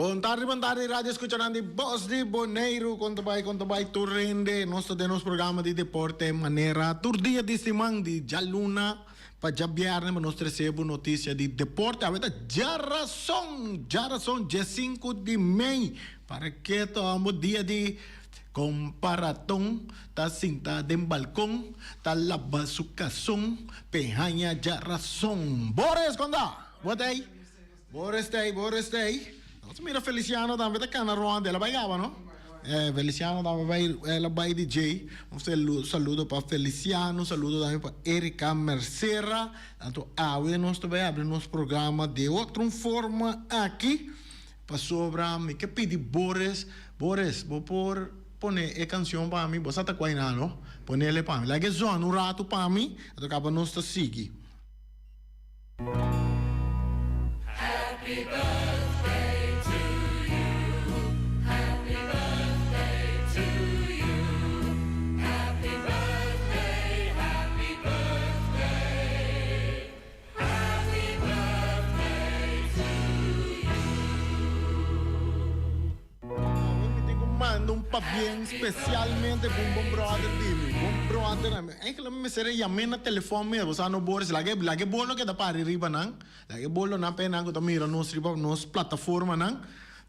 Bon tardi, bon tardi, radio escuchanan di Bos di Boneiru. Kon ta bai, kon ta bai tur hende? Nos ta den nos programa di deporte manera tur dia di siman di djaluna pa djabièrnè pa nos trese bo notisia di deporte. Awe ta djarason, djarason diesinku di mei. Para ke ta un bo dia di komparaton ta sinta den balkon ta laba su kason p'e haña djarason. Boris, kon ta? Bo ta ei? Boris ta ei, Boris ta ei. Nos mira Feliciano tambe ta kana rond, el a bai gaba no? Eh, Feliciano tambe bai, el a bai DJ. Un saludo pa Feliciano, un saludo tambe pa Erika Mercera. Anto awe nos ta bai abri nos programa de otro un forma aki. Pasobra mi ke pidi Boris, Boris, bo por pone e kanshon pa mi? Bo sa ta kua einan, no? Ponele pa mi. Laga e zona un ratu pa mi, anto kaba nos ta sigui. Happy birthday to you Happy birthday to you Happy birthday Happy birthday Happy birthday to you. Awe mi tin ku manda un pabien spesialmente pa un bon brother di mi. Bon brother a mi. Eigenlijk mi mester a yam'é na telefòn mes. Bo sa no Boris, laga e laga e bolo keda pari riba nan. Laga e bolonan pa e nan ku ta mira nos riba nos plataformanan.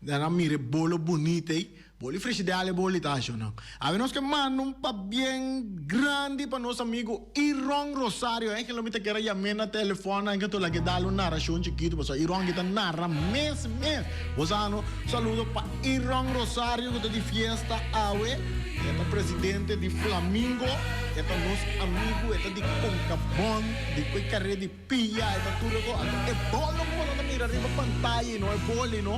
Nan a mira e bolo bunita ei. Boli frishideal e boli ta asho nan. Awe nos ke manda un pabien grandi pa nos amigo Iron Rosario. Eigenlijk mi ta kere yam'é na telefòn nan ke to lag'é dal un narashon chikitu pasobra Iron ki ta nara mes mes. Bo sa no? Saludo pa Iron Rosario ku ta di fiesta awe. E ta presidente di Flamingo. E ta nos amigo. E ta di Concabon, di Koi Kare di Pia e ta tur e anto e bolo ku boso ta mira riba pantaya no e boli no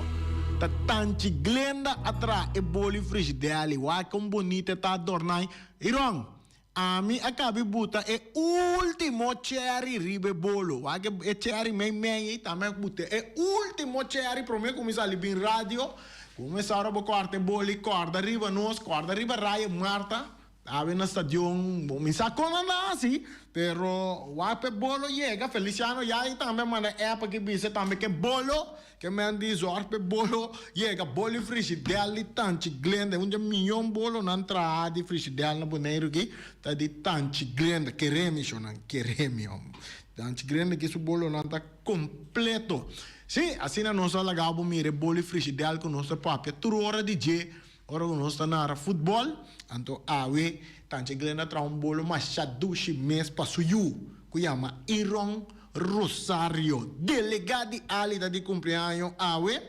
ta tanchi Glenda a traha e boli frishdeli wak kon bonita e ta adorna Iron ami a kabi buta e ultimo cherry riba e bolo wak e cherry mei mei ei tambe a buta e ultimo cherry prome ku mi sali bin radio kuminsá ora bo kòrta e boli kòrda riba nos kòrda riba Raya Marta. Awe na stadion, bo mi sa kon nan ta hasi, pero wak p'e bolo yega, Feliciano Yai tambe a manda app aki bisa tambe ke bolo, ke men di zorg p'e bolo yega, bolo di frishidèl di Tanchi Glenda, un dje miyon bolonan traha di frishidèl na Boneiru aki ta di Tanchi Glenda, kere mi shownan, kere mi homber, Tanchi Glenda aki su bolonan ta kompleto. Si, asina nos a laga bo mira e bolo di frishidèl ku nos ta papia tur ora di dje. Ora ku nos ta nara futbòl, anto awe Tantje Glenda traha un bolo masha dushi mes pa su yu, ku yama Iron Rosario. Delegá di Ali ta di kumpleaño awe,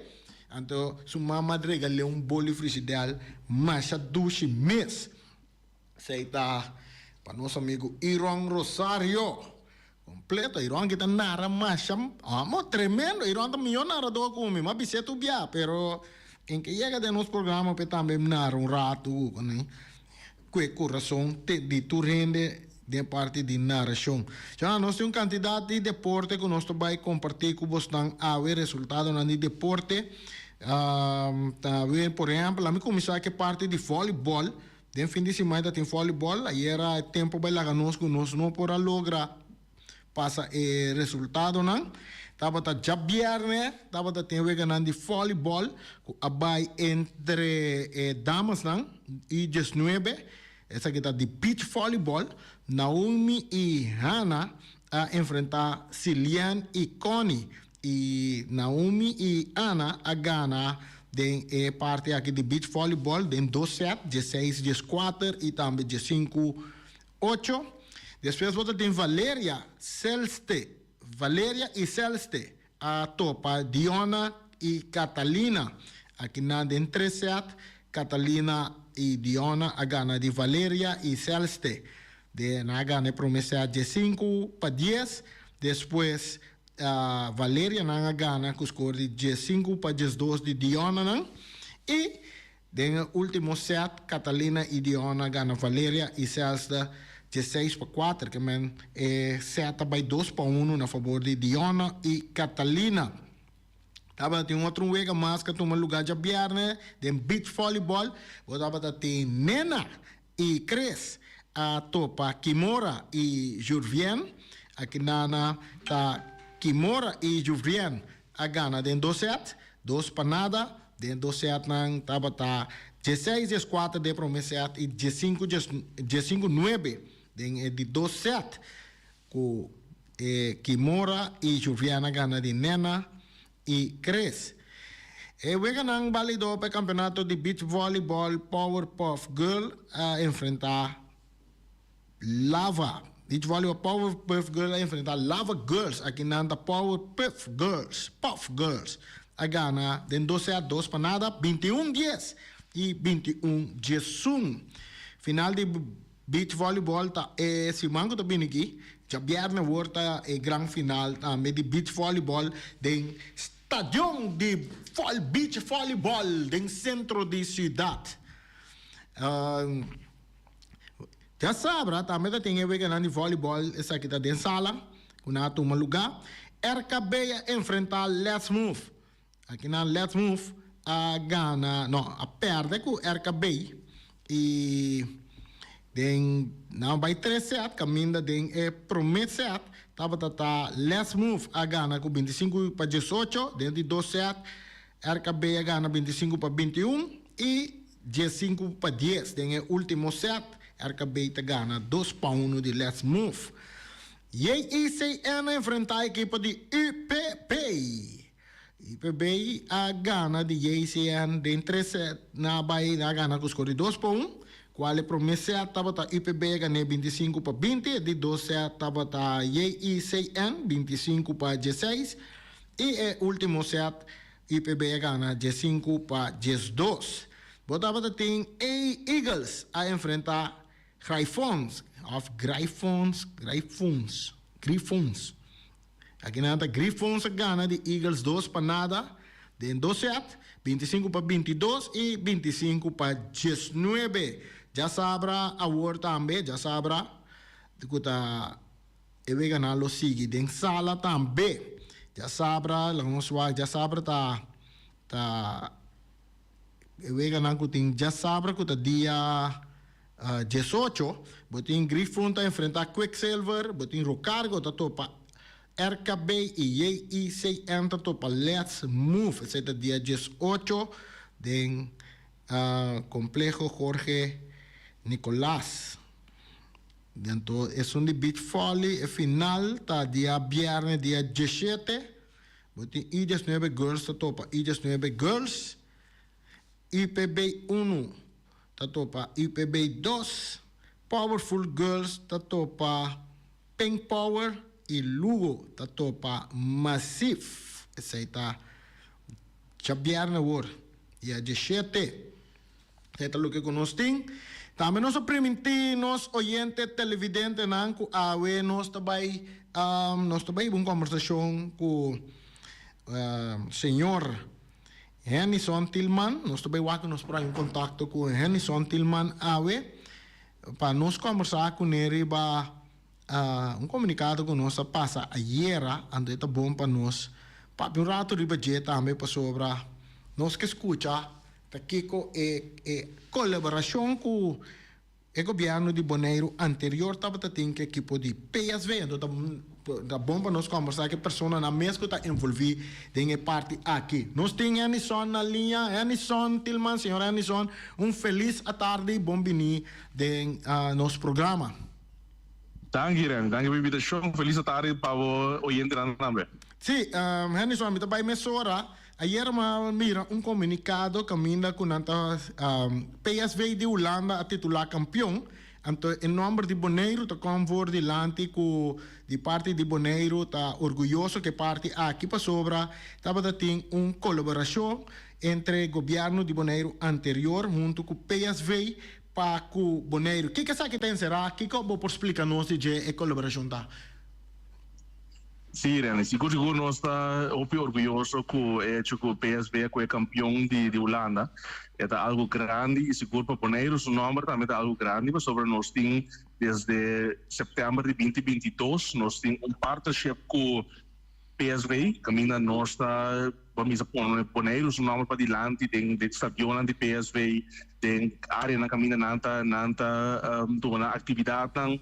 anto su mama a regal'é un bolo di frishideal masha dushi mes. Esei ta pa nos amigu Iron Rosario. Completo, Iron ki ta nara masha, amo, tremendo, Iron ta mihó naradó ku mi, m'a bis'é tur bia, pero en ke yega den nos programa p'e tambe nara un ratu ku e kurason di tur hende den parti di narashon. Ya, nos tin un kantidat di deporte ku nos ta bai kompartí ku bosnan awe, resultadonan di deporte. Ta awe, por ehèmpel, ami kuminsá ku e parti di vòlibòl. Den fin di siman ta tin volleyball. Ayera e tempo bai laga nos ku nos no por a logra pasa e resultadonan. Tabata djabièrnè tabata tin weganan di volleyball ku a bai entre e damasnan i diesnuebe. Esaki ta di beach volleyball. Naomi i Hannah a enfrentá Cilien i Connie. I Naomi i Ana a gana den e parti aki di beach volleyball den dos set, dieseis dieskuater i tambe diesinku ocho. Despues bo ta tin Valeria Celste, Valeria i Celste a topa Diona i Catalina. Akinan den tres set, Catalina i Diona a gana di Valeria i Celste. Den nan a gana e prome set diesinku pa dies, despues Valeria nan a gana ku skor di diesinku pa diesdos di Diona nan i den e ultimo set Catalina i Diona a gana Valeria i Celsta diesseis pa kuater ke men e set a bai dos pa unu na fabor di Diona i Catalina. Tabata tin otro wega mas ku a tuma luga djabièrnè den beach volleyball bo tabata tin Nena I Chris a topa Kimora i Jurvien. Akinana ta Kimora i Jurvien a gana den dos set, dos pa nada, Den dos setnan tabata dieseis dieskuater den e promé set i diesinku diesinku nuebe den e di dos set ku e Kimora i Juviana gana di Nena i Chris. E weganan balido pa e kampeonato di beach volleyball Powerpuff Girl a enfrentá Lava. Beach volleyball Powerpuff Girl a enfrentá Lava Girls. Aki nan ta Powerpuff Girls, Puff Girls, a gana den dos set dos pa nada, 21 dies i 21 diesun. Final di Beach volleyball ta e siman ku ta bini aki. Djabièrnè awor ta e gran final tambe di beach volleyball den stadion di beach volleyball den sentro di siudat. Djasabra tambe ta tin e weganan di volleyball, esaki ta den sala ku nan a tuma lugá. RKB a enfrentá Let's Move. Aki nan Let's Move a gana, no, a perde ku RKB i den nan bai tres set kaminda den e prome set tabata ta Let's Move a gana ku 25 pa 18, den di dos set RKB a gana 25 pa 21 i 15 pa 10 den e ultimo set RKB ta gana 2 pa 1 di Let's Move. JICN a enfrenta ekipo di UPB. UPB a gana di JCN den tres set na bai a gana ku skor di dos pa un, kual e prome set tabata UPB a gané 25 pa 20, e di dos set tabata JICN 25 pa 16 i e ultimo set UPB a gana 15 pa 12. Bo tabata tin A Eagles a enfrenta Gryphons of Gryphons, Gryphons, Gryphons. Aki nan ta Gryphons a gana di Eagles dos pa nada den dos set, 25 pa 22 y 25 pa 19. Djasabra awor tambe, djasabra cu ta e weganan lo sigui den sala tambe. Djasabra, laga nos wak, djasabra ta ta. E weganan ku tin djasabra ku ta dia 18, bo tin Grifun ta enfrentá Quicksilver, bo tin Rocargo ta topa RKB i JICN ta topa Let's Move. Esei ta dia 18 den Kompleho Jorge Nicolaas. Anto esun di Beach Volley e final ta dia bièrnè dia 17. Bo tin I-19 Girls ta topa I-19 Girls, UPB unu ta topa UPB dos, Powerful Girls ta topa Pink Power i Lugo ta topa Massive. Esei ta djabièrnè awor, dia 17. E ta loke ku nos tin. Tambe nos a primintí nos oyente televidentenan ku awe nos ta bai nos ta bai hiba un kombersashon ku señor Hennyson Thielman. Nos ta bai wak ku nos por haña un kontakto ku Hennyson Thielman awe pa nos kombersá kuné riba un komunikado ku nos a pasa ayera, anto e ta bon pa nos papia un rato riba dje tambe pasobra nos ke skucha ta kiko e e kolaborashon ku e gobièrnu di Boneiru anterior tabata tin ku ekipo di PSV. Anto ta ta bon pa nos kòmbersá ku e personanan mes ku ta envolví den e parti aki. Nos tin Hennyson na liña. Hennyson Tilman, señor Hennyson, un felis atardi, bon bini den nos programa. Danki Ren, danki pa invitashon. Felis atardi pa bo oyentenan tambe. Sí, Hennyson, mi ta bai mesora. Ayer mi a mira un komunikado kaminda ku nan ta PSV di Hulanda a titulá kampion. Anto e nòmber di Boneiru ta kòm for dilanti ku di parti di Boneiru ta orguyoso ku e parti aki pasobra tabata tin un kolaborashon entre gobièrnu di Boneiru anterior huntu ku PSV pa ku Boneiru. Kiko esaki ta enserá? Kiko bo por splika nos di dje e kolaborashon ta? Sí, Rene, sigur sigur nos ta hopi orguyoso ku e hecho ku PSV a kohe kampion di di Hulanda. E ta algu grandi i sigur pa Boneiru su nòmber tambe ta algu grandi pasobra nos tin desde sèptèmber di binti 22 nos tin un partnership ku PSV kaminda nos ta bo misa pone Boneiru su nòmber padilanti den den stadionnan di PSV, den áreanan kaminda nan ta nan ta duna aktividatnan.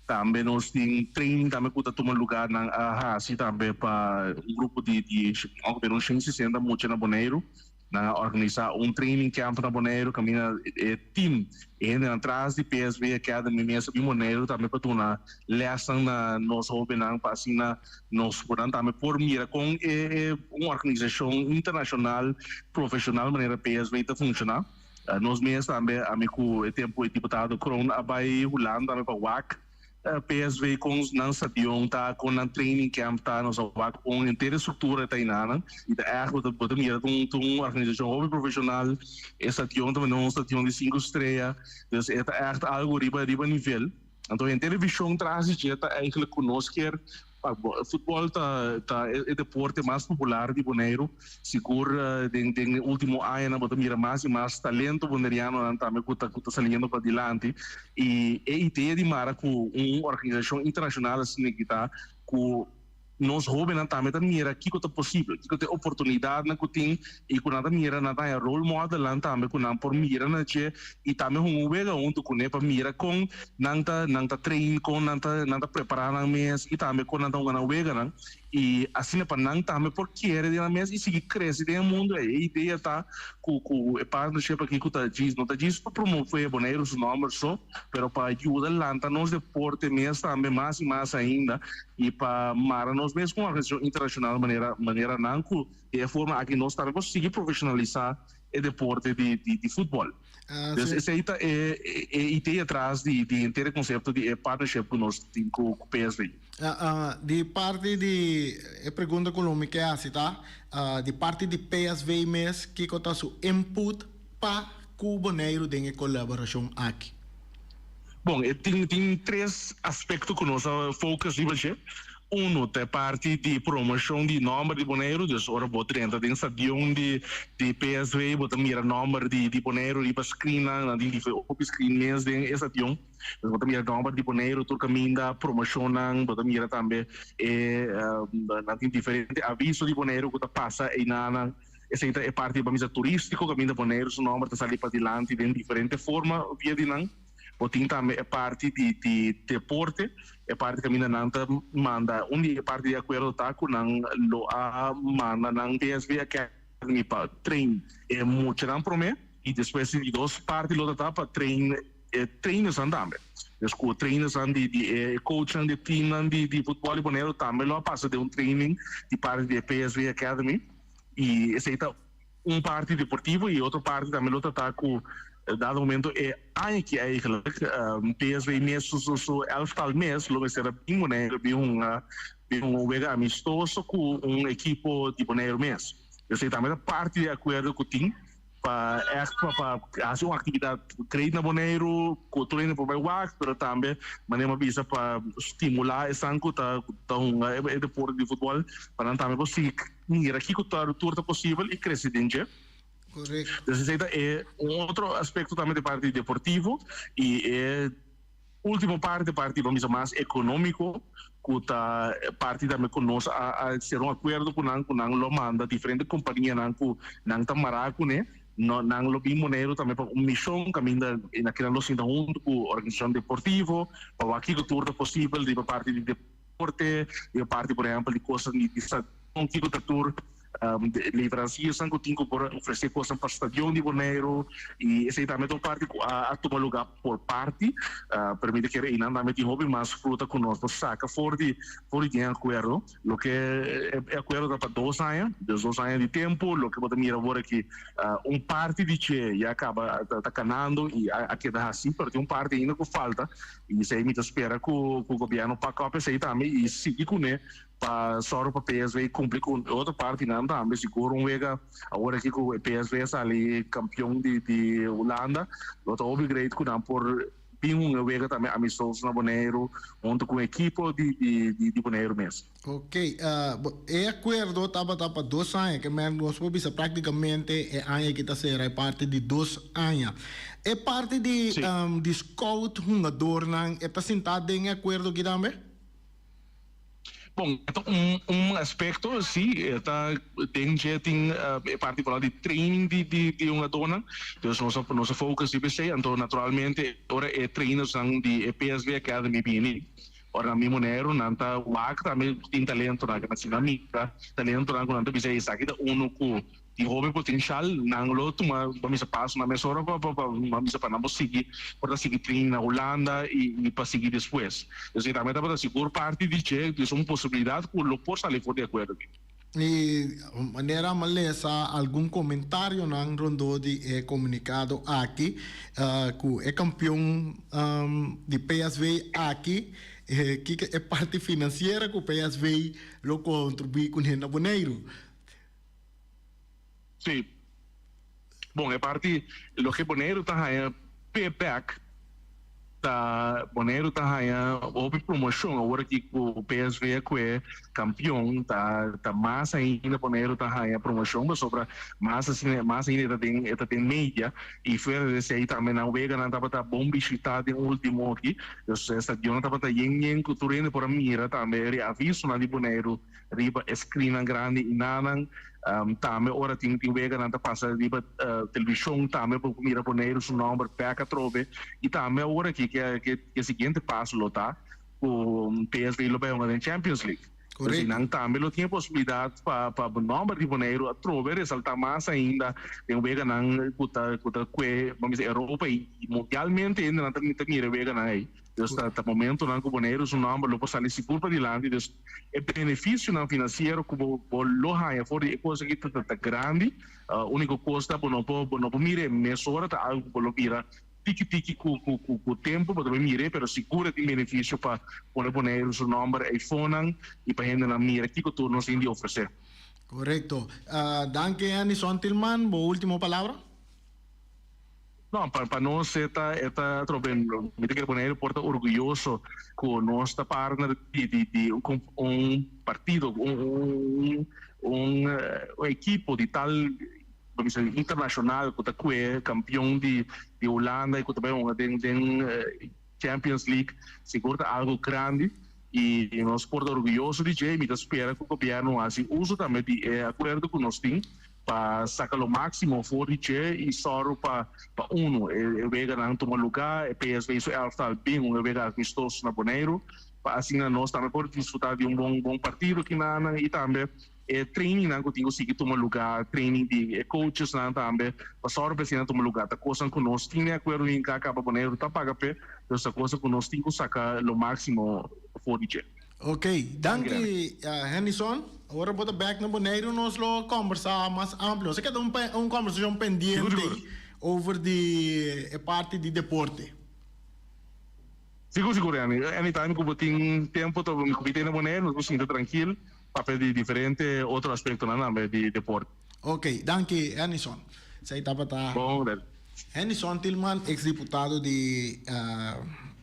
Tambe nos tin training tambe ku ta tuma lugá nan a hasi tambe pa un grupo di di ongeveer un shen sesenta mucha na Boneiru. Nan a organisá un training camp na Boneiru kaminda e team, e hendenan tras di PSV Academy mes a bin Boneiru tambe pa duna lèsnan na nos hóbennan pa asina nos por nan tambe por mira kon e un organisashon internashonal profeshonal manera PSV ta funshoná. Nos mes tambe ami ku e tempu e diputado Kroon a bai Hulanda tambe pa wak PSV kon nan stadion ta, kon nan training camp ta, nos a wak kon henter e struktura ta einanan y ta ègt bo ta bo ta mira ta un ta un organisashon hopi profeshonal, e stadion ta un stadion di sinku strea, dus e ta ègt algu riba riba nivel. Anto henter e vishon tras di dje ta eigentlik ku nos kier Futbol ta ta e deporte mas popular di Boneiru. Sigur den den e ultimo añanan bo ta mira mas i mas talento bonerianonan tambe ku ta ku ta saliendo padilanti. I e idea di mara ku un organisashon internashonal asina aki ta ku nos hobennan tambe ta mira kiko ta posibel, kiko ta e oportunidatnan ku tin i ku nan ta mira nan ta haña role modelnan tambe ku nan por mira na dje i tambe hunga un wega huntu kuné pa mira kon nan ta nan ta train, kon nan ta nan ta prepará nan mes i tambe kon nan ta hunga nan weganan i asina pa nan tambe por kere den nan mes i sigui krese den e mundu ei. E idea ta ku ku e partnership aki ku ta djis no ta djis pa promove Boneiru su nòmber so pero pa yuda lanta nos deporte mes tambe mas i mas ainda i pa mara nos mes ku un organisashon internashonal manera manera nan ku di e forma aki nos tambe por sigui profeshonalisá e deporte di di futbol. Dus esei ta e e idea tras di di henter e konsepto di e partnership ku nos tin ku PSV. Di parti di e pregunta ku lo mi ke hasi ta, di parti di PSV mes kiko ta su input pa ku Boneiru den e kolaborashon aki? Bon, e tin tin tres aspekto ku nos a focus riba dje. Uno ta e parti di promoshon di nòmber di Boneiru, dus ora bo drenta den stadion di di PSV bo ta mira nòmber di di Boneiru riba screennan, nan tin hopi screen mes den e stadion. Dus bo ta mira nòmber di Boneiru tur kaminda, promoshonnan, bo ta mira tambe e nan tin diferente aviso di Boneiru ku ta pasa einanan. Esei ta e parti pa misa turístiko kaminda Boneiru su nòmber ta sali padilanti den diferente forma via di nan. Bo tin tambe e parti di di deporte, e parti kaminda nan ta manda, un di e parti di akuerdo ta ku nan lo a manda nan PSV Academy pa train e muchanan promé i despues di dos parti lo ta ta pa train e trainersnan tambe. Dus ku trainersnan di di e coachnan di e teamnan di di futbòl di Boneiru tambe lo a pasa den un training di parti di e PSV Academy i esei ta un parti deportivo y otro parti tambe lo trata cu dado momento e aña aki eigenlijk PSV mes su su su elftal mes lo mester a bin Boneiru bin hunga bin hunga un wega amistoso cu un ekipo di Boneiru mes. Esey tambe ta parti di e acuerdo cu tin pa echt pa pa haci un actividad great na Boneiru cu tur hende por bay wak pero tambe manera mi a bisa pa stimula esnan cu ta ta hunga e deporte di futbol pa nan tambe por sigui Mira kiko ta tur ta posibel i krese den dje. Korekto. Entonces esei ta e un otro aspekto tambe di parti deportivo i e ultimo parti, parti bo bisa mas ekonómiko ku ta parti tambe ku nos a a sera un akuerdo ku nan ku nan lo manda diferente kompanianan ku nan ta mará kuné no nan lo bin Boneiru tambe pa un mishon kaminda na kinan lo sinta huntu ku organisashon deportivo pa wak kiko tur ta posibel riba parti di Deporte, di e parti por ehempel di cosnan di stadion, kiko ta tur leveranciersnan cu tin cu por ofrece cosnan pa stadion di Boneiru y esey tambe ta un parti cu a tuma lugar por parti, pero mi ta kere eynan tambe tin hopi mas fruta cu nos por saca for di for di den acuerdo, loke e acuerdo ta pa dos aña, dus dos aña di tempo, loke bo ta mira awor aki un parti di dje ya caba ta canando y a keda haci, pero tin un parti ainda cu falta. I esei mi ta spera ku ku gobièrnu pak òp esei tambe i sigui kuné pa sòru pa PSV kumpli ku e otro partinan tambe. Sigur un wega awor aki ku PSV a sali kampion di di Hulanda lo ta hopi great ku nan por bin hunga e wega tambe amistoso na Boneiru huntu ku ekipo di di di Boneiru mes. Ok, e akuerdo tabata pa dos aña, ke men nos por bisa praktikamente e aña aki ta sera e parti di dos aña. E parti di di scout hungadornan e ta sintá den e akuerdo aki tambe? Bon, e ta un un aspekto, si, e ta den dje tin e parti vooral di training di di di hungadornan, dus nos a nos a focus riba esei, anto naturalmente ora e trainersnan di e PSV Academy bini. Ora nan bin Boneiru nan ta wak tambe tin talentonan ku nan asina mira talentonan ku nan ta bisa esaki ta unu ku tin hopi potenshal nan lo tuma bo mester paso nan mesora pa pa pa bisa pa nan por sigui por ta sigui train na Hulanda y pa sigui despues. Entonces tambe tabata sigur parti di dje es un posibilidad ku lo por sali for di akuerdo aki. I manera mi a lesa algun comentarionan rondó di e comunicado aki, cu e campeon di PSV aki, kiko e parti financiera cu PSV lo contribui cune na Boneiru. Sí. Bon, e parti loke Boneiru ta haña p'e bek ta Boneiru ta haña hopi promoshon awor aki ku PSV a kue kampion ta ta mas ainda Boneiru ta haña promoshon pasobra mas asina mas ainda e ta den e ta den media i fuera di esei tambe nan weganan tabata bon bishitá den ultimo aki dus e stadionnan tabata yen yen ku tur hende por a mira tambe e avisonan di Boneiru riba e screennan grandi y nanan. Tambe ora tin tin weganan ta pasa riba television tambe por mira Boneiru su nomber bek atrobe. Y tambe awor aki ke ke e siguiente paso lo ta cu PSV lo bay hunga den Champions League. Correcto. Entonces nan tambe lo tin e posibilidad pa pa nomber di Boneiru atrobe resalta mas ainda den weganan cu ta cu ta cue bo bisa Europa y mundialmente hende nan ta mira e weganan ey. Dus ta ta momentonan ku Boneiru su nòmber lo por sali sigur padilanti. Dus e benefisionan finansiero ku bo bo lo haña for di e kos aki ta ta grandi. Úniko kos ta bo no por bo no por mira e mesora, ta algu ku bo lo mira tiki tiki ku ku ku ku tempu bo ta bai mira e, pero sigur e tin benefisio pa pone Boneiru su nòmber eifonan i pa hendenan mira kiko tur nos tin di ofresé. Korekto. Danki Anison Tilman. Bo último palabra? No, pa pa nos e ta e ta atrobe mi ta kere Boneiru por ta orguyoso ku nos ta partner di di di un un partido un un un un ekipo di tal bo bisa internashonal ku ta kue kampion di di Hulanda i ku ta bai hunga den den Champions League sigur ta algo grandi i nos por ta orguyoso di dje i mi ta spera ku gobièrnu hasi uso tambe di e akuerdo ku nos tin pa saka lo máksimo for di dje i sòru pa pa unu e weganan tuma lugá, e PSV su èlftal bin un e wega amistoso na Boneiru pa asina nos tambe por disfrutá di un bon bon partido kinanan i tambe e trainingnan ku tin ku sigui tuma lugá, training di e coachesnan tambe pa sòru pa esei nan tuma lugá. Ta kosnan ku nos tin den akuerdo hinká kaba Boneiru ta paga p'e, pero ta kosnan ku nos tin ku saka lo máksimo for di dje. Ok, danki Hennyson. Ora bo ta bek na Boneiru nos lo kombersá mas amplio. Nos a keda un un kombersashon pendiente over di e parti di deporte. Sigur sigur Henny. Anytime ku bo tin tempu ta ku mi ta na Boneiru nos por sinta trankil papia di diferente otro aspektonan tambe di deporte. Ok, danki Hennyson. Esei tabata Bon, dale. Hennyson Tilman, ex diputado di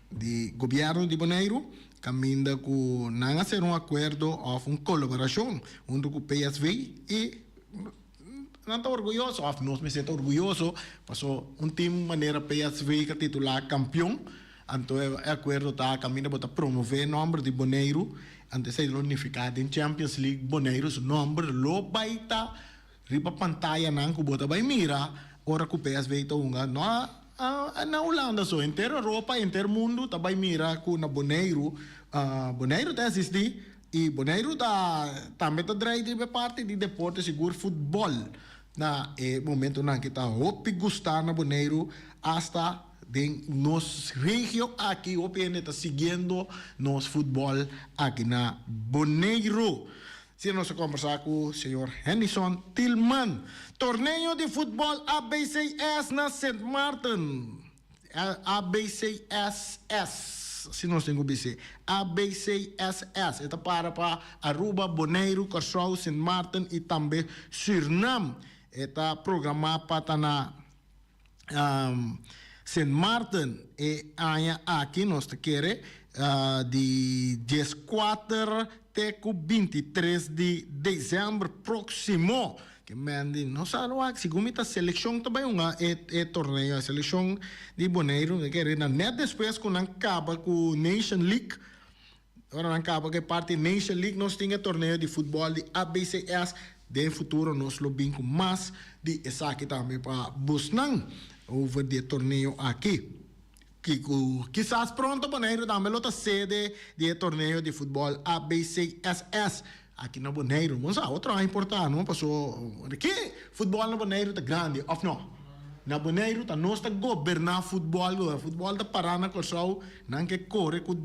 di gobièrnu di Boneiru. Kaminda ku nan a sera un akuerdo òf un kolaborashon huntu ku PSV i nan ta orguyoso òf nos mester ta orguyoso paso un tim manera PSV ka titulá kampion anto e akuerdo ta kaminda bo ta promové nòmber di Boneiru anto esei lo nifiká den Champions League Boneiru su nòmber lo bai ta Riba pantayanan ku bo ta bai mira ora ku PSV ta hunga, no a na Hulanda so, henter Europa, henter mundu ta bai mira ku na Boneiru, Boneiru ta existi i Boneiru ta tambe ta drai riba e parti di deporte, sigur futbòl na e momentunan ki ta hopi gustá na Boneiru, asta den nos regio aki hopi hende ta siguiendo nos futbòl aki na Boneiru. Si nos a kombersá ku señor Hennyson Tilman. Torneo di futbòl ABCS na Sint Maarten. ABCSS, si nos tin ku bis'é. ABCSS, e ta para pa Aruba, Boneiru, Kòrsou, Sint Maarten i tambe Sürnam. E ta programá pa ta na Sint Maarten e aña aki nos ta kere di dieskuater te ku bintitres di desèmber próksimo. Ke men di no sa no wak segun mi ta selekshon ta bai hunga e e torneo e selekshon di Boneiru ta kere na nèt despues ku nan kaba ku Nation League Ora nan kaba ku e parti Nation League nos tin e torneo di futbòl di ABCS. Den futuro nos lo bin ku mas di esaki tambe pa bosnan over di e torneo aki. Ku kisas pronto Boneiru tambe lo ta sede di e torneo di futbòl ABCSS aki na Boneiru. Bo sa, otro aña por ta no, paso ke futbòl na Boneiru ta grandi òf no? Na Boneiru ta nos ta goberná futbòl, futbòl ta pará na Kòrsou, nan ke kore ku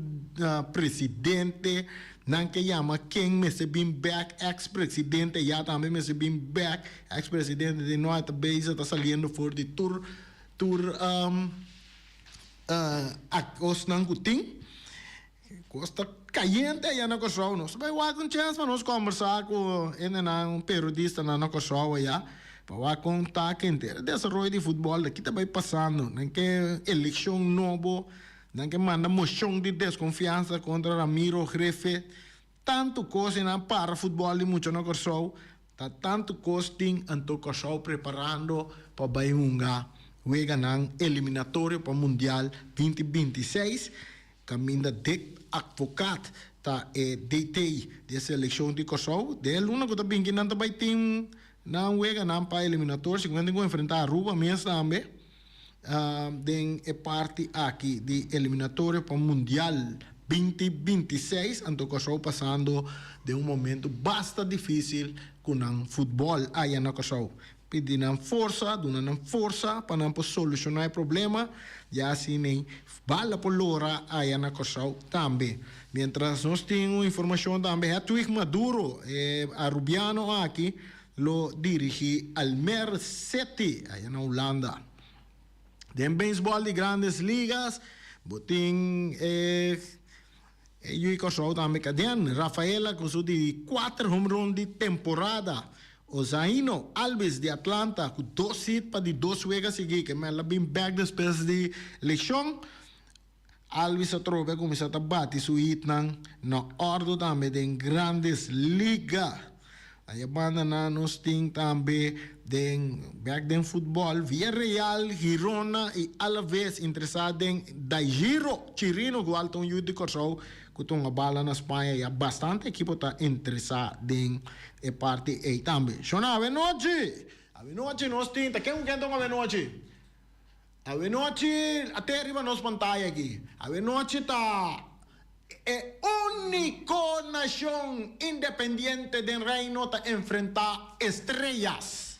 presidente, nan ke yama ken mester bin bèk, èks presidente ya tambe mester bin bèk, èks presidente di no ta bezig ta saliendo for di tur tur a kosnan ku tin. Kos ta kayente aya na Kòrsou. Nos ta bai wak un chèns pa nos kòmbersá ku hendenan, un periodistanan na Kòrsou aya, pa wak kon ta kende e desaroyo di futbòl aki ta bai pasando. Nan ke elekshon nobo, nan ke manda moshon di deskonfiansa kontra Ramiro Griffith. Tantu kos i nan para futbòl di mucha na Kòrsou, ta tantu kos tin anto Kòrsou preparando pa bai hunga weganan eliminatorio pa Mundial 2026, kaminda Dick Advocaat ta e DT di e selekshon di Kòrsou. Den e luna ku ta binki nan ta bai tin nan weganan pa eliminatorio, sigur nan tin ku enfrentá Aruba mes tambe Den e parti aki di eliminatorio pa Mundial 2026, anto Kòrsou pasando den un momento basta difísil ku nan futbòl aya na Kòrsou. Pidi nan forsa, duna nan forsa pa nan por solushoná e problema, ya asina bala por lora aya na Kòrsou tambe. Miéntras nos tin un informashon tambe, Hedwig Maduro, e arubiano aki, Lo dirigí Almere City aya na Hulanda. Den beisbòl di Grandes Ligas bo tin e e yu di Kòrsou tambe Kaden Rafaela ku su di kuater homerun di temporada. Ozaino Albies di Atlanta ku dos hit pa di dos wega sigui ke mel a bin bèk despues di leshon. Albies atrobe a kuminsá ta bati su hitnan na òrdu tambe den Grandes Liga. Aya banda nan nos tin tambe den bèk den futbòl Villarreal, Girona i Alaves interesá den Daijiro Chirino ku al ta un yu di Kòrsou ku ta hunga bala na Spaña. Ya bastante ekipo ta interesá den e parti ei tambe. Shona awenochi! Awenochi nos tin ta ken ku ken ta hunga awenochi? Awenochi a te riba nos pantaya aki. Awenochi ta e úniko nashon independiente den Reino ta enfrentá Estrellas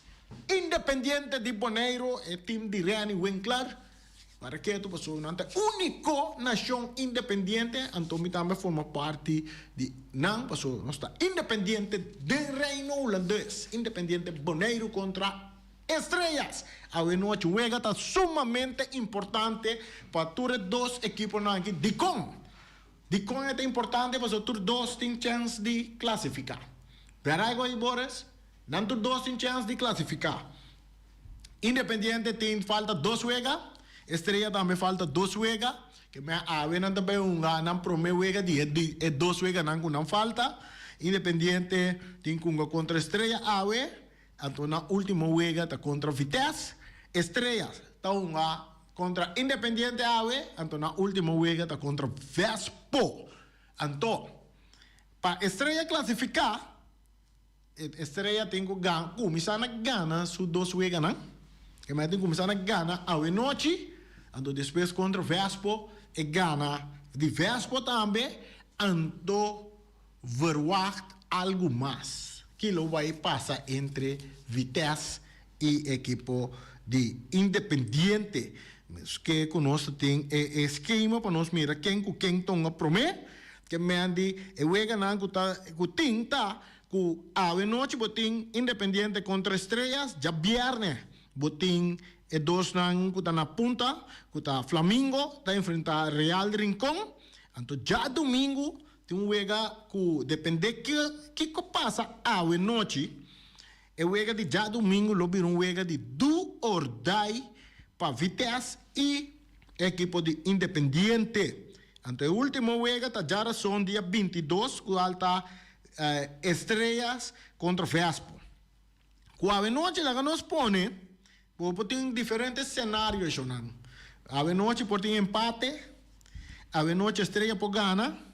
Independiente di Boneiru, e tim di Renny Winkler. Para ketu pasobra nan ta e úniko nashon independiente, anto mi tambe forma parti di nan pasobra nos ta independiente den Reino Hulandes, Independiente Boneiru kontra Estrellas! Awe nochi wega ta sumamente importante pa tur e dos ekiponan aki. Dikon? Dikon e ta importante? Pasobra tur dos tin chèns di klasifiká. Veraigo i Boris, nan tur dos tin chèns di klasifiká. Independiente tin falta dos wega, Estrella tambe falta dos wega. Ke mea awe nan ta bai hunga nan promé wega di e dos weganan ku nan falta. Independiente tin ku hunga kontra Estrella awe. Anto nan ultimo wega ta kontra Vitesse. Estrellas ta hunga kontra Independiente awe, anto nan ultimo wega ta kontra Vespo. Anto, pa Estrella klasifiká, Estrella tin ku kuminsá na gana su dos weganan. E mester tin kuminsá na gana awe nochi, anto despues kontra Vespo e gana di Vespo tambe, anto Verwacht algu mas ki lo bai pasa entre Vitesse i ekipo di Independiente. Meske ku nos ta tin e skema pa nos mira ken ku ken tonga promé. Ke men di e weganan ku ta ku tin ta ku awe nochi bo tin Independiente kontra Estrellas, djabièrnè bo tin e dosnan ku ta na punta ku ta Flamingo ta enfrentá Real Rincon. Anto djadumingu Tin un wega ku dependé kiko pasa awe nochi, e wega di djadumingu lo bira un wega di do or die pa Vitesse i e ekipo di Independiente. Anto e ultimo wega ta djarason dia 22 ku al ta Estrellas kontra Vespo. Ku awe nochi laga nos pone, bo por tin diferente scenario eshonan. Awe nochi por tin empate, awe nochi Estrella por gana,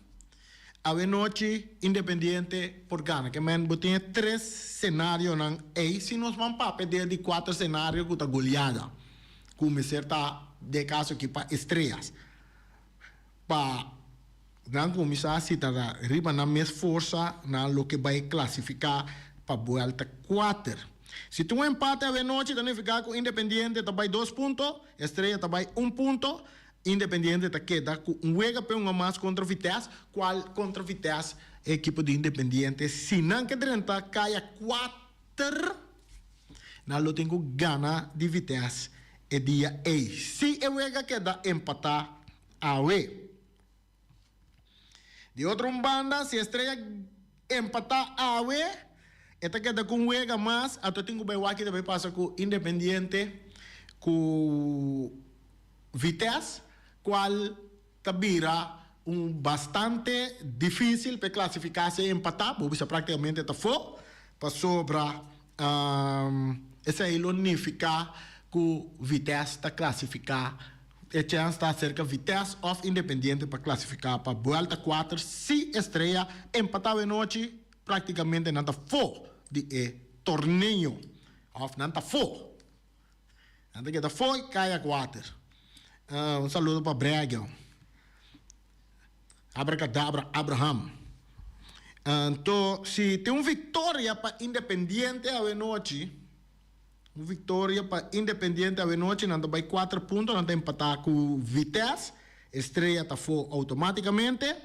awe nochi Independiente por gana. Ke men bo tin e tres scenarionan ey si nos ban papia den di cuater scenario ku ta goleada ku mester ta. Den kaso aki pa Estrellas. Pa nan kuminsá si ta riba nan mes forsa nan lo ke bai klasifiká pa buelta kuater. Si tin un empate awenochi ta nifiká ku Independiente ta bai dos punto, Estrella ta bai un punto. Independiente ta keda ku un wega pe un a mas kontra Vitesse, kual kontra Vitesse e ekipo di Independiente si nan ke drenta kaya kuater nan lo tin ku gana di Vitesse e dia ei si e wega keda empatá awe. Di otro un banda si Estrella empatá awe e ta keda ku un wega mas anto tin ku bai wak ki ta bai pasa ku Independiente ku Vitesse, cual ta bira un bastante dificil p'e clasifica si e empata, bo bisa practicamente ta fo, pasobra esey lo nifica cu Vitesse ta clasifica, e chens ta acerca Vitesse of Independiente pa clasifica pa buelta cuater si Estrella empata awenochi, practicamente nan ta fo di e torneo of nan ta fo. Nan ta keda fo'i kaya kuater. Un saludo pa Bregel. Abracadabra Abraham. Anto si tin un victoria pa Independiente awenochi, un victoria pa Independiente awenochi nan ta bai kuater punto, nan ta empata ku Vitesse, Estrella ta afo automaticamente.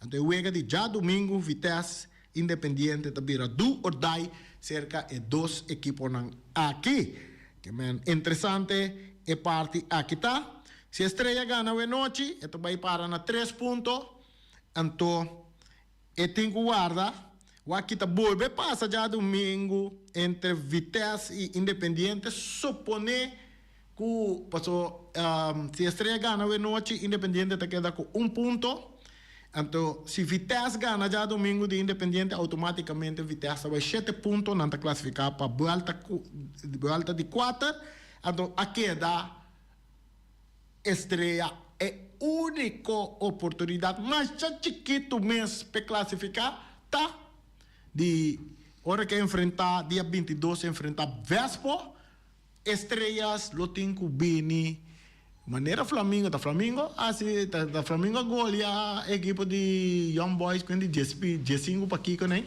Anto e wega di djadumingu Vitesse Independiente ta bira do or die serka e dos ekiponan aki. Ke men interesante e parti aki ta. Si Estrella gana awenochi e ta bai para na tres punto, anto e tin ku warda wak ki ta bolbe pasa djadumingu entre Vitesse i Independiente supone Ku paso si Estrella gana awenochi Independiente ta keda ku un punto. Anto si Vitesse gana djadomingo di Independiente automaticamente Vitesse ta bai shete punto nan ta clasifica pa buelta buelta di kuater. Anto a keda Estrella e unico oportunidad masha chikitu mes p'e clasifica ta di ora ke enfrenta dia 22 enfrenta Vespo. Estrellas lo tin cu bini manera Flamingo ta Flamingo haci ta Flamingo a golia equipo di Young Boys cu di diescinco pa kico ney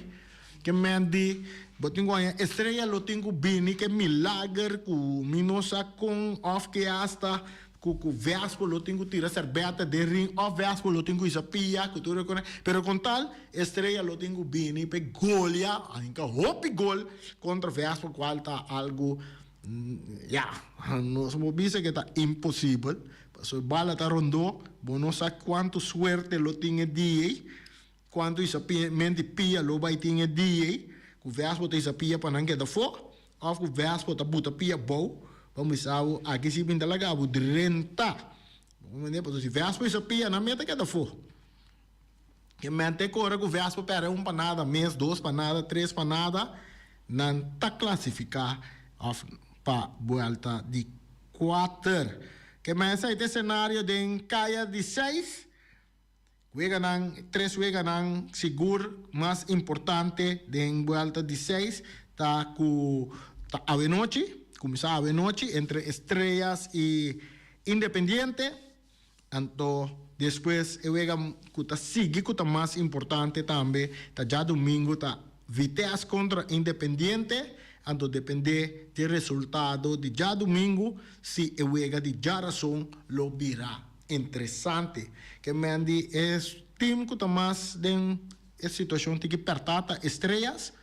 ke men di bo tin cu haña Estrella lo tin cu bini ke milager cu mi no sa con of ke hasta cu cu Vespo lo tin cu tira serbeta den ring of Vespo lo tin cu hisa pia cu tur e cosnan pero con tal Estrella lo tin cu bini p'e golia ahinca hopi gol contra Vespo cual ta algo ya nos por bisa cu ta imposibel pasobra e bala ta rondo bo no sa cuanto suerte lo tin e dia ey cuanto hisa pia menti pia lo bay tin e dia ey cu Vespo ta hisa pia pa nan keda afo. Of ku Vespo ta buta pia bou, bo bisa bo, aki si bin ta laga bo drenta. Bo comprende? Pasobra si Vespo hisa pia, nan meta keda afó. Ke mente kore ku Vespo pèrdè un panada mes, dos panada, tres panada, nan ta klasifiká of pa buelta di kuater. Ke men esei ta e senario den kaya di seis. Weganan, tres weganan sigur mas importante den buelta di seis ta ku ta awenochi, kuminsá awenochi entre Estrellas i Independiente. Anto despues e wega ku ta sigui ku ta mas importante tambe ta djadumingu ta Vitesse kontra Independiente. Anto dependé dje resultado di djadumingu si e wega di djarason lo bira Interesante. Ke men di e team ku ta mas den e situashon tiki pèrtá ta Estrellas.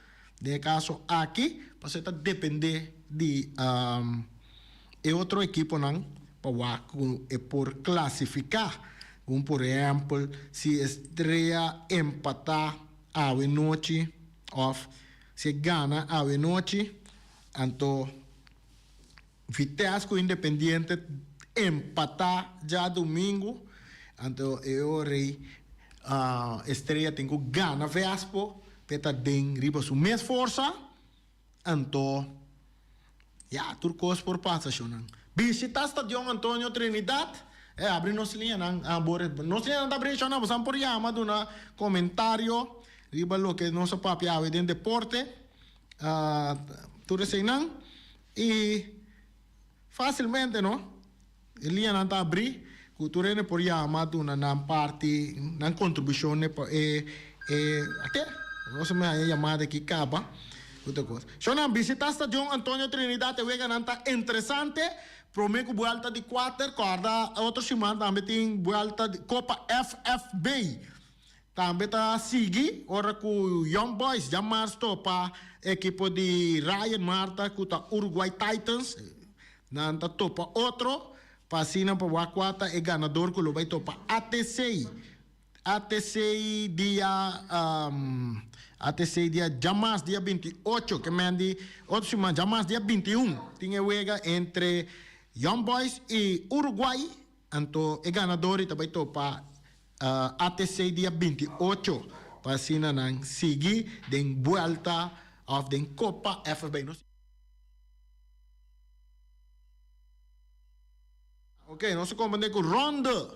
Den e kaso aki pasobra e ta dependé di e otro ekiponan pa wak ku e por klasifiká. Kon por ehèmpel si Estrella empatá awe nochi òf si e gana awe nochi anto. Vitesse ku Independiente empatá djadumingu, anto e ora ei Estrella tin ku gana Vespo p'e ta den riba su mes forsa, anto ya tur kos por pasa shownan. Bishita Stadion Antonio Trinidad, e abri nos liñanan, nos liñanan ta abri shownan, bosan por yama duna komentario riba loke nos a papia awe den deporte, tur eseinan. Y facilmente no. E liñanan ta abrí ku tur hende por yama duna nan parti, nan kontribushon pa e e ate. Nos a haña yamada aki kaba ku ta kos. Shonnan, bisitá Stadion Antonio Trinidad e weganan ta interesante. Promé ku buelta di kuater, kòrda otro siman tambe tin buelta di Kopa FFB. Tambe ta sigui ora ku Young Boys djamars topa ekipo di Ryan Marta ku ta Uruguay Titans. Nan ta topa otro pa asina pa wak kua ta e ganador ku lo bai topa ATC. ATC dia ATC dia djamars dia 28 ke men di otro siman djamars dia 21 tin e wega entre Young Boys i Uruguay. Anto e ganador i ta bai topa ATC dia 28 pa asina nan sigui den buelta of den Copa FFB. Nos. Ok, nos a comprende cu Ronde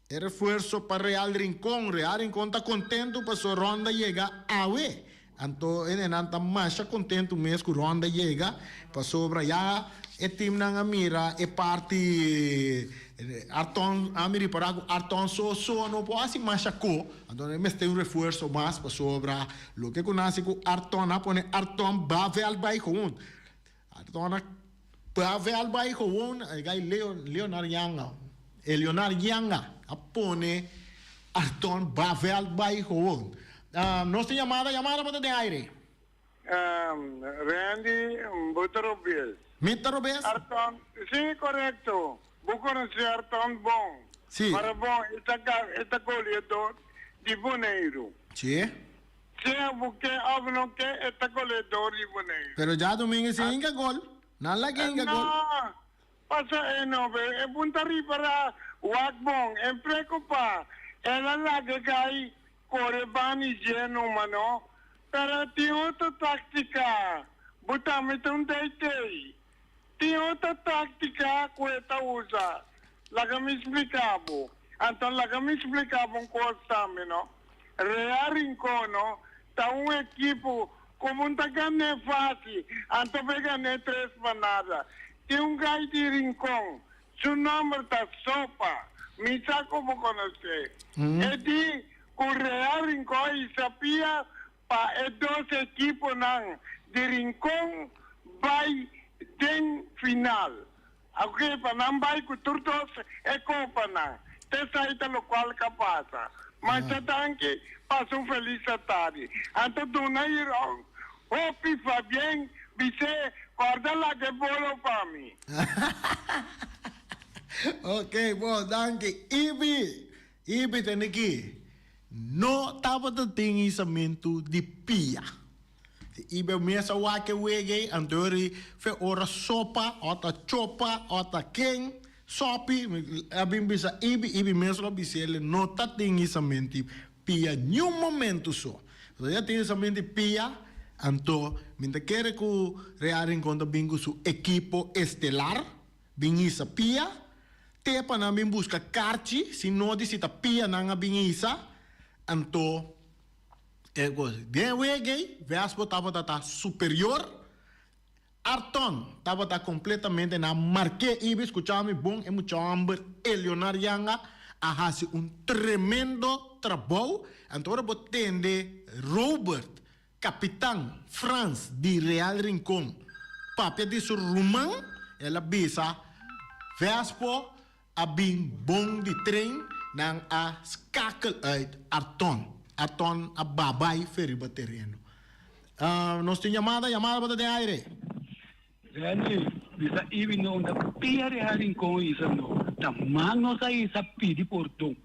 e refuerzo pa Real Rincon. Real Rincon ta contento paso Ronde a yega awe. Anto e nenan ta masha contento mes cu Ronde a yega pasobra ya e teamnan a mira e parti Arton a mi ripara cu Arton so so no por haci masha co. Anto e mester un refuerzo mas pasobra loke cu nan haci cu Arton a pone Arton Bavel bay gewoon. Arton a Bavel bay gewoon e guy Leo Leonard Yanga e Leonard Yanga a pone Arton Bavel bay gewoon. Nos tin yamada, yamada bo ta den aire. Randy, bo ta robes. Mi ta robes? Arton, si korekto. Bo konosé Arton bon. Si. Para bon, e ta e ta goleador di Boneiru. Si. Sea bo ke òf no ke, e ta goleador di Boneiru. Pero djadumingu si hinka gol. Nan laga hinka gol. No, Pasa e nobe, e punta ripará wak bon, en preokupá, el a laga gai kore bani dje numa no. Pero tin otro táktika, bo tambe ta un deitei. Tin otro táktika ku e ta usa, laga mi splika bo. Anto laga mi splika bo un kos tambe no. Real Rincon no ta un ekipo ku bo ta gan'é fásil, anto bo e gan'é tres pa nada. Tin un gai di Rincon, su nòmber ta Sopa, mi sa ku bo konosé. E di ku Real Rincon i Sapia pa e dos ekiponan di Rincon bai den final. Aunke pa nan bai ku tur dos e kopanan, te esai ta lokual ka pasa. Masha danki, pasa un felis atardi. Anto duna Iron hopi Fabien bis'é kòrda laga e bolo pa mi. Ok, bon, danki. Ibi, Ibi tende ki no tabata tin isamentu di pia. I be mes a wak e wega ei, anto ri fe ora sopa, o ta chopa, o ta ken, sopi, a bin bisa Ibi, Ibi mes lo bisa el, no ta tin isamenti pia niun momento so. So ya tin isamenti pia, anto mi ta kere ku Real Rincon ta bin ku su ekipo estelar, bin hisa pia, te pa nan bin buska karchi, si no di si ta pia nan a bin hisa, anto. E kos den wega ei, Vespo tabata ta superior, Arton tabata kompletamente na mark'é. Ibi skucha mi bon, e mucha hòmber Eleonard Yanga a hasi un tremendo trabou. Anto ora bo tende Robert, kapitan Frans di Real Rincon, papia di su ruman, el a bisa, Vespo A bin bon di tren, nan a skakel uit Arton. Arton a babai fe riba tereno. Nos tin yamada, yamada bo ta den aire. Randy, bisa Ibi no ta pia Real Rincon isa no. Ta man nos a isa pidi pordon.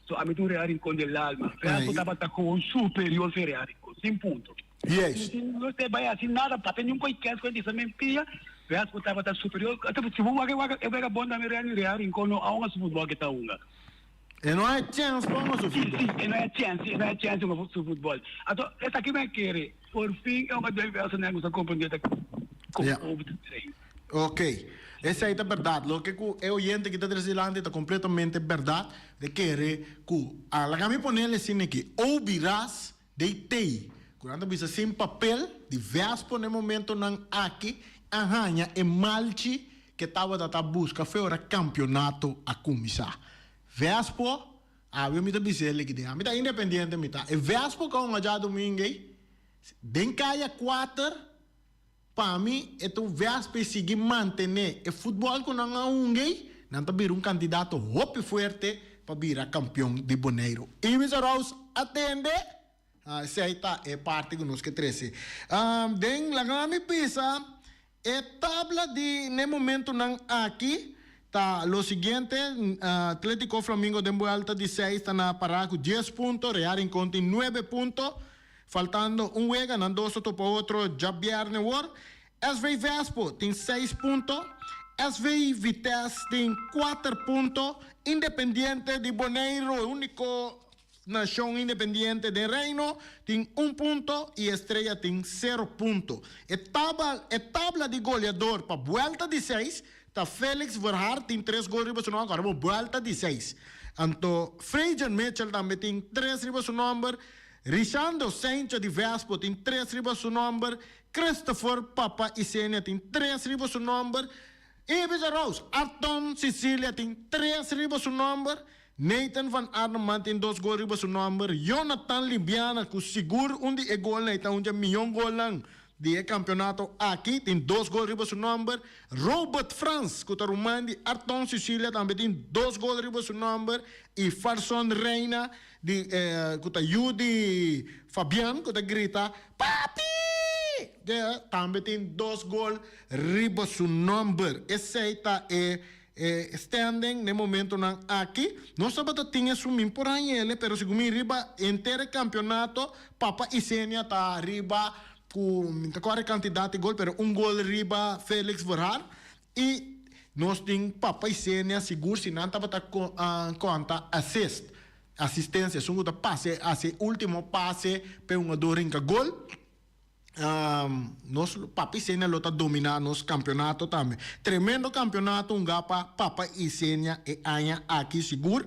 So ami ta un Real Rincon del alma. Real tabata con superior fe Real Rincon. Sin punto. Yes. No te bai hasi nada, papia ni un koi kens koi bisa men pia, veas ku tabata superior. Ata si bo wak e wak e wega bon tambe Real Real Rincon no a hunga su futbol ke ta hunga. E no hay chens pa hunga su Si, futbol. si, e no hay chens, si, e no hay chens hunga su futbol. Anto esaki men kere, por fin e hunga del Velsen nan kusa komprende ta kon Ja. over te train. Ok. Esei ta berdad. Loke ku e oyente ki ta trese dilanti ta kompletamente berdad. De kere ku, a laga mi ponel esina aki, Obi Ras Dey tey, ku nan ta bisa sin papel, di Vespo na e momentonan aki a haña e malchi ku tabata ta buska fe ora kampionato a kuminsá. Vespo, awe mi ta bisa el aki den, ami ta Independiente mi ta. E Vespo ku a hunga djadumingu ei, den kaya kuater, Pa mi e ta un vèspe sigui mantené e futbòl ku nan a hunga ei, nan ta bira un kandidato hopi fuerte pa bira kampion di Boneiru. Iwis Arauz a tende? Ah, esei ta e parti ku nos ke trese. Den laga mi bisa e tabla di n'e momentunan aki ta lo siguiente, Atletico Flamingo den buelta di seis ta na pará ku dies punto, Real Rincon tin nuebe punto. Faltando un wega, nan dos ta topa otro djabièrnè wor. SV Vespo tin seis punto, SV Vitesse tin kuater punto, Independiente di Boneiru, e úniko nashon independiente den Reino, tin un punto i Estrella tin sero punto. E tabal e tabla di goleador pa buelta di seis ta Felix Verhaar tin tres gol riba su nòmber, awor buelta di seis. Anto Frejan Mitchell tambe tin tres riba su nòmber. Rishando Sencho di Vespo tin tres riba su nomber, Christopher Papa Isenia tin tres riba su nomber, Ibis Roos, Arton Cecilia tin tres riba su nomber, Nathan van Arneman tin dos gol riba su nomber, Jonathan Libiana ku sigur un di e golnan ei ta un dje miyon golnan di e kampionato aki tin dos gol riba su nomber, Robert Frans ku ta ruman di Arton Cecilia tambe tin dos gol riba su nomber i Farson Reina Di ku ta yu di Fabian ku ta grita Papi! De tambe tin dos gol riba su nomber. Esei ta e standing n'e momentonan aki. Nos tabata tin esun min por hañ'ele pero segun mi riba henter e kampionato Papa Isenia ta riba ku mi ta kòrda e kantidat di gol pero un gol riba Felix Verhaar i nos tin Papa Isenia sigur si nan tabata konta assist. Asistencia, esun cu ta pase haci e ultimo pase pa e hungador rinca gol. Nos Papa Isenia lo ta domina nos campeonato tambe. Tremendo campeonato hunga pa Papa Isenia e aña aki sigur,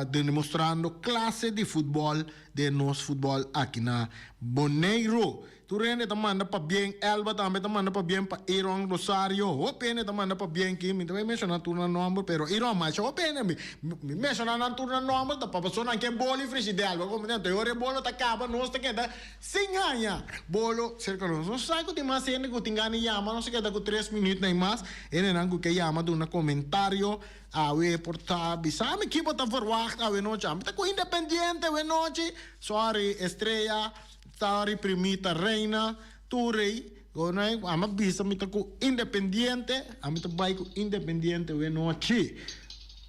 demostrando clase di futbol den nos futbol aki na Boneiru. Tur hende ta manda pabien, Elba tambe ta manda pabien pa Iron Rosario, hopi hende ta manda pabien ki, mi ta bay menshoná tur nan nòmber, pero Iron masha hopi hende, mi mi menshoná nan tur nan nòmber ta pa pasobra nan ke bolo i frishidè algo komo te ora e bolo ta kaba nos ta keda sin haña bolo serka nos. Nos sa ku tin mas hende ku tin gana di yama, nos ta keda ku tres minüt na i mas, hendenan ku ke yama duna komentario awe por ta bisa mi ki bo ta verwagt awe nochi, ami ta ku Independiente awe nochi, sorry Estrella. Ta reprimí ta reina tur rei gobernan ei ami a bisa mi ta ku Independiente ami ta bai ku Independiente we nochi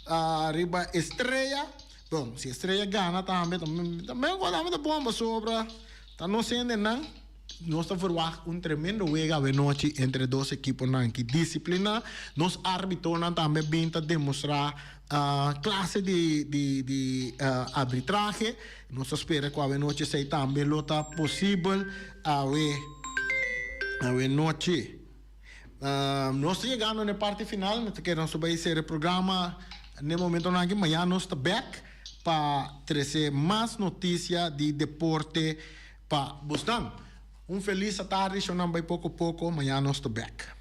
ariba Estrella bon si Estrella gana tambe tambe ta bon pasobra ta nos hendenan nos ta verwagt un tremendo wega awe nochi entre dos ekiponan ki disiplina nos arbitonan tambe bin ta demostra. Clase di di di arbitrahe. Nos ta spera cu awe nochi esey tambe lo ta posibel awe awe nochi. Nos ta yegando na e parti final, nos ta kere nos ta bay cera e programa na e momentonan aki. Mañana nos ta bek pa trece mas noticia di deporte pa bosnan. Un feliz atardi, shownan bay poco poco, mañana nos ta bek.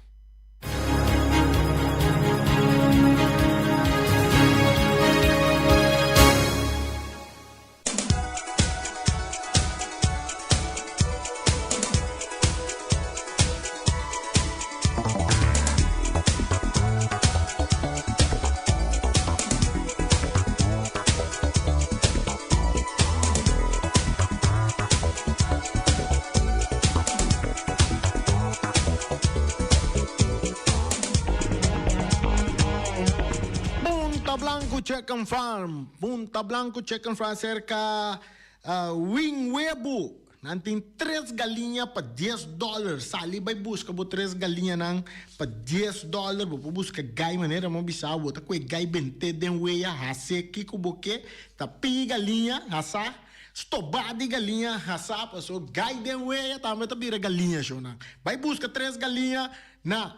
Punta Blanco Chicken Farm, Punta Blanco Chicken Farm cerca Wing Webu. Nan tin tres galiña pa dies dollar. Sali bai busca bo tres galiñanan pa dies dollar. Bo por busca gai manera mi a bisa bo. Ta coge gai bente den weya, hace kico bo ke. Ta pigi galiña, hasa. Stobá di galiña hasá paso gai den weya tambe ta bira galiña shownan. Bai buska tres galiña na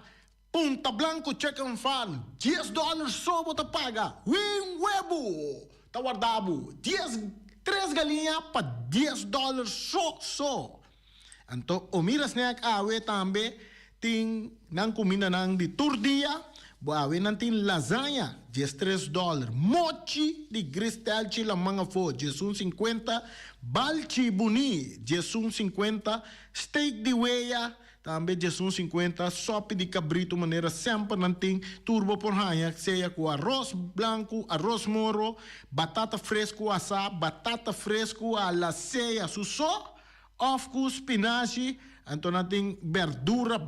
Punta Blanco Chicken Farm dies dollar so bo ta paga. Win webu ta warda bo dies tres galiña pa dies dollar so so. Anto Omira Snack awe tambe. Tin nan kumindanan di tur dia. Bo awe nan tin lasaña, 13 dòler, mochi di gristelchi laman afó, 11 50, balchi buní, 11 50, steak di wea, tambe 11 50, sòpi di kabritu manera semper nan tin, tur bo por haña, sea ku aros blanku, aros moro, batata fresku asá, batata fresku a la sea su so, òf ku spinashi, anto nan tin berdura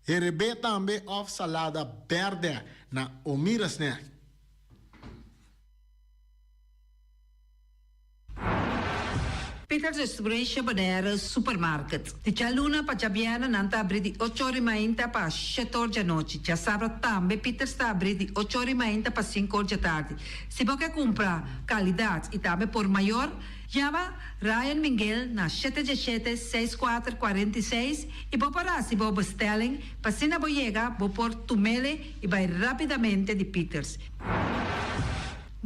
herebé tambe òf salada bèrdè na Omira Snack. Peters Restauration Bonaire Supermarket. Di djaluna pa djabièrnè nan ta abrí di 8 or di mainta pa 7 or djanochi. Djasabra tambe Peters ta abrí di 8 or di mainta pa 5 or djatardi. Si bo ke kumpra kalidat i tambe por mayor, yama Ryan Mingel na 717 64 46 i bo por hasi bo bestelling pa asina bo yega bo por tum'ele i bai rápidamente di Peters.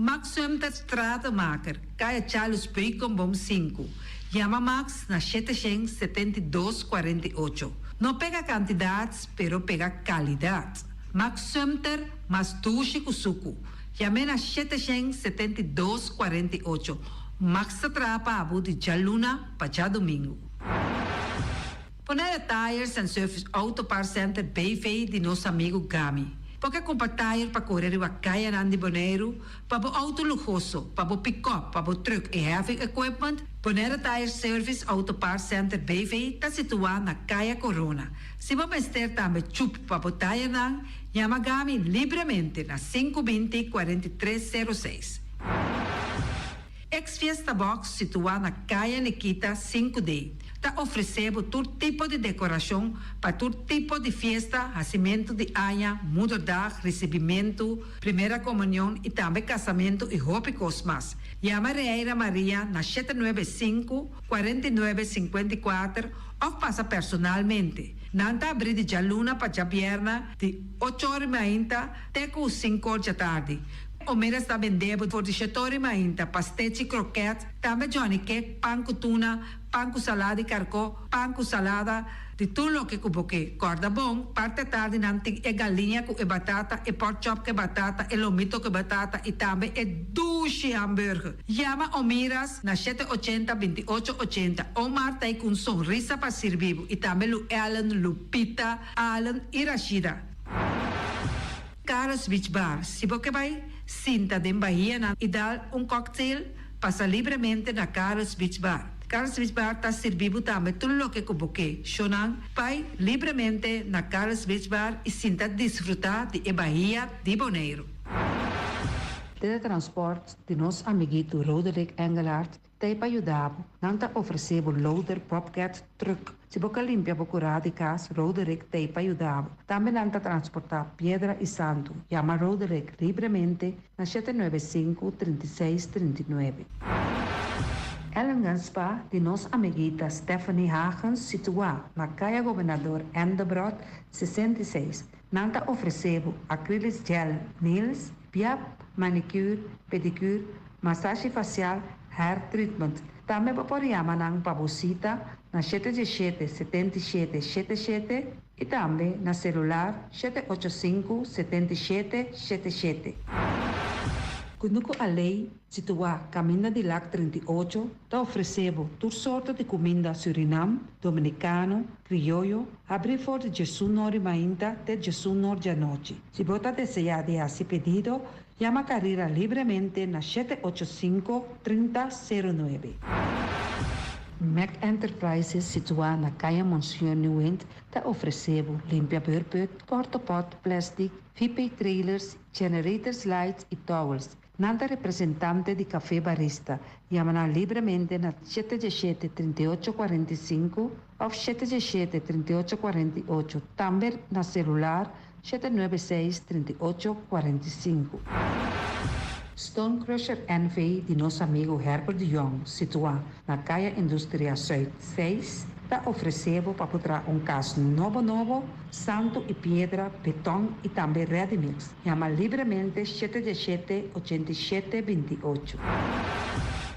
Max Sumter Stratenmaker, Kaya Charles Beukenboom 5. Yama Max na 772 48. No pega kantidat, pero pega kalidat. Max Sumter, mas dushi ku suku. Yam'é na 772 48. Max ta traha pa bo di djaluna pa djadumingu. Bonaire Tires and Service Auto Parts Center BV di nos amigu Gami. Bo ke kumpra tire pa kore riba kayanan di Boneiru, pa bo outo luhoso, pa bo pick-up, pa bo truck i heavy equipment? Bonaire Tire Service Auto Parts Center BV ta situá na Kaya Corona. Si bo mester tambe chup pa bo tirenan, yama Gami libremente na 520 4306. Ex Fiesta Box, situá na Kaya Nikita 5D, ta ofresé bo tur tipo di dekorashon pa tur tipo di fiesta, hasimentu di aña, moederdag, risibimentu, primera komunion i tambe kasamentu i hopi kos mas. Yama Reira Maria na 795 49 54 òf pasa personalmente. Nan ta abrí di djaluna pa djabièrnè di 8 or mainta te ku 5 or djatardi. Omeras ta bende bo for di 7 or di mainta, pastechi, kroket, tambe johnny cake, pan ku tuna, pan ku salada di karkó, pan ku salada, di tur loke ku bo ke. Kòrda bon, parti atardi nan tin e galiña ku e batata, e pork chop ku e batata, e lomito ku e batata i tambe e dushi hamburger. Yama Omiras na 780 28 80. Omar ta ei ku un sonrisa pa sirbi bo i tambe Lu Ellen, Lupita, Allen i Rashida. Carlos Beach Bar, Si bo ke bai sinta den bahianan i dal un cocktail, pasa libremente na Carlos Beach Bar. Carlos Beach Bar ta sirbi bo tambe tur loke ku bo ke. Shownan, bai libremente na Carlos Beach Bar i sinta disfrutá di e bahia di Boneiru. Teletransport di nos amiguito Roderick Engelhardt ta pa yuda bo. Nan ta ofresé bo loader Bobcat truck. Si bo ke limpia bo kurá di kas, Roderick ta pa yuda bo. Tambe nan ta transportá piedra i santu. Yama Roderick libremente na 795 36 39. Ellen Spa di nos amiguita Stephanie Hagens situá na Kaya Gobernador Endebrot 66. Nan ta ofresé bo acrylic gel nails, BIAP, manicure, pedicure, masashi fasial, hair treatment. Tambe bo por yama nan pa bo sita na 717 77 77 i tambe na selular 785 77 77. Kunuku Alei, situá Kaminda di Lac 38, ta ofresé bo tur sorto di kuminda Surinam, Dominikano, Krioyo, habrí for di 11 or di mainta te 11 or di anochi. Si bo ta deseá di hasi pedido, yama Carrera libremente na 785 3009. Mac Enterprises, situá na Kaya Monsieur Nieuwind, ta ofresé bo limpia beurput, portapot, plastic, VP trailers, generators lights i towels. Nan ta representante di Café Barista. Yama nan libremente na 717 3845 òf 717 3848. Tambe na selular 796 3845. Stone Crusher NV di nos amigu Herbert de Jong, situá na Kaya Industria Zuid 6, ta ofresé bo pa traha un kas nobo nobo, santu i piedra, beton i tambe ready mix. Yama libremente 717 87 28.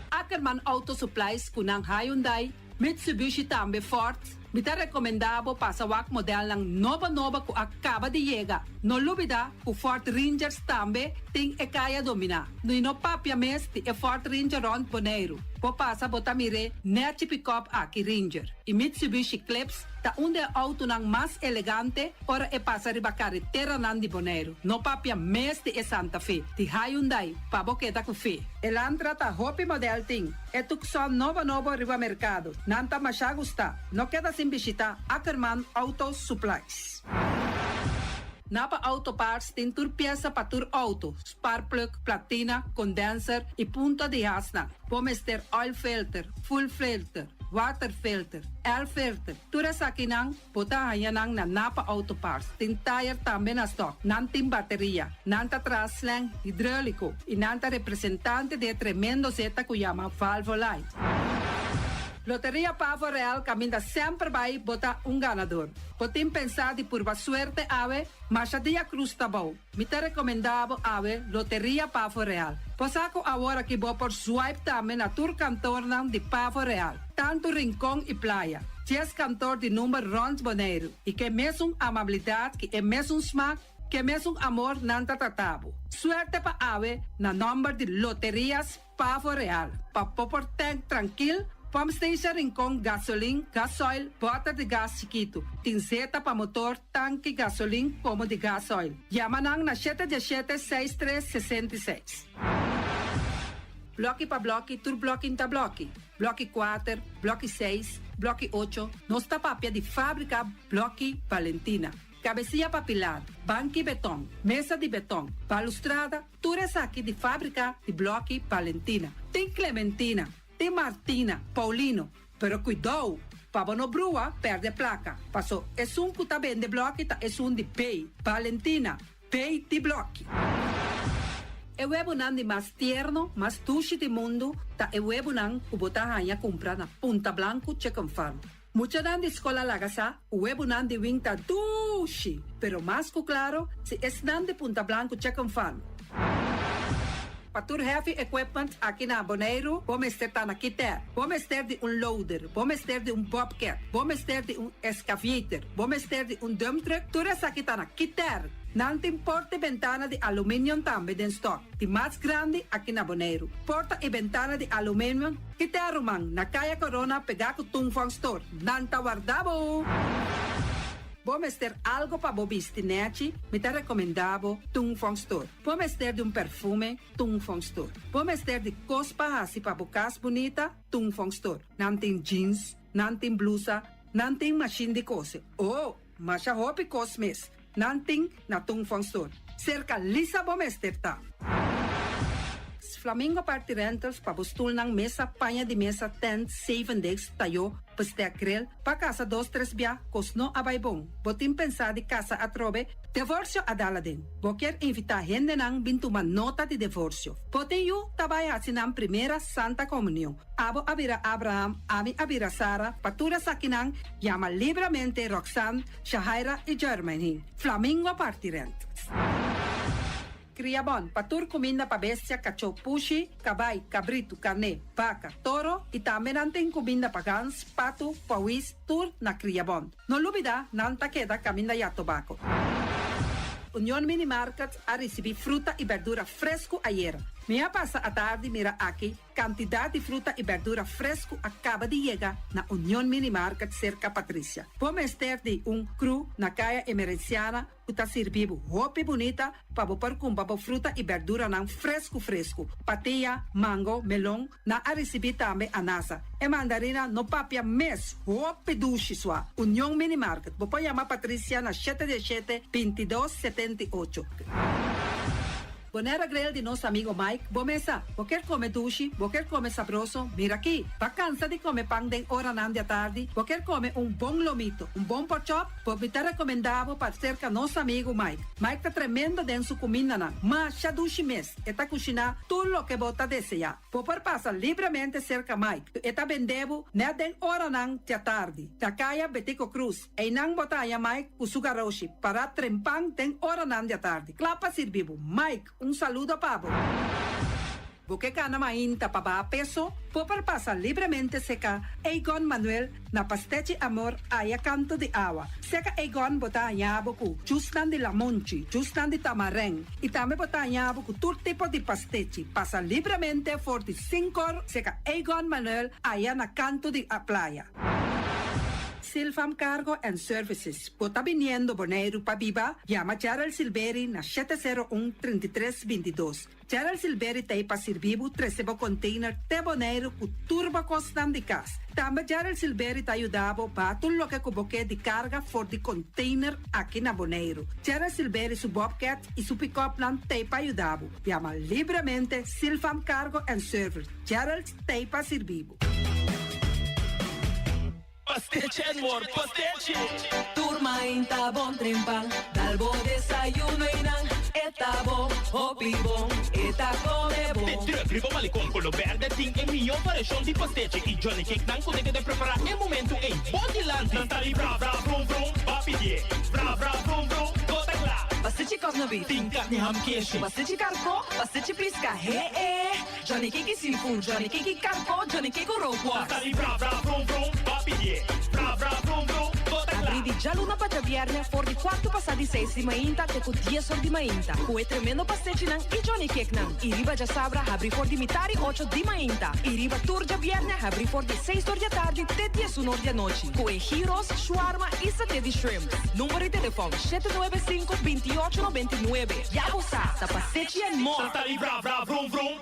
Ackerman Auto Supplies ku nan Hyundai, Mitsubishi tambe Ford. Mi ta rekomendá bo pasa wak modelnan nobo nobo ku a kaba di yega. No lubidá ku Ford Rangers tambe tin e kaya dominá. I no papia mes di e Ford Ranger rònt Boneiru. Bo pasa bo ta mir'é nèchi pikòp aki Ranger. I Mitsubishi Eclipse ta un di e outonan mas elegante ora e pasa riba kareteranan di Boneiru. No papia mes di e Santa Fe, di Hyundai, pa bo keda ku fe. Elantra ta hopi modèl tin. E Tucson nobo nobo riba merkado. Nan ta mashá gustá. No keda sin bishitá Ackerman Auto Supplies. Napa Auto Parts tin tur piesa pa tur auto, sparkplug, platina, condenser y punta di hasnan. Bo mester oil filter, fuel filter, water filter, air filter, tur esakinan bo ta haña nan na Napa Auto Parts. Tin tire tambe na stock. Nan tin bateria. Nan ta traha slang hidrolico y nan ta representante di e tremendo zeta cu yama Valvoline. Loteria Pavo Real caminda semper bay bo ta un ganador. Bo tin pensa di purba suerte awe? Masha dia cruz ta bou. Mi ta recomenda bo awe Loteria Pavo Real. Bo sa cu awor aki bo por swipe tambe na tur kantoornan di Pavo Real, tanto Rincon y Playa. Dies kantoor di number rond Boneiru y ke mesun amabilidad ki e mesun smaak, ke mesun amor nan ta trata bo. Suerte pa awe na nomber di Loterias Pavo Real, pa bo por tank trankil, pump station Rincon, gasolin, gasoil, bòter di gas chikitu. Tin zeta pa motor, tanki, gasolin komo di gasoil. Yama nan na shete diesshete seis tres 66. Blòki pa blòki, tur blòki n'ta blòki. Blòki kuater, blòki seis, blòki ocho, nos ta papia di fábrika Blòki Valentina. Kabesia pa pilar, banki beton, mesa di beton, balustrada, tur esaki di fábrika di blòki Valentina. Tin Clementina, tin Martina, Paulino, pero kuidou pa bo no brua pèrdè plaka, paso esun ku ta bende blòki ta esun di B, Valentina, B di blòki. E webunan di mas tierno, mas dushi di mundu ta e webunan ku bo ta haña kumpra na Punta Blanco Chicken Farm. Muchanan di skol a laga sa ku webunan di wing ta dushi, pero mas ku klaro si esnan di Punta Blanco Chicken Farm. Pa tur heavy equipment aki na Boneiru bo mester ta na Kiter. Bo mester di un loader, bo mester di un bobcat, bo mester di un excavator, bo mester di un dump truck, tur esaki ta na Kiter. Nan tin porta i bentana di aluminium tambe den stock, di mas grandi aki na Boneiru. Porta i bentana di aluminium Kiter ruman, na Kaya Corona pegá ku Tung Fong Store. Nan ta warda bo! Bo mester algo pa bo bisti nèchi? Mi ta rekomendá bo Tung Fong Store. Bo mester di un perfume? Tung Fong Store. Bo mester di kos pa hasi pa bo kas bunita? Tung Fong Store. Nan tin jeans, nan tin blusa, nan tin mashin di kose. Oh! Masha hopi kos mes nan tin na Tung Fong Store. Serka Lisa bo mester ta. Flamingo Party Rentals pa bo stulnan, mesa, paña di mesa, tent, zeven desk, tayó, bestek, grill, pa kasa dos tres bia, kos no a bai bon. Bo tin pensá di kasa atrobe? Devorsio a dal aden. Bo kier invitá hendenan bin tuma nota di devorsio. Bo tin yu ta bai hasi nan primera Santa Komunion. Abo a bira Abraham, ami a bira Sara, pa tur esakinan yama libramente Roxanne, Shahaira i Jermaine. Flamingo Party Rentals. Kria bon pa tur kuminda pa bestia, kachó, pushi, kabai, kabritu, karné, baka, toro i tambe nan tin kuminda pa gans, patu, pawis, tur na Kria Bon. No lubida nan ta keda kaminda ya tobako. Union Mini Market a risibí fruta i berdura fresku ayera. Mi a pasa atardi mira aki Kantidat di fruta i bèrdura fresku a kaba di yega na Union Mini Market serka Patricia. Bo mester di un kru na Kaya Emerenciana ku ta sirbi bo hopi bunita pa bo por kumpra bo fruta i bèrduranan fresku fresku. Patia, mango, melon, nan a risibí tambe anasa. E mandarina no papia mes, hopi dushi sua. Union Mini Market, bo por yama Patricia na shete diesshete, 22, 78. Bonera Grill di nos amigo Mike, bo mesa. Bo kier come dushi, bo kier come sabroso, mira aki. Ba cansa di come pan den oranan di atardi, bo kier come un bon lomito, un bon porkchop, bo mi ta recomenda bo pa cerca nos amigo Mike. Mike ta tremendo den su cumindanan, masha dushi mes, e ta cushina tur loke bo ta desea. Bo por pasa libremente cerca Mike, e ta bende bo net den oranan di atardi, na caya Betico Cruz. Einan bo ta haña Mike ku su garoshi pará trempan den oranan di atardi, kla pa sirbi bo. Mike, un saludo pa bo. Bo ke gana mainta pa baha peso? Bo por pasa libremente seka Egon Manuel na Pastechi Amor aya kanto di awa. Seka Egon bo ta haña bo ku jusnan di lamonchi, jusnan di tamarèn i tambe bo ta haña bo ku tur tipo di pastechi. Pasa libremente for di sinkor seka Egon Manuel aya na kanto di playa. Silfam Cargo and Services, Bo ta biniendo Boneiru pa biba? Yama Gerald Silberi na 701 33 22. Gerald Silberi ta ei pa sirbi bo trese bo container te Boneiru ku tur bo kosnan di kas. Tambe Gerald Silberi ta yuda bo baha tur loke ku bo ke di karga for di container aki na Boneiru. Gerald Silberi su bobcat i su pick-upnan ta ei pa yuda bo. Yama libremente Silfam Cargo and Service. Gerald ta ei pa sirbi bo. Pastechi and more pastechi! Tur mainta bon trempan, dal bo desayuno y nan e ta bon, hopi bon, e ta come bon. De truck riba Malecon Colo Berde tin e mihó variashon di pastechi y Johnny Cake nan ku ta keda prepará e momentu ei bo dilanti. Nan ta di bra bra vrum vrum, ba pidié bra bra vrum vrum, bo ta kla. Pastechi kòsna beef. Tin karni ham keshi. Pastechi karkó, pastechi piska, he e. Johnny Cake seafood, Johnny Cake karko, Johnny Cake rookworst. Ta di bra bra vrum vrum, ba pidié bra bra vrum vrum, bo ta kla. Abrí di djaluna pa djabièrnè for di kuartu pasá di seis di mainta te ku dies or di mainta ku e tremendo pastechinan i Johnny Cakenan. I riba djasabra habrí for di mitari ocho di mainta i riba tur djabièrnè habrí for di seis or di atardi te diesun or di anochi ku e gyros, shawarma i saté di shrimp. Number di telefòn, 795 28 99. Ya bo sa, ta pastechi and more! Ta di bra bra vrum vrum.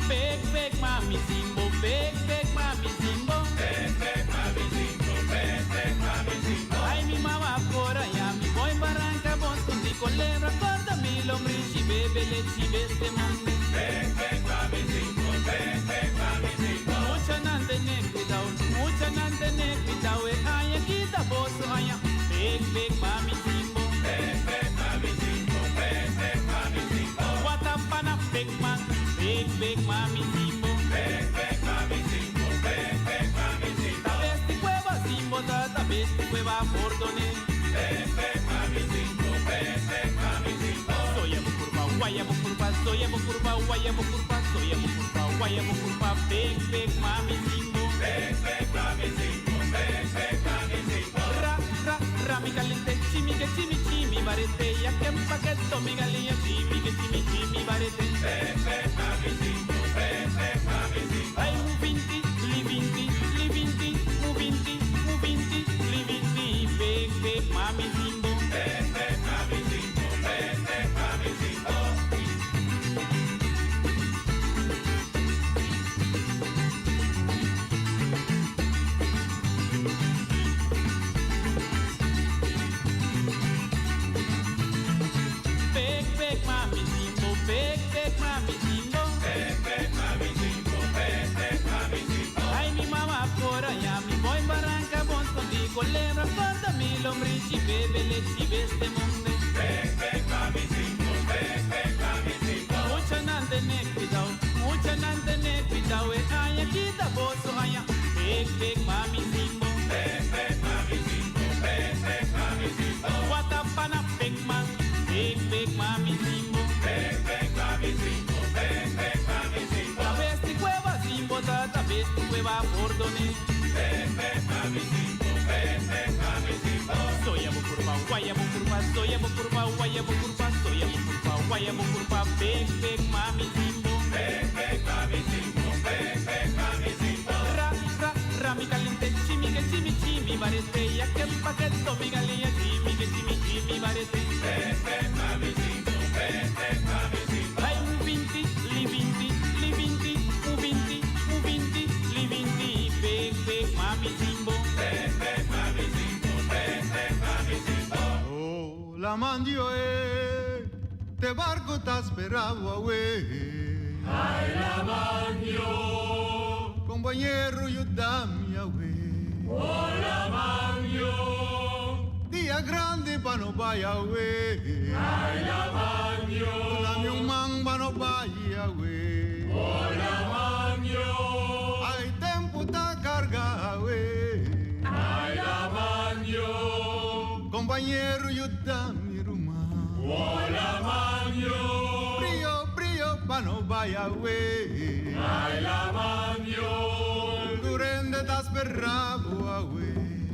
Pek pek mami zimbo, pek pek mami zimbo. Pek pek mami zimbo, pek pek mami zimbo. Ay mi mama por allá, mi voy barranca bos con di colebra, corda mi lombriz y bebe leche y beste monde. Pek pek mami zimbo, pek pek mami zimbo. Mucha nan tene cuidao, mucha nan tene cuidao, e aña kita boso aña. Pek pek mami zimbo. Pek pek mami zimbo, pek pek mami zimbo. Watapana pek man, pek pek mami zimbo. Pek pek mami zimbo, pek pek mami zimbo. Ta besti cueva zimbo, ta ta besti cueva bordone. Pek pek mami zimbo, pek pek mami zimbo. Soya bo curva, guaya bo curva, soya bo curva, guaya bo curva, soya bo curva, guaya bo curva, pek pek mami zimbo. Pek pek mami zimbo, pek pek mami zimbo. Ra ra ra mi caliente, chimi que chimi chimi barete, ya que paqueto mi galinha, chimi que chimi chimi barete. Pek pek mami zimbo, pek pek mami zimbo. Ay mu vinti, li vinti, li vinti, mu vinti, mu vinti, li vinti, pek pek mami zimbo. Pek pek mami zimbo, pek pek mami zimbo. Pek pek mami zimbo, pek pek mami zimbo. Pek pek mami zimbo, pek pek mami zimbo. Ay mi mama por allá, mi voy barranca bon con di colebra, corta mi lombriz y bebe leche y beste monde. Pek pek mami zimbo, pek pek mami zimbo. Mucha nan tene cuidao, mucha nan tene cuidao, e aña kita boso aña. Pek pek mami zimbo. Pek pek mami zimbo, pek pek mami zimbo. Watapana pek man, pek pek mami zimbo. Pek pek mami zimbo, pek pek mami zimbo. Ta besti cueva zimbo, ta ta besti cueva bordone. Pek pek mami zimbo, pek pek mami zimbo. Soya bo curva, guaya bo curva, soya bo curva, guaya bo curva, soya bo curva, guaya bo curva, pek pek mami zimbo. Pek pek mami zimbo, pek pek mami zimbo. Ra ra ra mi caliente, chimi que chimi chimi barete, ya que paqueto mi galinha, chimi que chimi chimi barete. Pek pek mami zimbo, pek pek mami zimbo. Ay mu vinti, li vinti, li vinti, mu vinti, mu vinti, li vinti, pek pek mami zimbo. Pek pek mami zimbo, pek pek mami zimbo. Oh, la mandio eh, te barco ta esperado awe. Ay, la mandio. Compañero, yo dame awe. Oh, la mandio. Dia grandi pa no vaya we. Ay, la mandio. Dame un man pa no vaya we. Oh, la mandio. Ay, tempo ta carga we. Ay, la mandio. Compañero yuda mi ruman. Hola manio. Brio, brio pa no bai awe. Ay la manio. Durende ta spera bo awe.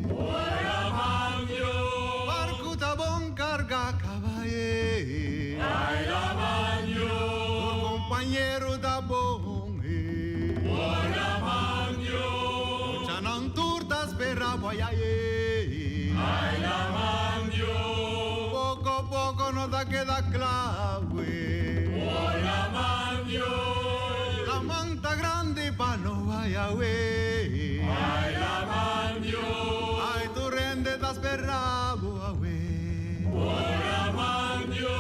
Hola manio. Barku ta bon karga kabaye. Ay la manio. Tur compañero ta bon eh. Hola manio. Muchanan tur ta spera bo ayaye. Ay la manio. Poco poco no ta keda kla we. Hola manio. Laman ta grandi pa no bai awe. Ay la manio. Ay tur hende ta spera bo awe. Hola manio.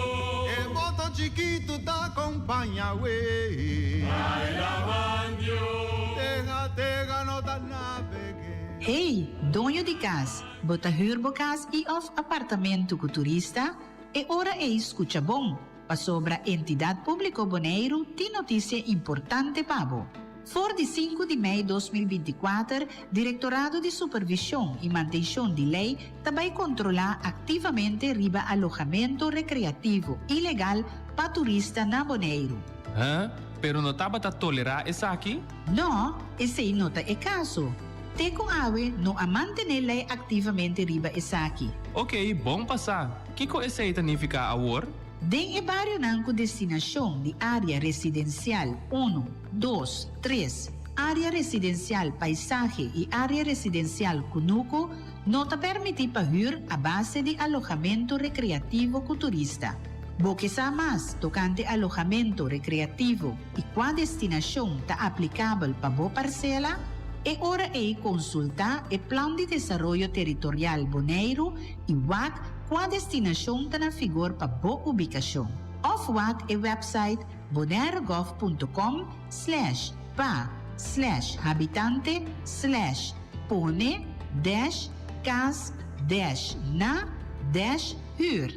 E boto chikitu ta kompaña we. Ay la manio. Tega tega no ta nabeg'é. Hey, doño di kas, bo ta hür bo kas i òf apartamentu ku turista? E ora ei skucha bon, pasobra Entidat Públiko Boneiru tin notisia importante pa bo. For di sinku di mei 2024, Direktorado di Supervishon i Mantenshon di Lei ta bai kontrolá aktivamente riba alohamentu rekreativo ilegal pa turista na Boneiru. Huh? Pero no tabata tolerá esaki? No, esei no ta e kaso. Te ku awe no a mantené lei aktivamente riba esaki. Oké, bon pa sa. Kiko esei ta nifiká awor? Den e barionan ku destinashon di área residensial unu, dos, tres, área residensial paisahe i área residensial kunuku no ta permití pa hür a base di alohamentu rekreativo ku turista. Bo ke sa mas tokante alohamentu rekreativo i kua destinashon ta aplikabel pa bo parsela? E ora ei konsultá e Plan di Desaroyo Teritorial Boneiru i wak kua destinashon ta na figor pa bo ubikashon. Òf wak e wèpsait bonairegov punto com slash pa slash habitante slash pone dash kas dash na dash hür.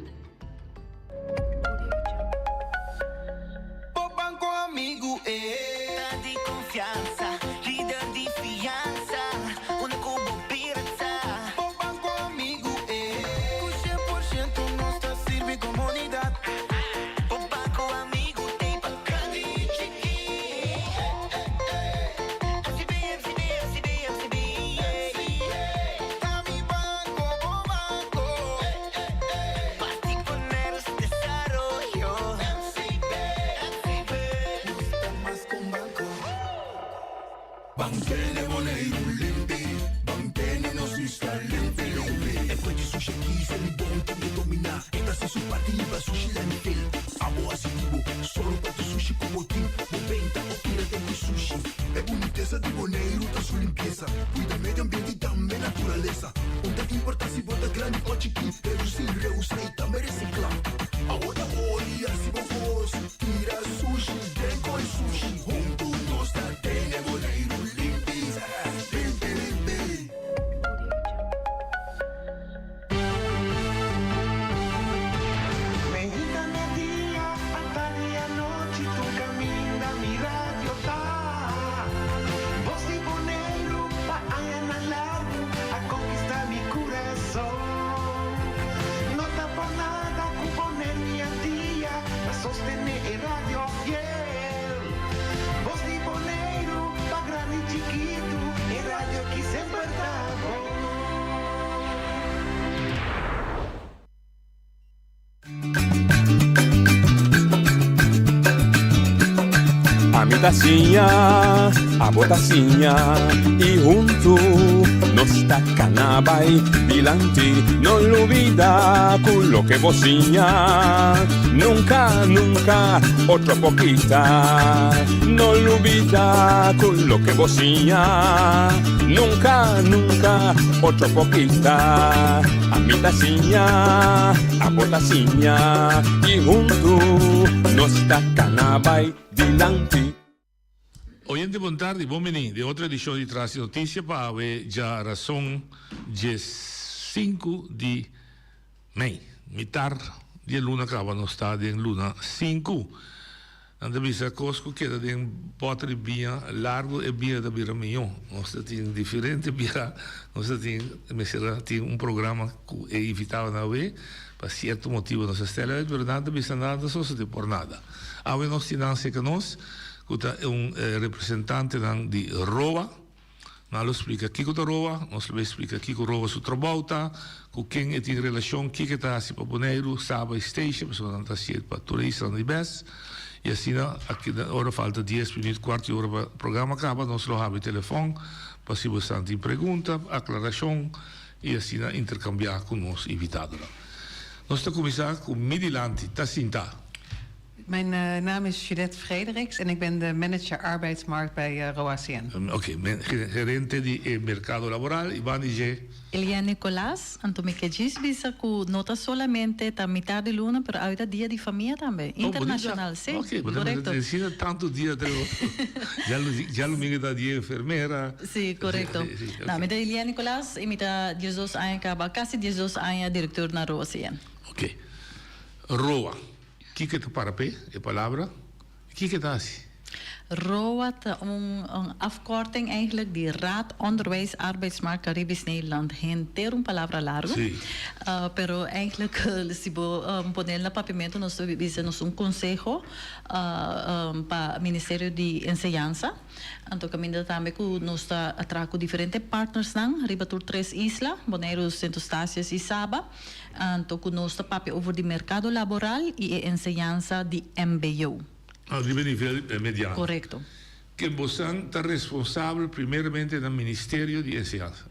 Bo banco amigu e. Ta di confiansa, lider di fiansa, unda cu bo bira ta. Bo banco amigu e. Cu cien por ciento nos ta sirbi comunidad. Bo banco amigu t'ey pa grandi y chiki. MCB, MCB, MCB, MCB, yeah. Ta mi banco, bo banco. Pa poner desaroyo. MCB, MCB. Nos ta mas ku un banko. Ban tene Boneiru limpi, ban tene nos isla limpi limpi. E kue di sushi aki se mi bon tambe dominá. E ta hasi su parti liba sushi landfill. Abo hasi di bo, solo pa tu sushi ku bo tin. Bo benta o tira den ku sushi. E bunitesa di Boneiru ta su limpiesa. Kuida medio ambiente i tambe naturalesa. Un ta importá si bo ta grandi o chikí, redusí, reusá i tambe resiklá. Awor ta ori hasi bo kos, tira sushi den koi sushi. Huntu nos ta tene Boneiru limpi, limpi limpi. Meinta media, atardi anochi tur caminda mi radio ta. Bos di Boneiru pa añanan largu a conquista mi curason. No ta por nada cu Boneiru y Antia ta sostene e radio fiel. Bos di Boneiru pa grandi y chikitu e radio aki semper ta bon. Ami ta siña, abo ta siña y huntu nos ta cana bay dilanti. No lubida cu loke bo siña nunca, nunca otro por kita. No lubida cu loke bo siña nunca, nunca otro por kita. Ami ta siña, abo ta siña y huntu nos ta cana bay dilanti. Oyente bon tardi, bon bini den otro edicion di Tras di Noticia pa awe dja rason dje sinku di mei, mitar di e luna caba nos ta den luna sinku. Nan ta bisa kos ku keda den bòter di biña largu e biña ta bira mihó. Nos ta tin diferente bia nos ta tin mester a tin un programa ku e invitadonan awe pa sierto motibu nos a stèl uit pero nan ta bisa nada ta sosodé por nada. Awe nos tin nan serka nos ku ta un representantenan di roa. Nan lo splika kiko ta roa, nos lo bay splika kiko roa su trabou ta, ku ken e tin relashon, kiko e ta hasi pa Boneiru, Saba i Statia, pasobra nan ta hasié pa tur e islanan di bes. I asina aki ora falta dies minüt, kuart di ora pa programa kaba, nos lo habri telefòn pa si bosan tin pregunta, aklarashon i asina interkambiá ku nos invitadonan. Nos ta kuminsá ku mi dilanti ta sintá. Mijn naam is Juliette Frederiks en ik ben de manager arbeidsmarkt bij ROACN. Oké, gerente di e merkado laboral i banda di dje. Eliane Nicolaas, Anto mi ke djis bisa ku no ta solamente ta mitar di luna pero awe ta dia di famia tambe, internashonal, si, Oké, bo ta korekto. asina tantu dia ta djalumingu ta dia enfermera. Si, korekto. No, mi ta Eliane Nicolaas i mi ta diesdos aña kaba, kasi diesdos aña direktor na ROACN. Oké, ROA. Kiko ta para p'e, e palabra? Kiko ta hasi? ROA ta un afkorting eigenlijk di Raad Onderwijs Arbeidsmarkt Caribisch Nederland. Henter un palabra largo. Sí. Pero eigenlijk si bo ponel na papiamento nos ta bisa nos un conseho pa Ministerio di Enseñansa. Anto caminda tambe cu nos ta traha cu diferente partnersnan riba tur tres isla, Boneiru, Sint Eustatius y Saba. Anto ku nos ta papia over di merkado laboral i e enseñansa di mbo. Ah, riba e nivel mediano. Korekto. Ken bosan ta responsabel primeramente na Ministerio di Enseñansa?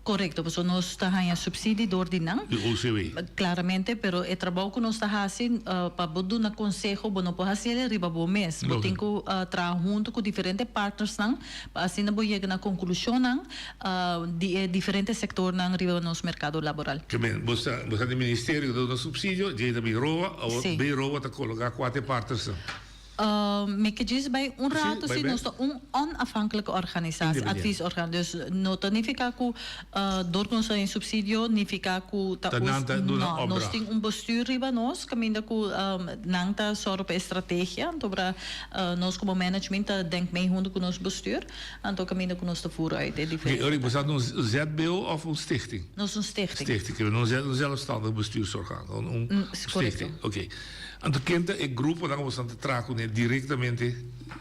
Korekto, pasobra nos ta haña supsidi dor di nan. Di OCW. Klaramente, pero e trabou ku nos ta hasi, pa bo duna konseho, bo no por hasi el riba bo mes. Bo tin ku traha huntu ku diferente partnersnan pa asina bo yega na konklushonnan. Di e diferente sectornan riba nos mercado laboral. Ke men, bo sa, bo sa di ministerio ta duna subsidio, djei ta bin roba, awor Sí. bin roba ta coloca cuate partners nan. Mi ke djis bai un Sí, rato bai si bek. nos ta un onafhankelijke organisatie, Independiente. adviesorgaan. Dus no ta nifica cu door cu nos ta den subsidio nifica cu ta Ta us, nan ta duna no, nos opdracht. tin un bestuur riba nos caminda cu nan ta zorg pa e strategia, anto bra nos como management ta denk mee hunto cu nos bestuur. Anto kaminda ku nos ta fura uit e diferente. Oké, ora bo un ZBO of un stichting? Nos un stichting. Stichting, oké, un zelfstandig bestuursorgaan, un stichting, oké. Anto ken ta e gruponan ku boso ta traha kuné direktamente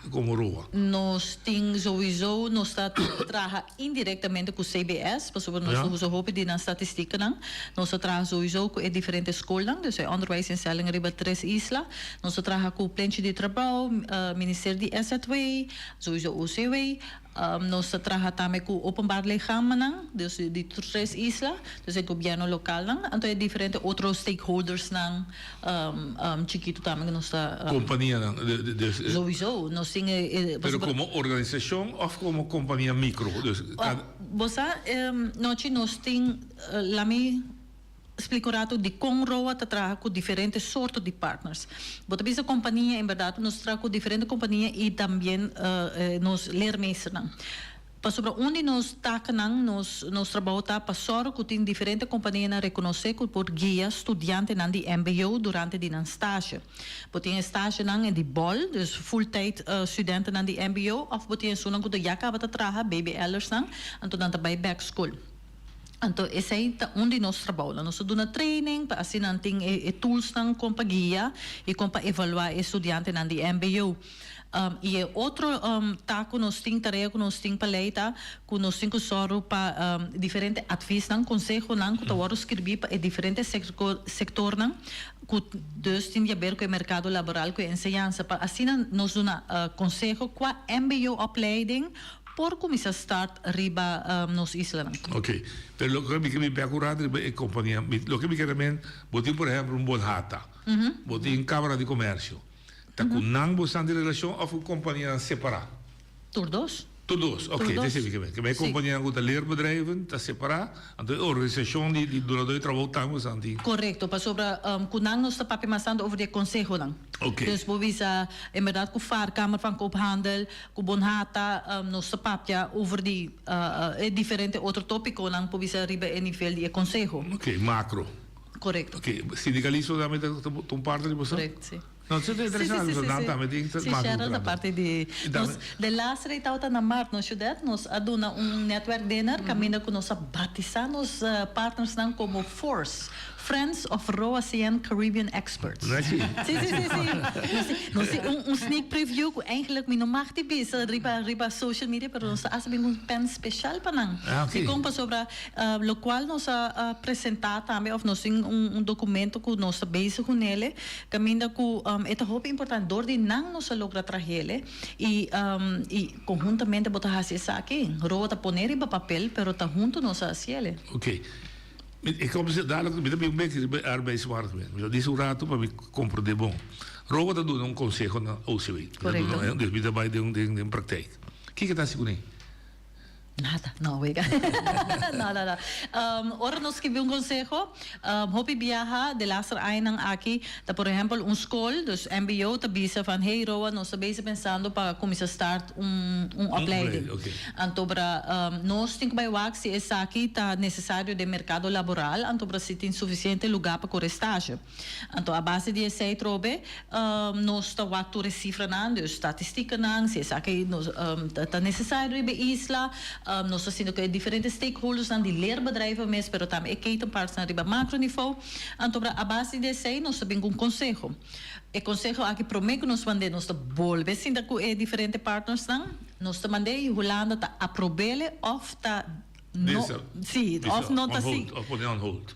komo roa? Nos tin souiso, nos ta traha indirektamente ku CBS, pasobra nos ta usa hopi di nan statistikanan. Nos ta traha souiso ku e diferente skolnan, dus e onderwijsinstellingen riba tres isla. Nos ta traha ku Plenchi di Trabou, Ministerio di SZW, Souiso OCW, nos ta traha tambe ku openbaar lichaamnan, dus di tur tres isla, dus e gobièrnu lokalnan, anto e diferente otro stakeholdersnan chikitu tambe ku nos ta. Kompanianan, dus. Souiso, nos tin e. Pero komo organisashon òf komo kompania mikro? Dus kada. Bo sa, Nochi, nos tin, lami. Splica un rato dicon Roa ta traha cu diferente sorto di partners. Bo ta bisa compania, en berdad nos ta traha cu diferente compania y tambien nos leermeesternan. Pasobra un di nos takennan, nos nos trabou ta pa sòru cu tin diferente companianan reconoce cu por guia studiantenan di mbo durante di nan stage. Bo tin e stagenan di bol, dus full tijd studentenan di mbo, of bo tin esunnan cu ta ya caba ta traha, BBL'ersnan, anto nan ta bay back school. Anto esei ta un di nos trabounan. Nos ta duna training pa asina nan tin e toolsnan kon pa guia i kon pa evaluá e studiantenan di mbo. I e otro tak ku nos tin, tarea ku nos tin pa lei ta ku nos tin ku sòru pa diferente advisnan, konsehonan ku ta wòrdu skirbí pa e diferente sektornan ku dus tin di aber ku e merkado laboral, ku e enseñansa pa asina nos duna konseho kua mbo-opleiding Por cuminsa start riba nos islanan. Ok, pero loke mi ke mi bek un rato riba e compania, mi loke mi kere men, bo tin por ehemplo un Bonhata, bo tin Camara di Comercio, ta cu nan bo esnan di relacion of cu companianan separa? Tur dos. Tur dos, ok, Tur dos. esei mi ke men, ke men e Si. companianan cu ta leerbedrijven ta separa, anto e organisacion di di dunador di trabou tambe bo esnan tin. Correcto, pasobra cu nan nos ta papia mas tanto over di e consehonan. Ok. Dus bo bisa, en berdad cu FAR, Kamer van Koophandel, Ku Bonhata nos ta papia over di e diferente otro topiconan por bisa riba e nivel di e conseho. Ok, macro. Correcto. Ok, sindicalismo tambe ta un parte di boso? Correcto, si. No, esei ta interesante, pasobra nan tambe tin Sí, Cheryl ta parti di nos. De laatste rei tabata na mart, no Judette? Nos a duna un netwerkdinner kaminda ku nos a batisá nos partnersnan komo FORCE, Friends of Roa CN Caribbean Experts. Sí, sí, sí, sí. Nos tin un sneak preview ku eigenlijk mi no mag di bisa riba riba social media, pero nos ta hasi bin un pen speshal pa nan. Dikon? Pasobra lokual nos a presentá tambe òf nos tin un dokumento ku nos ta bezig kunele, Caminda cu e ta hopi importante, door di nan nos a logra trahele y y conhuntamente bo ta haci esaki. Roa ta pone riba papel, pero ta hunto nos a haciele. Ok. Mi kom dadelijk, mi ta bin un beki riba e arbeidsmarkt mes. Mi ta disi un rato pa mi comprende bon. Roa ta duna un conseho na OCW. Mi ta duna, dus mi ta bay den den praktijk. Kiko ta haci cune? Nada, no wega. No, no, no. Ora nos skibi un conseho, hopi biaha de laster añanan aki ta por ehempel un skol, dus mbo ta bisa van hey Roa nos ta bezig pensando pa cuminsa start un un opleiding. Anto bra nos tin cu bay wak si esaki ta necesario den mercado laboral, anto bra si tin suficiente lugar pa core stage. Anto a base di esei trobe nos ta wak tur e sifranan, dus statistikanan, si esaki nos ta nesesario riba e isla. Nos ta sinti ku e diferente stakeholdersnan di leerbedrijven mes, pero tambe e ketenpartnersnan riba makroniveau. Anto a base di esei nos ta bin ku un konseho. E konseho aki promé ku nos mand'é nos ta bolbe sinta ku e diferente partnersnan. Nos ta mand'é i Hulanda ta aprob'é òf ta no, si, òf no ta si. Òf pone on hold.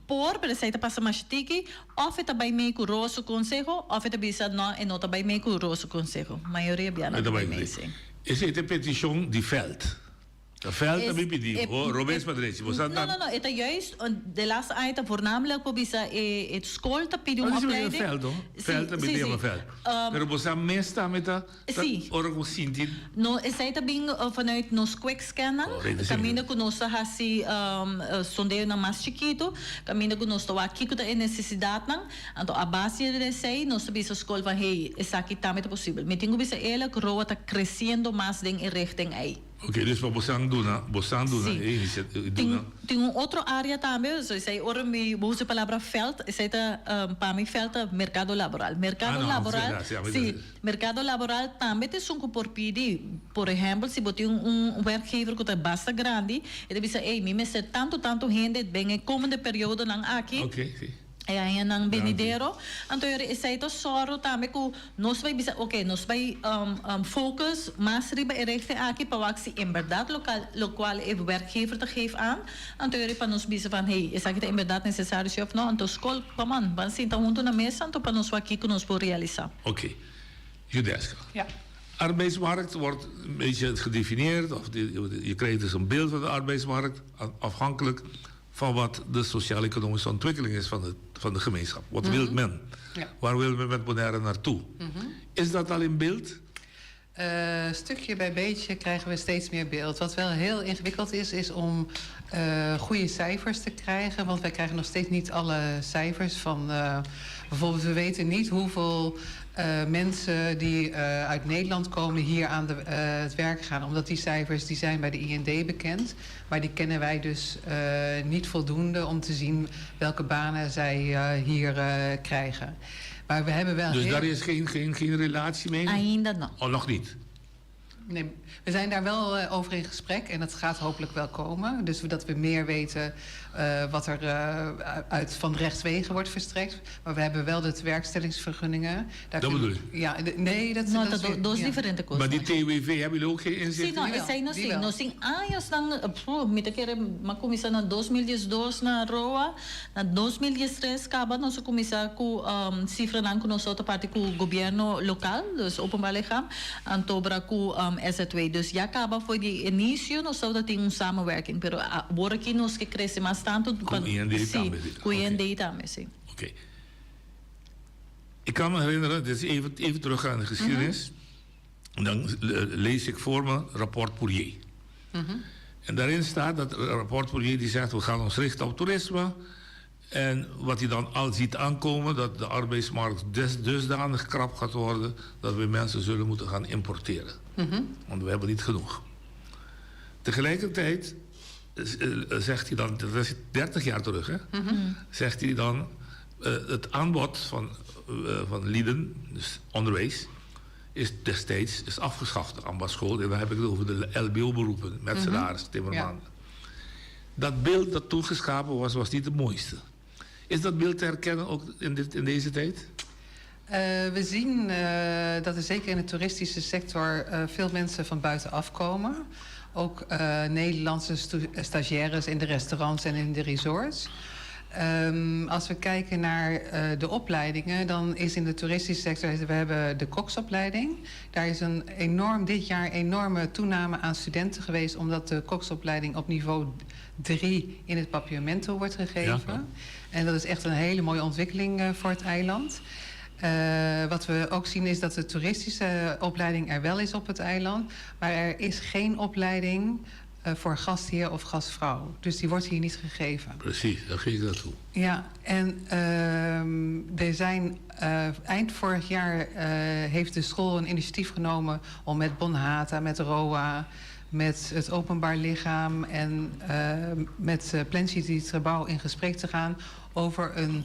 Por, pero esei ta pasa masha tiki, of e ta bai mei ku Roa su konseho, of e ta bisa no, e no ta bai mei ku Roa su konseho. Mayoria bia nan ta bai mei, si. Esei ta e petishon di vèlt. Ta vèlt ta bin pidi, o robes pa drechi. Bo sa No, no, no, e ta juist, de laatste aña ta voornamelijk por bisa e skol ta pidi un Mas opleiding. Vèlt, no? Vèlt ta bin yama vèlt. Pero bo sa mes tambe ta. Sí. Ora ku sinti. No, esei ta bin vanuit nos quickscannan, kaminda ku nos ta hasi sondeonan mas chikitu, kaminda ku nos ta wak kiko ta e nesesidatnan. Anto a base di esei nos ta bisa skol van hey, esaki tambe ta posibel. Mi tin ku bisa eerlijk, Roa ta kresiendo mas den e richting ei. Oké, dus pa bosan duna, bosan duna e inisiativa, duna. Tin un otro área tambe, so esei ora mi bo usa e palabra veld, esei ta pa mi veld ta merkado laboral. Merkado laboral, sí, merkado laboral tambe ta esun ku por pidi, por ehèmpel si bo tin un werkgever ku ta basta grandi, e ta bisa ey mi mester tantu tantu hende den e komende periodonan aki. E añanan benidero. Anto yora esei ta sòru tambe ku nos bai bisa oke nos bai focus mas riba e richting aki pa wak si enbèrdat lokal lokual e werkgever ta geef aan. Anto yora pa nos bisa van hey esaki ta enbèrdat nesesario si òf no. Anto skol come on ban sinta huntu na mesa anto pa nos wak kiko nos por realisá. Oké. Judeska. Ja. Arbeidsmarkt wordt een beetje gedefinieerd, of je krijgt dus een beeld van de arbeidsmarkt afhankelijk van wat de sociaal-economische ontwikkeling is van de, van de gemeenschap. Wat wil men? Ja. Waar wil men met Bonaire naartoe? Is dat al in beeld? Uh, stukje bij beetje krijgen we steeds meer beeld. Wat wel heel ingewikkeld is, is om uh, goede cijfers te krijgen. Want wij krijgen nog steeds niet alle cijfers van. Uh, bijvoorbeeld, we weten niet hoeveel uh, mensen die uh, uit Nederland komen hier aan de, uh, het werk gaan. Omdat die cijfers die zijn bij de IND bekend. Maar die kennen wij dus uh, niet voldoende om te zien welke banen zij uh, hier uh, krijgen. Maar we hebben wel. Dus heel... daar is geen, geen, geen relatie mee? Ainda no. Oh, nog niet? Nee, we zijn daar wel uh, over in gesprek en dat gaat hopelijk wel komen. Dus dat we meer weten uh, wat er uh, uit van rechtswegen wordt verstrekt. Maar we hebben wel de tewerkstellingsvergunningen. Daar dat bedoel ik? Ja, de, nee, dat, no, dat, dat is ja. diferente Maar die TWV hebben jullie ook geen inzicht in? Si, no, esei no si. Nos tin años nan, mi ta kere, m'a kuminsá na 2012 na Roa. Na 2013 kaba nos a kuminsá ku sifranan ku nos ta parti ku gobièrnu lokal, dus openbaar lichaam, anto bra ku SZW. Dus ya kaba for di inisio nos tabata tin un samenwerking, pero awor aki nos ke krese mas tantu Ku IND tambe si, ku IND tambe, si. Oké. Ik kan me herinneren, dit is even, even teruggaan in de geschiedenis. Dan lees ik voor me rapport Pourier. En daarin staat dat rapport Pourier die zegt we gaan ons richten op toerisme. En wat hij dan al ziet aankomen, dat de arbeidsmarkt des, dusdanig krap gaat worden dat we mensen zullen moeten gaan importeren. Want we hebben niet genoeg. Tegelijkertijd zegt hij dan, dat is 30 jaar terug, hè, zegt hij dan. Het aanbod van, van lieden, dus onderwijs, is destijds is afgeschaft, de ambachtschool. En dan heb ik het over de LBO-beroepen, metselaars, timmerman. Dat beeld dat toen geschapen was, was niet het mooiste. Is dat beeld te herkennen ook in, dit, in deze tijd? Uh, we zien uh, dat er zeker in de toeristische sector uh, veel mensen van buitenaf komen. Ook Nederlandse stagiaires in de restaurants en in de resorts. Um, als we kijken naar uh, de opleidingen, dan is in de toeristische sector, we hebben de koksopleiding. Daar is een enorm, dit jaar enorme toename aan studenten geweest, omdat de koksopleiding op niveau 3 in het papiamento wordt gegeven. Ja. En dat is echt een hele mooie ontwikkeling uh, voor het eiland. Uh, wat we ook zien is dat de toeristische opleiding er wel is op het eiland. Maar er is geen opleiding uh, voor gastheer of gastvrouw. Dus die wordt hier niet gegeven. Precies, daar ging ik naartoe. Ja, en uh, er zijn, uh, eind vorig jaar uh, heeft de school een initiatief genomen om met Bonhata, met ROA, met het openbaar lichaam en uh, met uh, die Trabouw in gesprek te gaan over een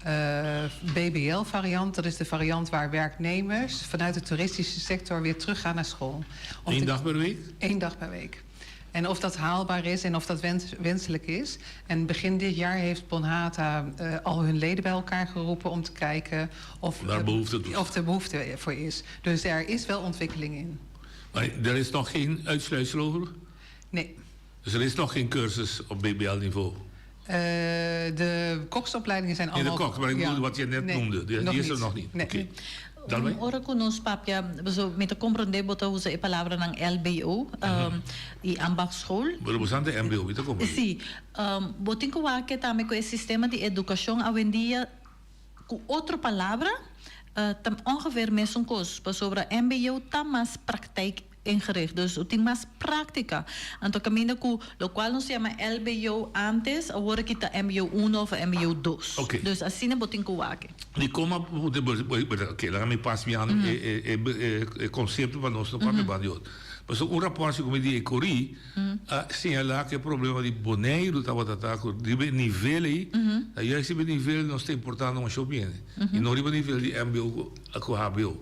uh, BBL-variant. Dat is de variant waar werknemers vanuit de toeristische sector weer teruggaan naar school. Om Eén dag per week? Eén dag per week. En of dat haalbaar is en of dat wens, wenselijk is. En begin dit jaar heeft Bonhata uh, al hun leden bij elkaar geroepen om te kijken of, Daar behoefte toe. of er behoefte voor is. Dus er is wel ontwikkeling in. Maar er is nog geen uitsluitsel over? Nee. Dus er is nog geen cursus op BBL-niveau? Uh, de koksopleidingen zijn allemaal... Nee, de kok, maar ik bedoel ja. wat je net nee, noemde. Die, die is er nog niet. Nee. Oké. Okay. Um, ora ku nos papia, so mi ta komprondé bo ta usa e palabranan LBO um, i ambachtsschool. Pero bo sa ta MBO, mi ta komprondé. Sí, um, bo tin ku wak tambe ku e sistema di edukashon awendia ku otro palabra uh, ta ongeveer mesun kos, pasobra MBO ta mas praktijk ingericht. Dus bo tin mas práktika. Anto kaminda ku lokual nos yama LBO antes, awor aki ta MBO uno of MBO dos. Oké. Dus asina bo tin ku wak. Di kon a Oké, laga mi pas mi aan e e e e konsepto pa nos no papia ban di otro. Pasobra un rapòrt segun mi di Ecorie a señalá ku e problema di Boneiru tabata ta ku riba e nivel ei, ta juist riba e nivel nos ta importando masho bien i no riba e nivel di MBO ku HBO.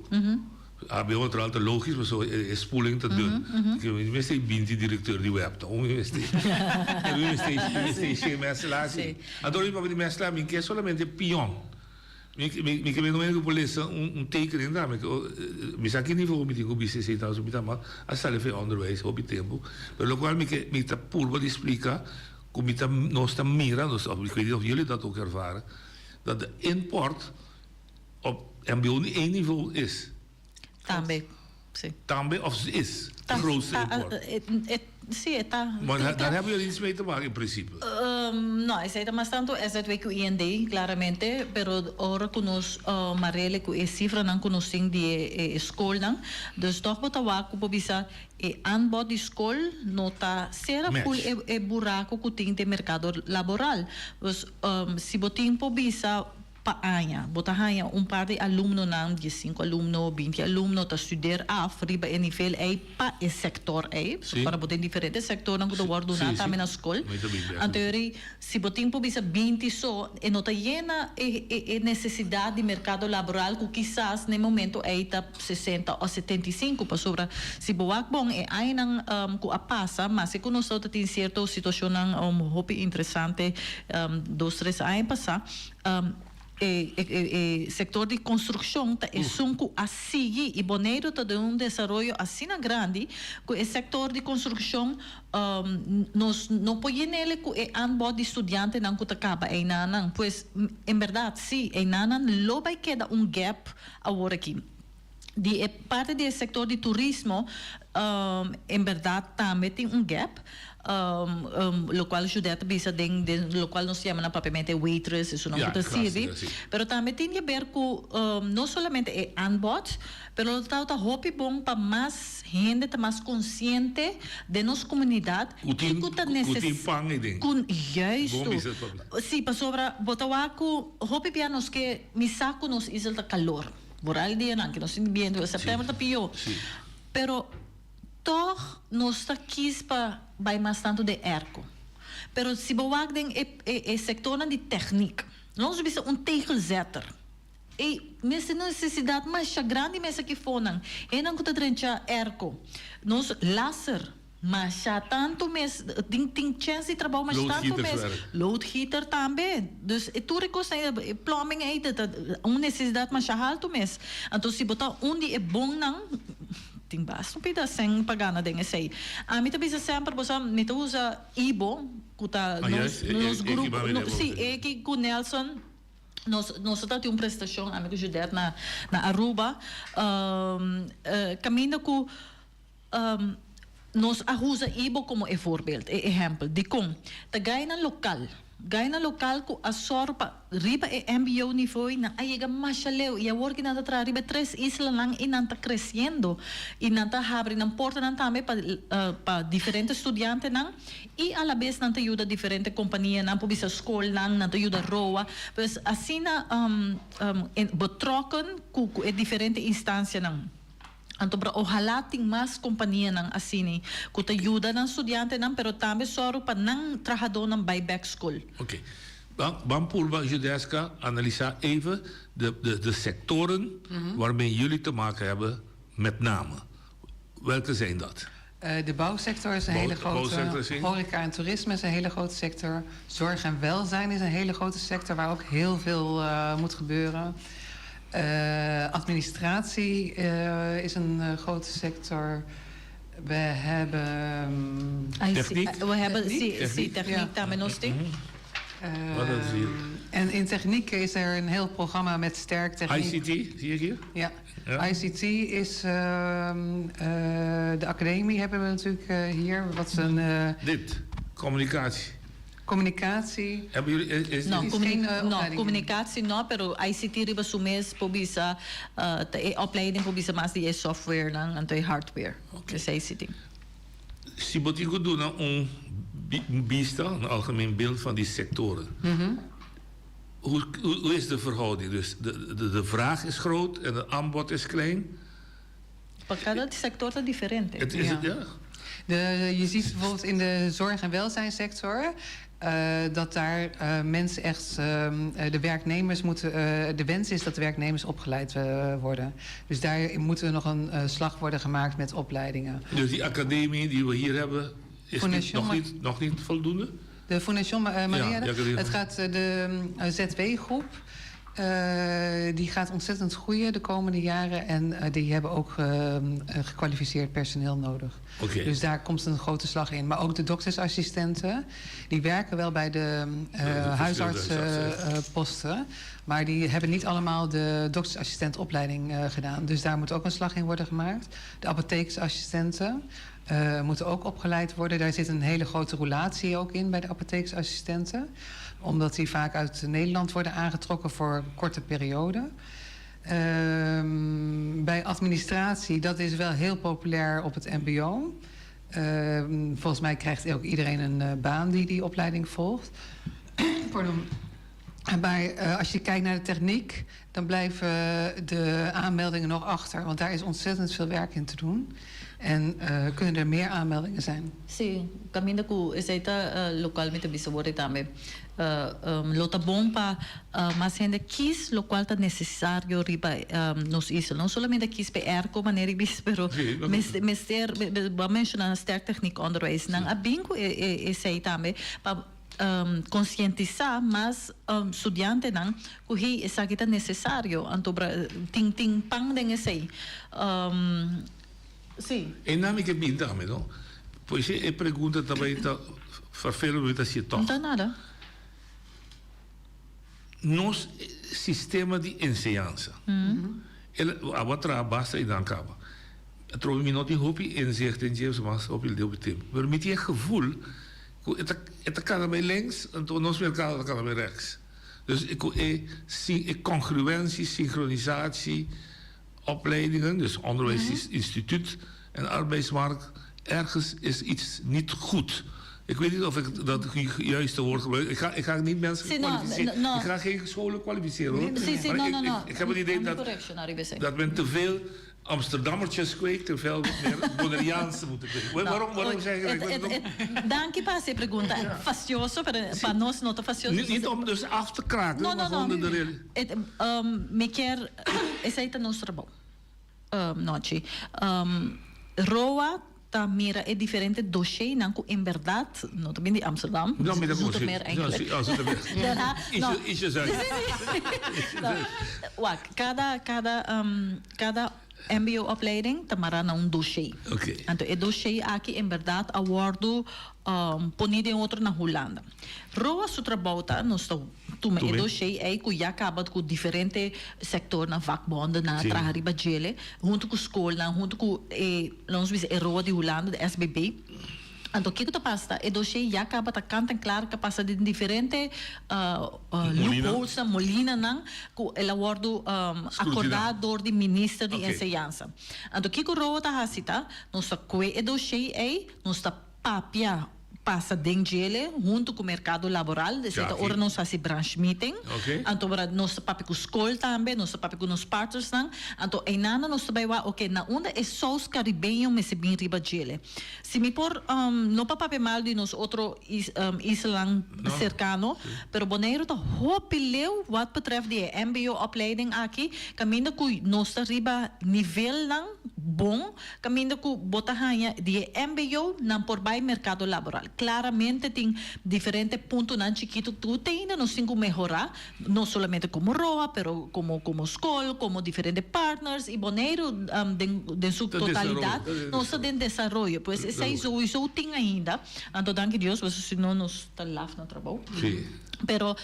HBO natural ta logisch pasobra e spoeling ta dun. Mi mester e binti directeur di web ta. Un mi mester mi mester mi mester e shen mester si. Anto mi papia di mester mi ke solamente pion. Mi mi ke mester ku por lesa un un tekening ta. Mi sa ki nivo mi tin ku bisa esei ta mi ta a sali for e onderwijs hopi tempu. Pero lokual mi ke mi ta purba di splika ku mi ta nos ta mira nos of ik weet niet of jullie dat ook ervaren dat de import Op mbo ni één nivo is. Tambe, si. Tambe of is de grootste import? Si, e ta. Maar daar hebben jullie niets mee te maken in principe? No, esei ta mas tantu SZWQIND, claramente, pero ora ku nos marele ku e sifranan ku nos tin di e skolnan, dus tòg bo ta wak ku bo bisa e aanbod di skol no ta sera ful e buraku ku tin den merkado laboral. Dus si bo tin por bisa Pa aña, bo ta haña un par di alumnonan, diesinku alumno, binti alumno, ta studeer af riba e nivel ei pa e sektor ei. Sí. Ora bo tin diferente sektornan ku ta wòrdu duná Sí, sí. tambe na skol. Mi ta bin bèk. Anto yori, si bo tin por bisa binti so, e no ta yena e e e nesesidat di merkado laboral ku kisas na e momento ei ta sesenta òf 75, pasobra si bo wak bon e añanan ku a pasa, maske ku nos ta tin sierto situashonnan hopi interesante dos tres aña pasá, E e sektor di konstrukshon ta esun ku a sigui i Boneiru ta den un desaroyo asina grandi ku e sektor di konstrukshon nos no por yenele ku e aanbod di studiantenan ku ta kaba einanan. Pues en bèrdat si einanan lo bai keda un gap awor aki. Di e parti di e sektor di turismo en bèrdat tambe tin un gap, lokual Judette bisa den den lokual nos yama na papiamento e waitress, esunnan ku ta sirbi, pero tambe tin di aber ku no solamente e aanbod, pero lo ta ta hopi bon pa mas hende ta mas konsiente den nos komunidat kiko ta Ku tin pan ei den. Juisto. Si, pasobra bo ta wak ku hopi bia nos ke misa ku nos isla ta kalor. Boral dianan ke nos tin bientu, september ta pió. Pero tòg nos ta kis pa bai mas tantu den airco. Pero si bo wak den e e sektornan di tèknik. Nos bisa un tegelzetter. Ey, mester necesidad masha grandi mes aki fonan. Hendenan cu ta drencha airco. Nos laser, masha tanto mes, tin tin chens di trabou masha tanto mes. Loodgieter tambe. Dus e tur e cosnan ey, e plumbing ey ta un necesidad masha halto mes. Anto si bo ta un di e bonnan, tin basta un pida cen pa gana den esey. Ami ta bisa semper, bo sa, mi ta usa Ibo, cu ta nos nos grupo, si, e ki cu Nelson. Nos nos ta tin un prestacion ami cu Judette na na Aruba caminda cu nos a usa Ibo como e voorbeeld, e ehempel. Dicon? Ta gainan local, gainan local cu a sor pa riba e mbo nivoy nan a yega masha leu y awor ki nan ta traha riba e tres islanan y nan ta creciendo y nan ta habri nan portanan tambe pa pa diferente studiantenan. I alabes nan ta yuda diferente kompanianan, por bisa skolnan, nan ta yuda roa. Pues asina betrokken ku ku e diferente instansianan. Anto bra ohalá tin mas kompanianan asini ku ta yuda nan studiantenan pero tambe sòru pa nan trahadónan bai bèk skol. Oké. Ban ban purba Judeska analisá even de de de sectoren waarmee jullie te maken hebben met name. Welke zijn dat? De bouwsector is een hele grote. Horeca en toerisme is een hele grote sector. Zorg en welzijn is een hele grote sector waar ook heel veel moet gebeuren. Administratie is een grote sector. We hebben. Techniek? We hebben techniek, techniek tambe nos tin. En in techniek is er een heel programma met sterk techniek. ICT, zie ik hier? Ja. ICT is de academie hebben we natuurlijk hier. Wat een, Dit, communicatie. Communicatie. Hebben jullie, is, no, comuni no, communicatie no, pero ICT riba su mes por bisa ta e opleiding por bisa mas di e software nan anto e hardware. Okay. Dus ICT. Si bo tin ku duna un bista, un algemeen beeld van die sectoren. Hoe, hoe is de verhouding? Dus de, de, de vraag is groot en het aanbod is klein. Pa kada sector ta diferente. Het is, ja. De, je ziet bijvoorbeeld in de zorg- en welzijnssector dat daar mensen echt, de werknemers moeten, de wens is dat de werknemers opgeleid worden. Dus daar moet er nog een slag worden gemaakt met opleidingen. Dus die academie die we hier hebben, is niet, nog, niet, nog niet voldoende? De Fondation Maria, ja, het gaat de ZW-groep. Die gaat ontzettend groeien de komende jaren. En die hebben ook gekwalificeerd personeel nodig. Okay. Dus daar komt een grote slag in. Maar ook de doktersassistenten, die werken wel bij de huisartsenposten. Maar die hebben niet allemaal de doktersassistentopleiding gedaan. Dus daar moet ook een slag in worden gemaakt. De apothekersassistenten moeten ook opgeleid worden. Daar zit een hele grote roulatie ook in bij de apothekersassistenten. Omdat die vaak uit Nederland worden aangetrokken voor korte perioden. Bij administratie, dat is wel heel populair op het mbo. Volgens mij krijgt ook iedereen een baan die die opleiding volgt. Pardon. Maar als je kijkt naar de techniek, dan blijven de aanmeldingen nog achter. Want daar is ontzettend veel werk in te doen. En kunnen er meer aanmeldingen zijn. Sí, caminda cu esey ta locual mi ta bisa worde tambe. Lo ta bon pa mas hende kies locual ta necesario riba nos isla. No solamente kies p'e airco manera i bisa pero mester, bo a menciona sterk techniek onderwijs. Nan a bin cu esey tambe pa concientisa mas studiantenan cu hey esaki ta necesario. Anto tin tin pan den esey. Sí. E nan mi ke bin tambe no. Pues e pregunta ta bay ta vervelend mi ta hacié toch. No ta nada. Nos sistema di enseñansa. El abo a traha basta y nan caba. Atrobe mi no tin hopi inzicht den dje mas hopi hopi tempo. Pero mi tin e gevoel cu e ta e ta cana bay links anto nos mercado ta cana bay rechts. Dus cu e e congruentie, synchronisatie. Opleidingen, dus onderwijsinstituut en arbeidsmarkt, ergens is iets niet goed. Ik weet niet of ik dat juiste woord gebruik. Ik ga, ik ga niet mensen kwalificeren. Ik ga geen scholen kwalificeren hoor. Sí, sí, no, no, no. Ik, ik heb het idee dat, dat men te veel. Amsterdammertjes kweekt, terwijl we meer Bonaireaanse moeten kweken? No, Waarom, waarom zeg je het, het, het, danki pa hasi e pregunta. Fastioso, pero pa nos no ta fastioso. Niet, niet om dus af te kraken, No, no, maar no. gewoon de, de reali- Het, um, mi kier, esei ta nos trabou. Um, Nochi. Um, ROA ta mira e diferente dossiernan ku en berdad no ta bin di Amsterdam, No, mi ta Zoetermeer conocí. eigenlijk. No, sí, oh, Zoetermeer. Den Haag, no. Ietsje, ietsje zuid. No, wak, kada, kada, um, kada MBO-opleiding ta mara na un dossier. Oké. Anto e dossier aki en berdad a wordo um, poni den otro na Hulanda. Roa su trabou ta, nos ta tuma e Tuma. dossier ei ku ya kaba ku diferente sektornan, vakbondennan a Sí. traha riba djele, huntu ku skolnan, huntu ku e, laat ons bisa, e Roa di Hulanda, de SBB. Anto kiko ta pasa ta, e dossier ya kaba ta kant en klaar, ka pasa den diferente Molina. loopholesnan, molinanan, ku el a wordu Scrutina. akordá dor di minister di Oké. enseñansa. Anto kiko Roa ta hasi ta, nos ta kue e dossier ei, nos ta papia pasa den djele hunto cu mercado laboral, esey ta ora nos haci branch meeting, anto ora nos ta papia cu scol tambe, nos ta papia cu nos partnersnan, anto eynanda nos ta bay wak ok na unda e saus caribeño mester bin riba djele. Si mi por, no pa papia mal di nos otro islanan cercano, pero Boneiru ta hopi leu wat betreft di e mbo opleiding aki, caminda cu nos ta riba nivelnan bon, Kaminda ku bo ta haña di e mbo nan por bai merkado laboral. Klaramente tin diferente puntonan chikitu ku te ainda nos tin ku mehorá, no solamente komo roa, pero komo komo skol, komo diferente partners i Boneiru den den su totalidat nos ta den desaroyo. Pues esei souiso tin ainda. Anto danki Dios pasobra si no nos ta laf na trabou. Pero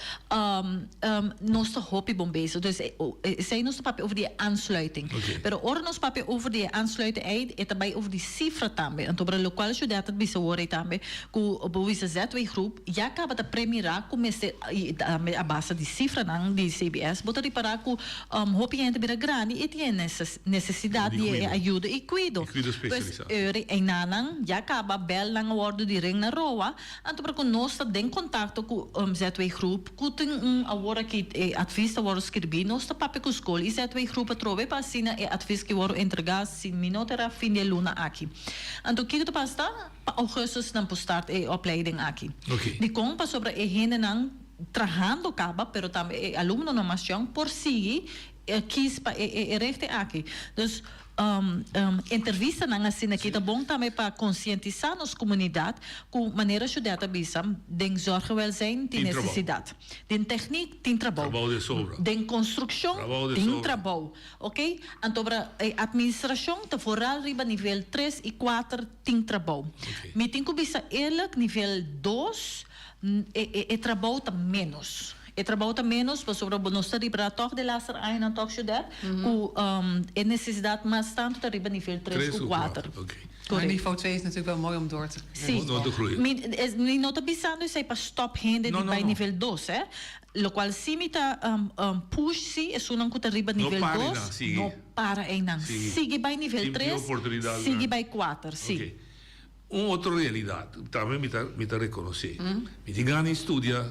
nos ta hopi bon bezig. Dus esei nos ta papia over di e aansluiting. Pero ora nos papia over di e aansluiting ei, e ta bai over di sifra tambe. Anto bra lokual Judette ta bisa awor ei tambe, ku bo bisa ZW Groep ya kaba ta premirá ku mester, i tambe a base di sifranan di CBS, bo ta ripará ku hopi hende bira grandi i tin e nesesidat di e ayuda i kuido. Pues ora einanan ya kaba bèlnan a wòrdu di ring na roa. Anto por ku nos ta den kontakto ku ZW Groep, ku tin un awor aki e advis ta wòrdu skirbí, nos ta papia ku skol i ZW Groep atrobe pa asina e advis ki wòrdu entregá si mi no ta era fin di e luna aki. Anto kiko ta pasa ta pa augustus nan por start e opleiding aki. Dikon? Pasobra e hendenan trahando kaba pero tambe e alumnonan mas yòn por sigui kies pa e richting aki. Dus Entrevistanan asina aki ta bon tambe pa konsientisá nos komunidat ku manera Judette a bisa, den zorg en welzijn tin nesesidat, den teknik tin trabou, den konstrukshon tin trabou, oke. Anto ora e atministrashon ta vooral riba nivel tres i kuater tin trabou. Mi tin ku bisa eerlijk nivel dos e trabou ta ménos. E trabou ta ménos pasobra bo nos ta riba tòg de laster añanan tòg Judette ku e nesesidat mas tantu ta riba nivel tres ku kuater. Maar niveau twee is natuurlijk wel mooi om door te Sí. Mi mi no ta bisando esei pa stòp hende di bai nivel dos hè. Lokual sí mi ta push sí esunnan ku ta riba nivel dos no para einan. Sigui bai nivel tres, sigui bai kuater sí. Un otro realidad, tambe mi ta mi ta reconoce. Mi tin gana di studia,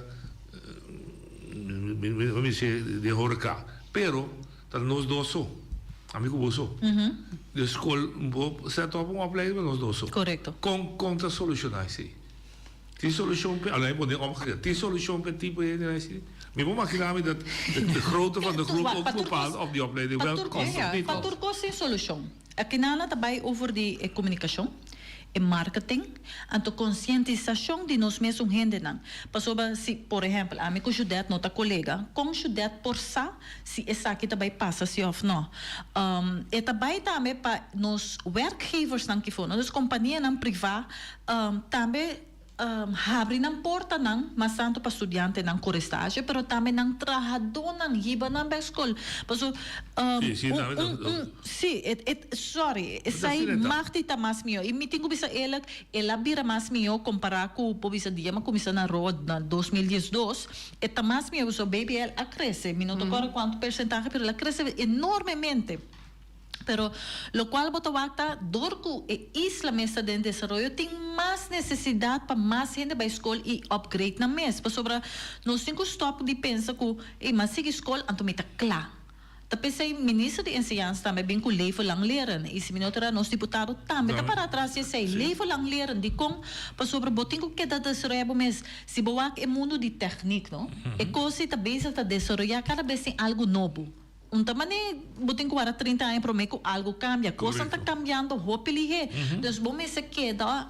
mi mi dice den horeca, pero ta nos dos so, ami cu bo so. De school bo set up un opleiding pa nos dos so. Correcto. Con con ta soluciona esey? Tin solucion p'e, alai bo den omgekeerd, tin solucion p'e tipo di hende esey? Mi por magina mi dat de grootte van de groep ook bepaalt of die opleiding wel komt of niet Pa komt. tur cos tin solucion. Akinana ta bai over di e komunikashon, e marketing, anto konsientisashon di nos mesun hendenan. Pasobra si, por ehèmpel, ami ku Judette no ta kolega, kon Judette por sa si esaki ta bai pasa si òf nò? E ta bai tambe pa nos werkgeversnan kifo, nos kompanianan privá tambe Habri nan portanan mas tantu pa studiantenan kore stage, pero tambe nan trahadónan hiba nan bai skol. Paso Sí, sí, un, tambe un, ta. un, sí, et, et, sorry, Ta esei asina ta. mag di ta mas mihó. I mi tin ku bisa eerlijk, el a bira mas mihó kompará ku por bisa dia mi a kuminsá na Roa na 2012, e ta mas mihó pasobra BBL a krese. Mi no ta kòrda kuantu persentahe, pero el a krese enormemente. Pero locual bo ta wak ta dor cu e isla mes ta den desaroyo tin mas necesidad pa mas hende bay scol y upgrade nan mes. Pasobra nos tin cu stop di pensa cu ey m'a sigui scol anto mi ta cla. Ta p'esei minister di enseñansa tambe a bin ku leven lang leren i si mi no ta nos diputado tambe ta para atras di esei. Leven lang leren dikon? Pasobra bo tin ku keda desaroyá bo mes. Si bo wak e mundu di tèknik no, e kos ei ta bezig ta desaroyá kada bes tin algu nobo. Un ta manera bo tin ku wara 30 aña promé ku algu kambia. Kosnan ta kambiando hopi lihé. Dus bo mester keda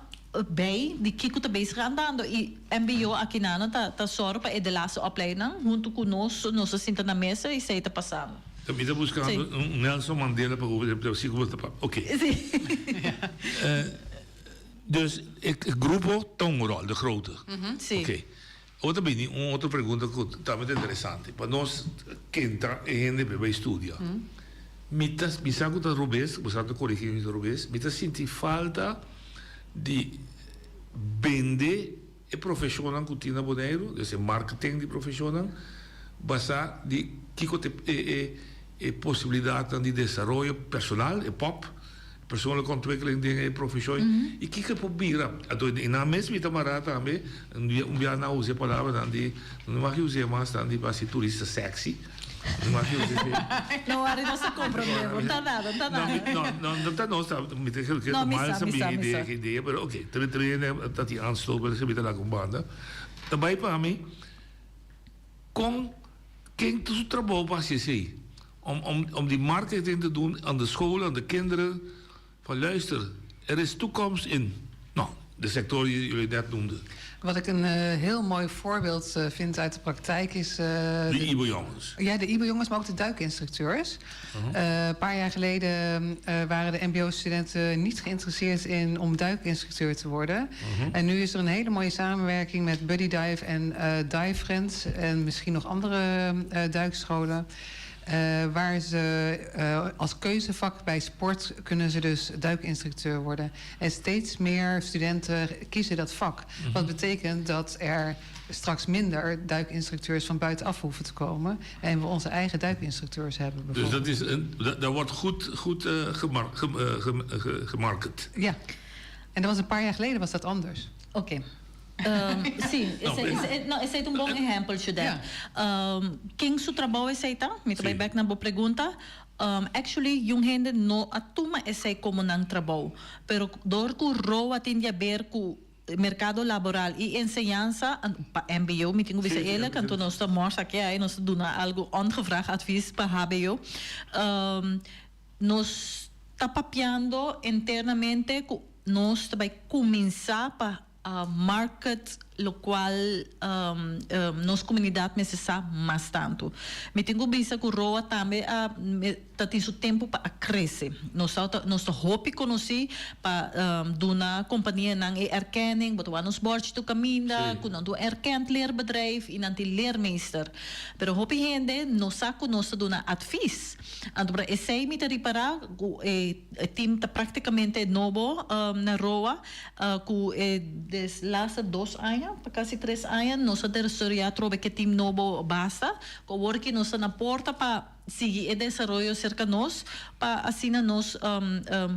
bij di kiko ta bezig andando. I mbo akinan ta ta sòru pa e de laatste opleidingnan huntu ku nos, nos ta sinta na mesa i esei ta pasando. Mi ta buskando un Nelson Mandela pa ku si ku bo ta papia. Oké. Dus e grupo ta un ròl, de grote. Si. Oké. Awor ta bini un otro pregunta ku tambe ta interesante. Pa nos kenta e hende pa e bai studia. Mi ta mi sa ku ta robes, bo sa ta korigí mi si ta robes, mi ta sinti falta di bende e profeshonnan ku tin na Boneiru, dus e marketing di profeshonnan, basá di kiko ta e e e posibilidatnan di desaroyo personal, e pop. Persoonlijke ontwikkeling den e profeshon i kiko e por bira. Anto i nan mes mi ta mará tambe, un dia un bia nan a usa e palabranan di, no mag usa mas nan di basi turista sexy, no mag usa esei. No wari nos ta komprondé bo, ta nada, ta nada. No, no, no ta nos, mi ta kere No, mi mal sa, mi sa sa, bin mi sa. idea, idea, pero oké, ta bin ta tin aanstoot, pero esei mi ta laga un banda. Ta bai pa mi, kon, ken ta su trabou pa hasi esei? Om, om, om die marketing te doen aan de scholen, aan de kinderen. Van luister, er is toekomst in, nou, de sector die jullie net noemden. Wat ik een eh, heel mooi voorbeeld eh, vind uit de praktijk is... Eh, de IBO-jongens. Ja, de IBO-jongens, maar ook de duikinstructeurs. Uh-huh. Een paar jaar geleden waren de mbo-studenten niet geïnteresseerd in om duikinstructeur te worden. Uh-huh. En nu is er een hele mooie samenwerking met Buddy Dive en Dive Friends... en misschien nog andere duikscholen. Eh, waar ze eh, als keuzevak bij sport kunnen ze dus duikinstructeur worden. En steeds meer studenten kiezen dat vak. Mhm. Wat betekent dat er straks minder duikinstructeurs van buitenaf hoeven te komen. En we onze eigen duikinstructeurs hebben. Dus dat is een, dat, daar wordt goed, goed uh, gemar, gem, gemarket. Ja. En dat was een paar jaar geleden was dat anders. Oké. Um, sí, esei, esei, no, esei ta un bon ehempel, Judette. Um, ken su trabou esei ta? Mi ta bai bek na bo pregunta. Um, actually, jun hende no a tuma esei como nan trabou. Pero door cu ROA tin di haber cu mercado laboral y enseñansa, pa mbo mi tin cu bisa eerlijk, anto nos ta mors aki ai, nos ta duna algo ongevraagd advies pa hbo. Um, nos ta papiando internamente cu nos ta bai cuminsa pa market locual nos comunidad mester sa mas tanto. Mi tin cu bisa cu Roa tambe a ta tin su tempo pa a crece. Nos ta nos ta hopi conoci pa duna companianan e erkenning, bo ta wak nos bordje tur caminda cu nan ta un erkend leerbedrijf y nan tin leermeester. Pero hopi hende no sa cu nos ta duna advies. Anto por esey mi ta ripara cu e team ta practicamente nobo na Roa. Ku e des laatste dos aña, pa kasi tres aña, nos a desaroyá atrobe ke team nobo basta. Ku awor ki nos ta na porta pa sigui e desaroyo serka nos, pa asina nos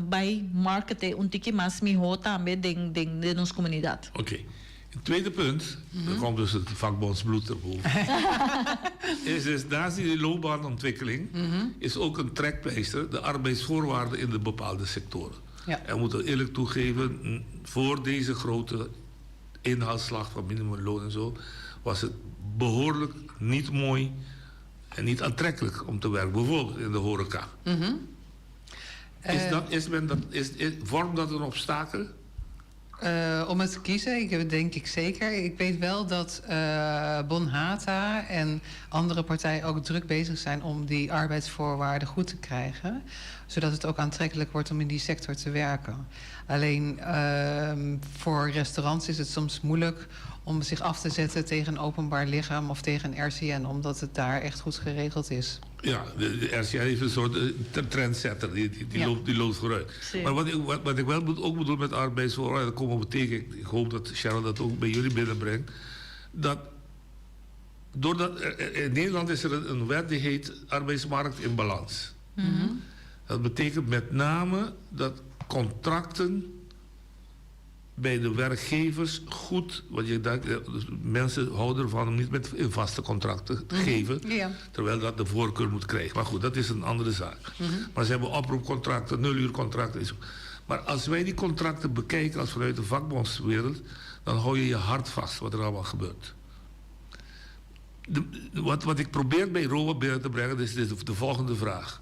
bai markete un tiki mas mihó tambe den den den nos komunidat. Oké. Het tweede punt, dan komt dus het vakbondsbloed erboven, is dus naast die loopbaanontwikkeling is ook een trekpleister de arbeidsvoorwaarden in de bepaalde sectoren. Ja. En we moeten eerlijk toegeven, voor deze grote inhaalslag van minimumloon en zo, was het behoorlijk niet mooi en niet aantrekkelijk om te werken, bijvoorbeeld in de horeca. Mhm. Is Eh, dat, is men dat, is, is, vormt dat een obstakel? Eh, om het te kiezen, ik, denk ik zeker. Ik weet wel dat eh Bonhata en andere partijen ook druk bezig zijn om die arbeidsvoorwaarden goed te krijgen. Zodat het ook aantrekkelijk wordt om in die sector te werken. Alleen ehm, voor restaurants is het soms moeilijk om zich af te zetten tegen een openbaar lichaam of tegen een RCN, omdat het daar echt goed geregeld is. Ja, de, de RCN is een soort eh, trendsetter, die, die, die, Ja. loopt, die loopt vooruit. Zeker. Maar wat ik, wat, wat ik wel moet, ook bedoel met arbeidsvoorwaarden, dat komen we tegen, ik, ik hoop dat Cheryl dat ook bij jullie binnenbrengt, dat doordat, eh, eh, in Nederland is er een, een wet die heet arbeidsmarkt in balans. Dat betekent met name dat contracten bij de werkgevers goed, want je denkt, dus mensen houden ervan om niet met in vaste contracten te geven, terwijl dat de voorkeur moet krijgen. Maar goed, dat is een andere zaak. Maar ze hebben oproepcontracten, nuluurcontracten. en zo. Maar als wij die contracten bekijken als vanuit de vakbondswereld, dan hou je je hart vast wat er allemaal gebeurt. Wat ik probeer bij ROA binnen te brengen, is de volgende vraag.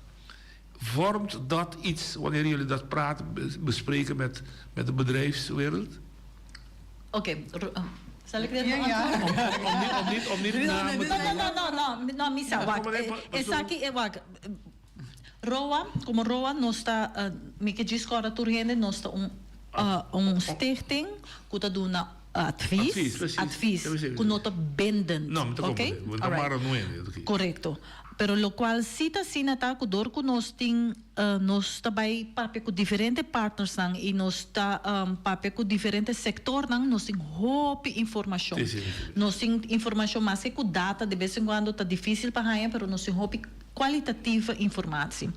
Vormt dat iets wanneer jullie dat praten, bespreken met de bedrijfswereld? Oké, zal ik dit Ja. beantwoorden? Om niet No, namen te no, no, no, no, no, misa, wacht. Esaki, wacht. ROA, komo ROA, nos ta, mi ke djis kòrda tur hende, nos ta un stichting ku ta duna advies, Advies, precies. advies, Ja, precies. ku no ta bindend. No, mi ta Oké? comprende. Want Alright. mara no hende, oké. Korekto. Pero lokual si ta asina ta ku dor ku nos tin, nos ta bai papia ku diferente partnersnan i nos ta papia ku diferente sektornan, nos tin hopi informashon. Sí, sí, sí. Nos tin informashon maske ku data de bes en kuando ta difísil pa haña, pero nos tin hopi kwalitatieve informatie.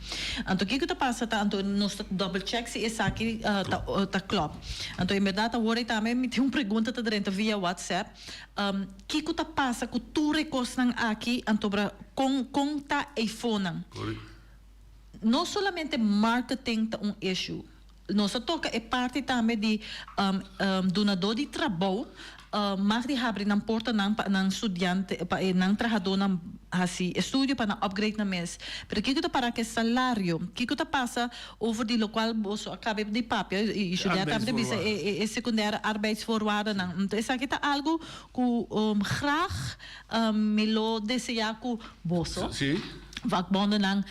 Anto kiko ta pasa ta anto nos ta double check si esaki ta ta klop. Anto en berdad awor ei tambe mi tin un pregunta ta drenta via WhatsApp. Kiko ta pasa ku tur e kosnan aki anto bra kon kon ta eifonan? No solamente marketing ta un issue. Nos a toka e parti tambe di dunadó di trabou mag di habri nan portanan pa nan studiante pa e nan trahadónan hasi estudio pa nan upgrade nan mes. Pero kiko ta para ku e salario? Kiko ta pasa over di lokual boso a kaba di papia i Juliette tambe ta bisa e secundaire arbeidsvoorwaardennan. Enton esaki ta algu ku graag mi lo deseá ku boso vakbondennan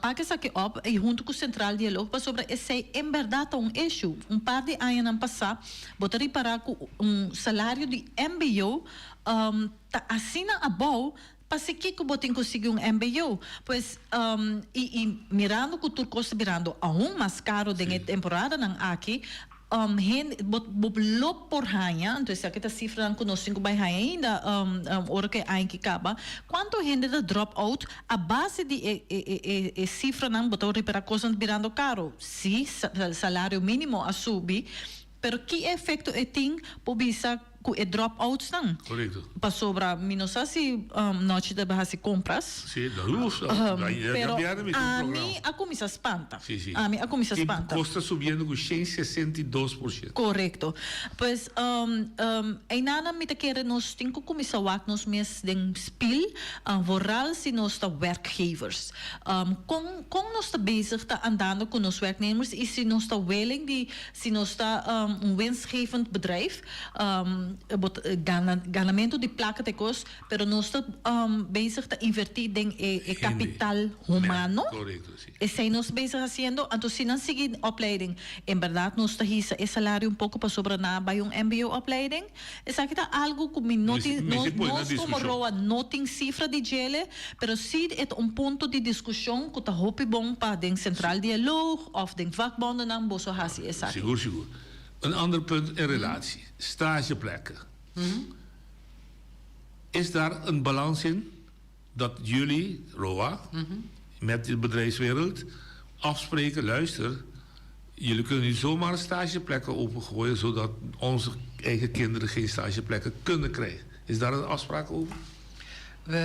pak esaki op i huntu ku Centraal Dialoog pasobra esei en bèrdat ta un issue. Un par di añanan pasá bo ta ripará ku un salario di mbo ta asina abou P'así kiko bo tin ku sigui un mbo? Pues, i i mirando ku tur kos ta birando aun mas karo den e temporadanan aki, hende, bo bo lo por haña, anto esaki ta sifranan ku nos tin ku bai haña ainda ora ku e aña aki kaba, kuantu hende ta drop out a base di e e e e sifranan, bo ta ripara kosnan ta birando karo. Sí, salario mínimo a subi, pero ki efekto e tin por bisa Ku e drop outsnan. Korekto. Pasobra mi no sa si nochi ta hasi kompras. Si, na lus. Pero ami a kuminsá spanta. Si, si. Ami a kuminsá spanta. E kos ta subiendo ku 162%. Korekto. Pues einana mi ta kere nos tin ku kuminsá wak nos mes den spil, vooral si nos ta werkgevers. Kon kon nos ta bezig ta andando ku nos werknemers i si nos ta willing di si nos ta un winstgevend bedrijf. Bo ta gana ganamentu di plaka ta e kos, pero nos ta bezig ta invertí den e e kapital humano. Esei nos bezig hasiendo, anto si nan sigui opleiding, en bèrdat nos ta hisa e salario un poko pasobra nan a bai un mbo opleiding. Esaki ta algu ku mi no tin, nos komo roa no tin sifra di djele, pero si e ta un punto di diskushon ku ta hopi bon pa den Centraal Dialoog òf den vakbondennan boso hasi esaki. Sigur, sigur. Een ander punt in relatie, stageplekken. Is daar een balans in dat jullie, ROA, met de bedrijfswereld afspreken, luister, jullie kunnen niet zomaar stageplekken opengooien zodat onze eigen kinderen geen stageplekken kunnen krijgen. Is daar een afspraak over? We,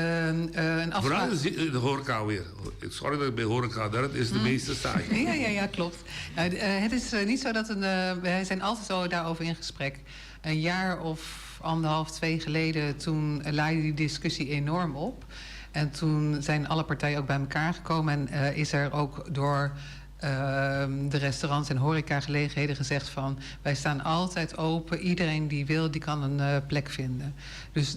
een afspraak... Vooral de horeca weer. Sorry dat ik bij horeca, dat is de meeste stage. Ja, ja, ja, klopt. Nou, het is niet zo dat een. Wij zijn altijd zo daarover in gesprek. Een jaar of anderhalf, twee geleden, toen laaide die discussie enorm op. En toen zijn alle partijen ook bij elkaar gekomen en is er ook door de restaurants en horecagelegenheden gezegd van... wij staan altijd open, iedereen die wil, die kan een plek vinden. Dus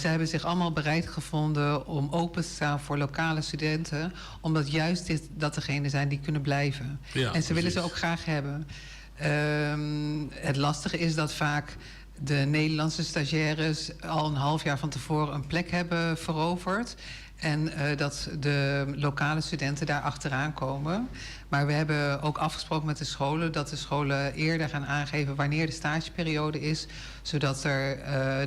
ze hebben zich allemaal bereid gevonden om open te staan voor lokale studenten... omdat juist dit, dat degenen zijn die kunnen blijven. En ze willen ze ook graag hebben. Het lastige is dat vaak de Nederlandse stagiaires al een half jaar van tevoren een plek hebben veroverd. En dat de lokale studenten daar achteraan komen. Maar we hebben ook afgesproken met de scholen dat de scholen eerder gaan aangeven wanneer de stageperiode is, zodat er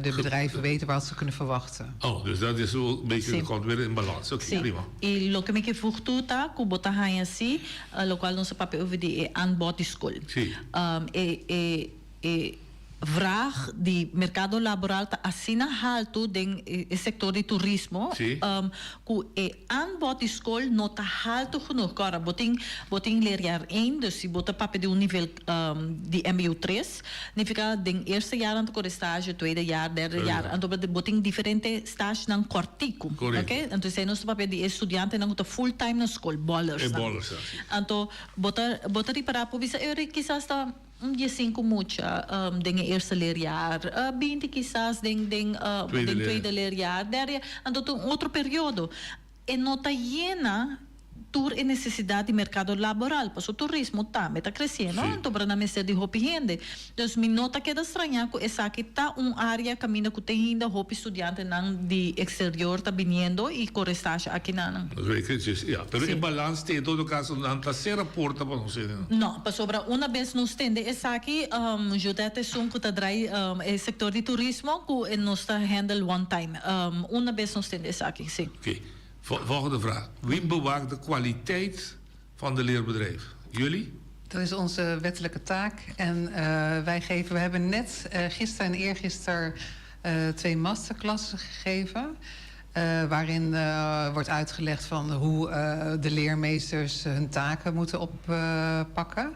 de bedrijven weten wat ze kunnen verwachten. Oh, dus dat is wel een beetje, dat komt weer in balans. Oké, prima. I loke mi ke voeg toe ta ku bo ta haña si, lokual nos a papia over di e aanbod di skol. E, e. e vraag di merkado laboral ta asina haltu den e sektor di turismo ku e aanbod di skol no ta haltu genoeg. Kòrda bo tin bo tin leerjaar één, dus si bo ta papia di un nivel di mbo tres, nifiká den eerste jaar nan ta kore stage, tweede jaar, derde jaar, anto bo tin diferente stagenan kòrtiku. Oke, anto esei nos ta papia di e studiantenan ku ta full time na skol, bòlersnan. Anto bo ta bo ta ripará por bisa ey kisas ta Un diesinku mucha den e eerste leerjaar, 20 kisas den den den tweede leerjaar, derde jaar, anto ta un otro periodo. E no ta yena tur e nesesidat di merkado laboral, pasobra turismo tambe ta kresiendo, anto por nan mester di hopi hende. Dus mi no ta keda strañá ku esaki ta un área kaminda ku te hinda hopi studiantenan di eksterior ta biniendo i kore stasha akinan. Ja, pero e balans te en todo caso nan ta cera porta pa nos hende no. No, pasobra una bes nos tende esaki, Judette esun cu ta draai e sector di turismo cu nos ta handle one time. Una bes nos tende esaki, si. Oké, volgende vraag. Wie bewaakt de kwaliteit van de leerbedrijf? Jullie? Dat is onze wettelijke taak. En wij geven, we hebben net gisteren en eergisteren twee masterclasses gegeven. Waarin wordt uitgelegd van hoe de leermeesters hun taken moeten oppakken.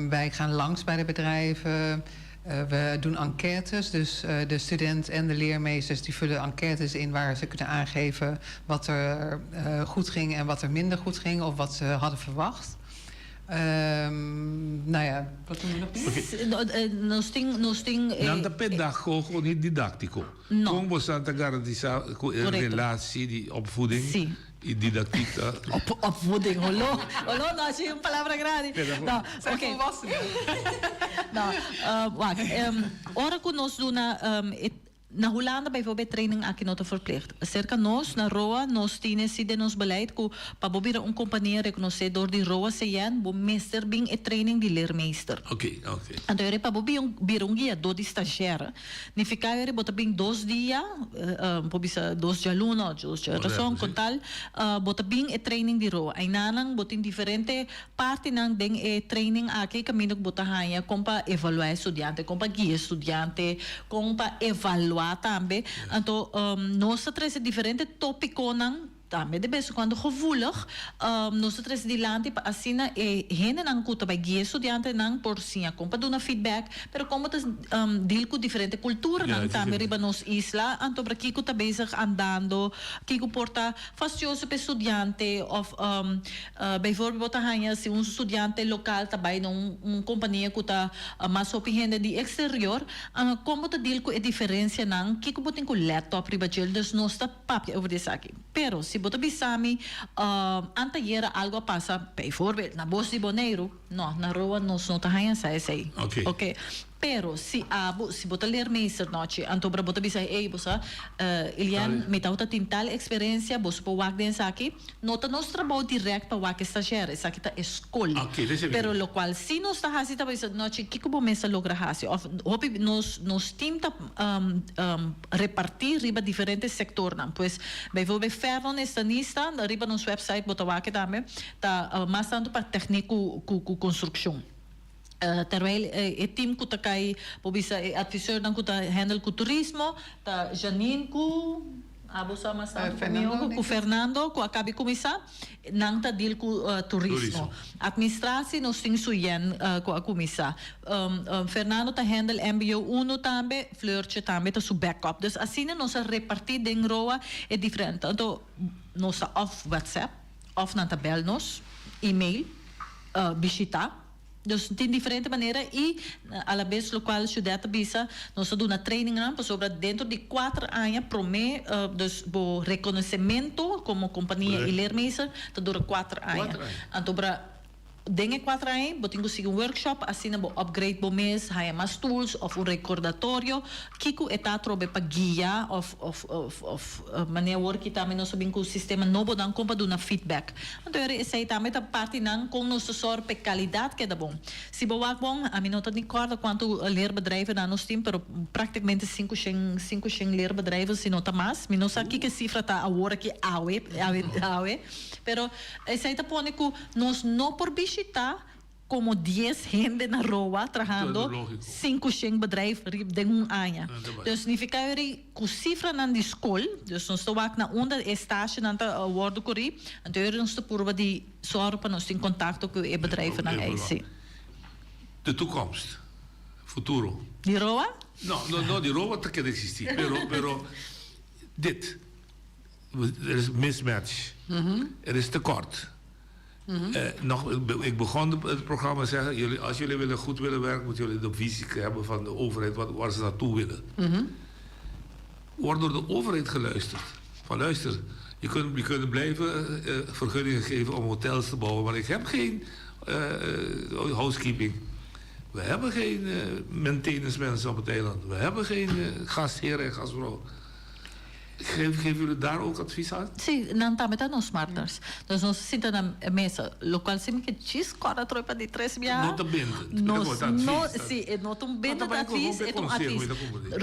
Wij gaan langs bij de bedrijven. We doen enquêtes, dus de student en de leermeesters die vullen enquêtes in waar ze kunnen aangeven wat er goed ging en wat er minder goed ging of wat ze hadden verwacht. Nou ja, wat doen we nog meer? Nos tin, nos tin. Nan ta pedagogo ni didáctico. No. Con boso ta garantisa cu e relatie di opvoeding y didactiek ta. Opvoeding, holo, holo, no, así un palabra grandi. Pedagogo. No, Zijn volwassenen. No, wak, ora cu nos duna e Na Hulanda bijvoorbeeld training aki no ta verplicht. Serka nos na roa nos tine si den nos beleid ku pa bo bira un kompania rekonosé dor di roa CN bo mester bin e training di leermeester. Oké, oké. Anto eri pa bo bira un guiadó di stagiaire nifiká eri bo ta bin dos dia, por bisa dos djaluna òf dos djarason kon tal bo ta bin e training di roa. Einanan bo tin diferente Partinan den e training aki kaminda ku bo ta haña kon pa evaluá e studiante, kon pa guia e studiante, kon pa evaluá tambe. Anto nos ta trese diferente tópikonan, tambe de bes en kuando gevoelig, nos ta trese dilanti pa asina e hendenan ku ta bai guia e studiantenan por siña kon pa duna feedback, pero kon bo ta deal ku diferente kulturanan tambe riba nos isla. Anto bra kiko ta bezig andando, kiko por ta fastioso pa e studiante òf Bijvoorbeeld bo ta haña si un studiante local ta bai na un compania cu ta mas hopi hende di exterior, con bo ta deal cu e diferencianan, kico bo tin cu let op riba djel, dus nos ta papia over di esaki. Pero si bo ta bisa mi anteayera algo a pasa bijvoorbeeld na Bos di Boneiru, no, na Roa nos no ta haña sa esey. Oke. Pero si abo, si bo ta leermeester nochi, anto bo ta bisa, ey, bo sa, Ilian, mi tabata tin tal experiencia, boso por wak den esaki. No ta nos trabou direct pa wak e stagiair, esaki ta e skol. Pero locual si nos ta haci ta bisa, nochi, kico bo mes a logra haci? Of hopi nos, nos team ta reparti riba diferente sectornan. Pues, bijvoorbeeld Fernon Estanista, riba nos website bo ta wak e tambe, ta mas tanto pa techniek cu, cu construccion. Terwijl e team ku ta kai por bisa e adviseurnan ku ta handle ku turismo ta Janine ku abo sa mas tantu ku mi oko ku Fernando ku a kabi kuminsá nan ta deal ku turismo. Administratie nos tin Suyen ku a kuminsá. Fernando ta handle mbo uno tambe Fleurtje tambe ta su backup. Dus asina nos a repartí den roa e diferente anto nos ta òf whatsapp òf nan ta bèl nos email bishitá. Dus tin diferente manera y alabes locual Judette ta bisa, nos ta duna trainingnan pasobra dentro di cuater aña prome dus bo reconocemento como compania y leermeester ta dura cuater aña. Anto bra den e cuater aña bo tin cu sigui un workshop asina bo upgrade bo mes, haya mas tools of un recordatorio kico e ta atrobe pa guia of of of manera awor ki tambe nos ta bin cu sistema nobonan con pa duna feedback. Anto eri esei tambe ta parti nan kon nos ta sòru pa e kalidat keda bon. Si bo wak bon, ami no ta ni kòrda kuantu leerbedrijvennan nos tin, pero praktikamente 500, 500 leerbedrijven, si no ta mas. Mi no sa kiko e sifra ta awor aki awe, awe, awe. Pero esei ta pone ku nos no por bishitá. komo dies hende na Roa trahando 500 bedrijf den un aña. Dus nifiká yori ku sifranan di skol, dus nos ta wak na unda e stasjenan ta wòrdu kurí, anto yori nos ta purba di sòru pa nos tin kontakto ku e bedrijvennan ei, sí. De toekomst, futuro. Di Roa? No, no, no, di Roa ta keda eksistí, pero, pero dit, er is mismatch, er is tekort. Nog, ik begon het programma zeggen, jullie, als jullie willen goed willen werken, moeten jullie de visie hebben van de overheid, wat, waar ze naartoe willen. Wordt door de overheid geluisterd. Van luister, je kunt, je kunt blijven vergunningen geven om hotels te bouwen, maar ik heb geen housekeeping. We hebben geen maintenance mensen op het eiland. We hebben geen gastheren en gastvrouw. Geef, geven jullie daar ook advies aan? Sí, nan tambe ta nos partners. Dus nos sinta na mesa, locual si mi ke djis kòrda troe pa di tres biaha. No ta bindend. Nos no, sí, e no ta un bindend advies, e ta un advies.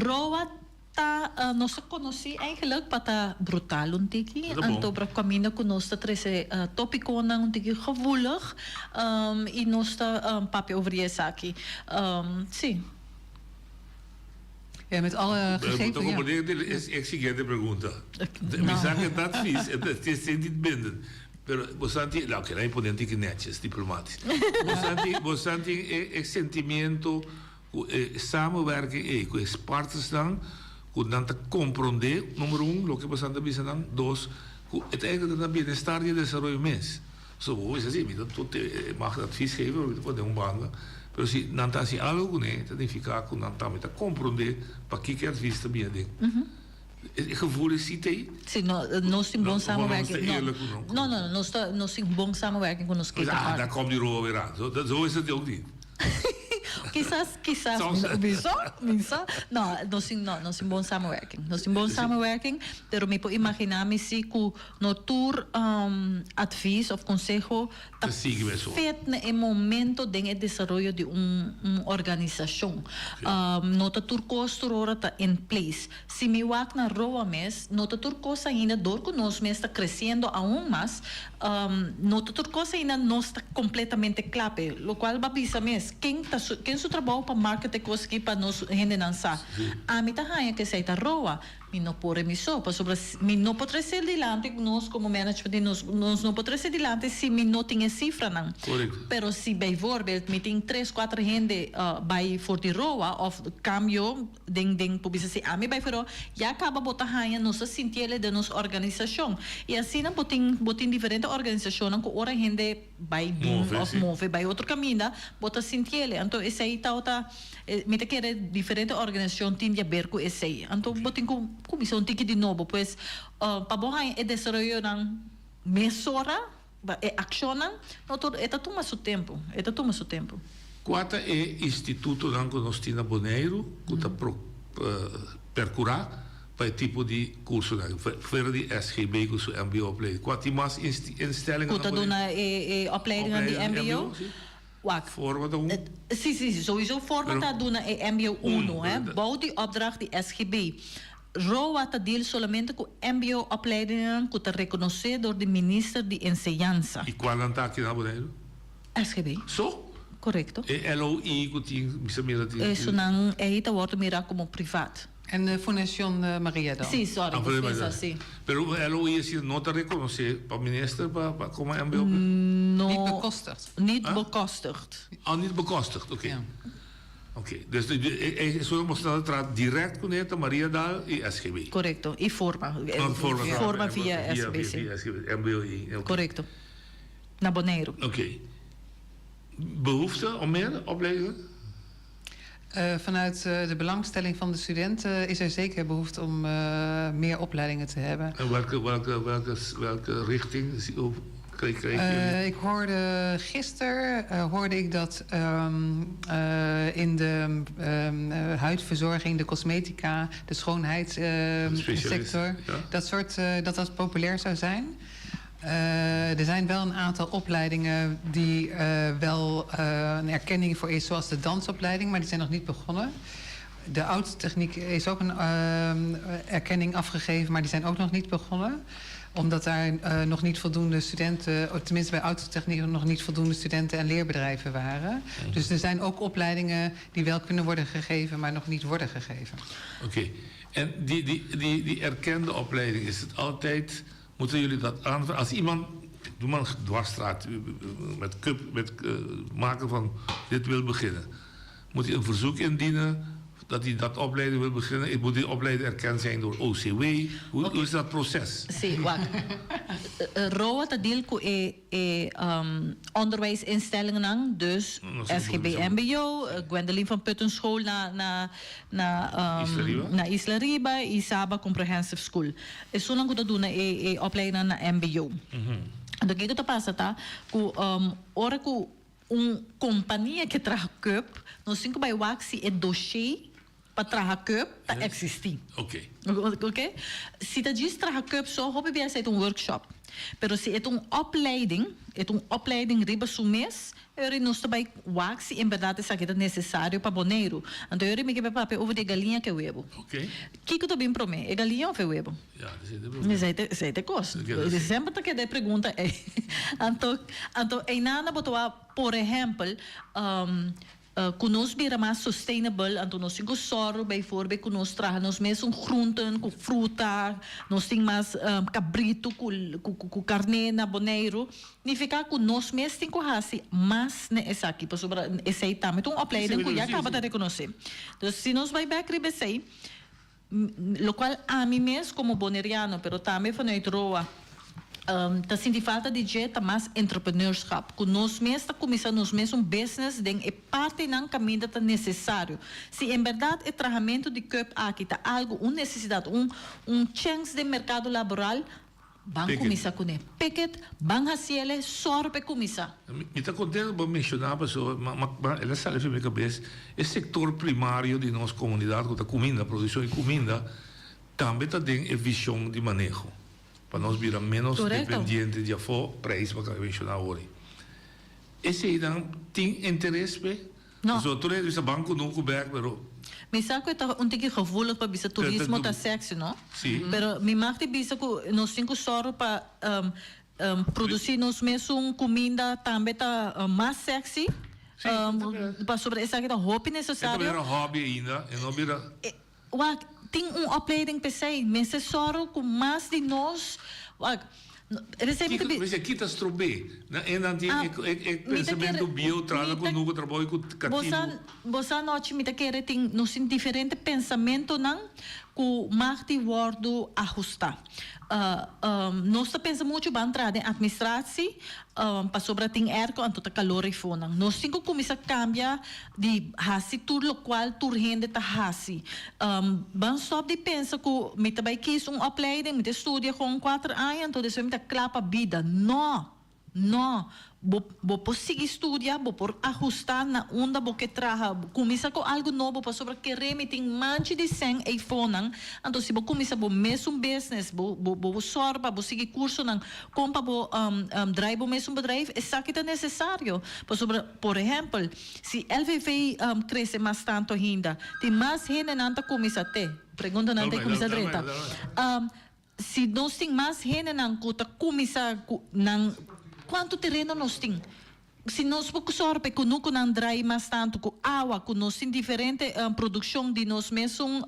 Roa ta, nos ta konosí eigenlijk pa ta brutal un tiki, anto bra kaminda ku nos ta trese topikonan un tiki gevoelig, i nos ta papia over di esaki. Sí. Ja, met alle gegeven. Ja. Es e siguiente pregunta. Mi sa que ta advies, het is niet bindend. Pero bosan tin, nou, kera imponente tiki netjes, diplomatisch. Bosan tin, bosan tin e, e sentimiento ku e samenwerking ei, ku e partnersnan, ku nan ta comprende, numero un, loke bosan ta bisa nan, dos, ku het eigenlijk ta na bienestar di e desaroyo mes. So bo bisa si, mi ta tot e mag advies geven, pero mi ta pone un banda. Pero si nan ta hasi algo kuné, ta nifiká ku nan tambe ta komprondé pakiko e advies ta bini aden. E gevoel is si t'ei. Si, no, nos tin bon samenwerking. No, eerlijk ku nan. No, no, no, nos ta, nos tin bon samenwerking ku nos keten Ah, daar komt die Roa weer aan. Zo, zo is het ook niet. Kisas, kisas, mi sa, mi sa. No, nos tin, no, nos tin bon samenwerking. Nos tin bon samenwerking, pero mi por imaginá mi si ku No tur advies of conseho ta fit na e momento den e desaroyo di un un organisacion. No ta tur cos tur ora ta in place. Si mi wak na Roa mes, no ta tur cos ainda dor cu nos mes ta creciendo aun mas, no ta tur cos ainda nos ta completamente cla p'e. Locual bo a bisa mes, ken ta su ken su trabou pa market e cos aki pa nos hendenan sa? Ami ta haña cu esey ta Roa. Mi no por e mi so, pasobra mi no por trece dilanti nos como management di nos, nos no por trece dilanti si mi no tin e cifranan. Pero si bijvoorbeeld mi tin tres, cuater hende bay for di roa of cambio den den por bisa si ami bay for roa, ya caba bo ta haña nos ta sintiele den nos organisacion. Y asina bo tin bo tin diferente organisacionnan cu ora hende bay bin of move bay otro caminda bo ta sintiele. Anto esey tabata. Mi ta kere diferente organisacion tin di haber cu esey. Anto bo tin cu cuminsa un tiki di nobo. Pues pa bo haña e desaroyonan mesora, e accionnan, no tur, e ta tuma su tempo. E ta tuma su tempo. Cua ta e institutonan cu nos tin na Boneiru cu ta percura pa e tipo di cursonan? Fuera di SGB cu su mbo opleiding. Cua tin mas instellingen Cu na ta Boneiru? duna e opleidingnan di mbo? Wak. Forma ta un. Sí, sí, sí. Sowieso forma ta duna e mbo uno, hè. Bou di opdracht di SGB. Roa ta deal solamente ku mbo opleidingennan ku ta rekonosé dor di Minister di Enseñansa. I kualnan ta aki na Boneiru? SGB. So? Korekto. E LOI ku tin, mi sa mira tin. Esunnan ei ta wòrdu mirá komo privat. En de Fundacion Maria dan? Sí, sorry, Ah, bo pensa así. Pero LOI asina no ta reconoce pa minister pa pa como mbo? No. Niet bekostigd. Niet bekostigd. Oh, niet bekostigd, oké. Oké, dus de, de, e, e, so nos ta traha direct con ta Maria Dal y SGB. Correcto, y forma. Oh, forma, Forma via SGB, sí. Via SGB, MBO. Oké. Correcto. Na Boneiru. Oké. Behoefte om meer opleidingen? Uh, vanuit uh, de belangstelling van de studenten is er zeker behoefte om uh, meer opleidingen te hebben. En welke, welke, welke, welke richting kreeg, kreeg jullie? Ik hoorde gisteren hoorde ik dat um, in de um, huidverzorging, de cosmetica, de schoonheidssector, ja. dat soort dat dat populair zou zijn. Uh, er zijn wel een aantal opleidingen die uh, wel uh, een erkenning voor is, zoals de dansopleiding, maar die zijn nog niet begonnen. De autotechniek is ook een erkenning afgegeven, maar die zijn ook nog niet begonnen. Omdat daar eh, nog niet voldoende studenten, of tenminste bij autotechniek nog niet voldoende studenten en leerbedrijven waren. Dus er zijn ook opleidingen die wel kunnen worden gegeven, maar nog niet worden gegeven. Oké. En die, die, die, die erkende opleiding, is het altijd, moeten jullie dat aanvragen? Als iemand, doe maar een dwarsstraat, met, cup, met uh, maken van dit wil beginnen. Moet hij een verzoek indienen dat hij dat opleiding wil beginnen? Moet die opleiding erkend zijn door OCW? Hoe, okay. hoe is dat proces? Si, wak. ROA ta deal ku e, e um, onderwijsinstellingen, dus SGB MBO, Gwendoline van Putten School na, na, na, um, Isla Riba, na Isla Riba y Saba Comprehensive School. Esunnan ku ta duna e, e opleiding na MBO. Anto kiko ta pasa ta ku um, ora ku un kompania ke traha cup, nos tin ku bai wak si e dossier pa traha cup ta eksistí. Oké. Oké? Si ta djis traha cup so, hopi bia esei ta un workshop. Pero si e ta un opleiding, e ta un opleiding riba su mes, e ora nos ta bai wak si en bèrdat esaki ta nesesario pa Boneiru. Anto e ora mi ke bai papia over di e galiña ku e webu. Oké. Kiko ta bin promé, e galiña òf e webu? Ja, esei ta e pregunta. Esei ta, esei ta e kos. Semper ta keda e pregunta ei. Anto, anto einana bo ta wak, por ehèmpel, Ku nos bira mas sustainable, anto nos tin ku sòru bijvoorbeeld ku nos traha nos mesun groenten ku fruta, nos tin mas kabritu ku ku karné na Boneiru, nifiká ku nos mes tin ku hasi mas na esaki pasobra esei tambe ta un opleiding ku ya kaba ta rekonosé. Dus si nos bai bèk riba esei, Locual ami mes como Boneriano, pero tambe vanuit ROA, ta sinti falta di dje ta mas entrepreneurschap. Cu nos mes ta cuminsa nos mes un business den e partinan caminda ta necesario. Si en berdad e trahamento di cup aki ta algo, un necesidad, un un chens den mercado laboral, Ban kuminsá kuné. Pick it, ban hasiele, sòru pa e kuminsá. Mi ta kontento bo menshoná pasobra ma el a sali for mi kabes e sektor primario di nos komunidat ku ta kuminda, produkshon di kuminda, tambe ta den e vishon di maneho pa nos bira ménos dependiente di afó, preis bo a menshoná awor. Eseinan tin interes p'e? No. Pasobra tur hende bisa ban ku nu ku bek pero. Mi sa ku e ta un tiki gevoelig pa bisa turismo ta sexy no. Si. Pero mi mag di bisa ku nos tin ku sòru pa produsí nos mesun kuminda tambe ta mas sexy. Si. Pasobra esaki ta hopi nesesario. E ta bira hobby ainda e no bira. Wak, tin un opleiding p'esei. Mester sòru ku mas di nos, wak, p'esei mi ta bi. Mester kita strob'é. Na e nan tin e e pensamentu bieu trata ku nuku trabou i ku katibu. Bo sa, bo sa anochi mi ta kere tin, nos tin diferente pensamentunan ku mag di wòrdu ahustá. Nos ta pensa muchu ban traha den administratie pasobra tin airco anto ta calor eifonan. Nos tin cu cuminsa cambia di haci tur locual tur hende ta haci. Ban stop di pensa cu mi ta bay kies un opleiding, mi ta studia gewoon cuater aña anto despues mi ta cla pa bida. No! No, bo bo por sigui studia, bo por ahusta na unda bo ke traha. Kuminsá ku algu nobo pasobra kere mi tin manchi di sèn eifonan, anto si bo kuminsá bo mesun business, bo bo bo sòru pa bo sigui kursonan kon pa bo drai bo mesun bedrijf, esaki ta nesesario. Pasobra, por ehèmpel, si LVV krese mas tantu ainda, tin mas hendenan ta kuminsá te preguntanan ta kuminsá drenta. Si nos tin mas hendenan ku ta kuminsá ku nan, kuantu tereno nos tin? Si nos por sòru pa e kunukunan drai mas tantu ku awa, ku nos tin diferente produkshon di nos mesun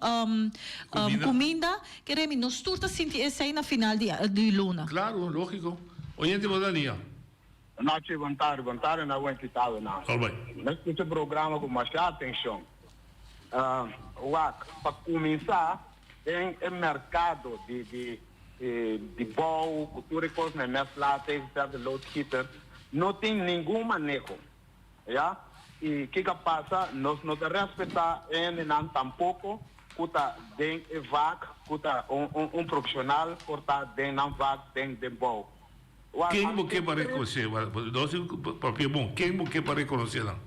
kuminda, kere mi nos tur ta sinti esei na final di luna. Klaru, lógiko. Oyente bo ta nia. Nochi, bon tardi, bon tardi na bo invitadonan. Albai. Mi a skucha programa ku masha atenshon. Wak, pa kuminsá den e merkado di di di bou ku tur e kosnan, e mestlaat, de loodgieter, no tin ningun maneho. Ya, i kiko a pasa? Nos no ta respetá e hendenan tampoko ku ta den e vak, ku ta un un un profeshonal por ta den nan vak den den bou. Ken bo ke pa rekonosé? Nos tin ku papia bon. Ken bo ke pa rekonosé nan?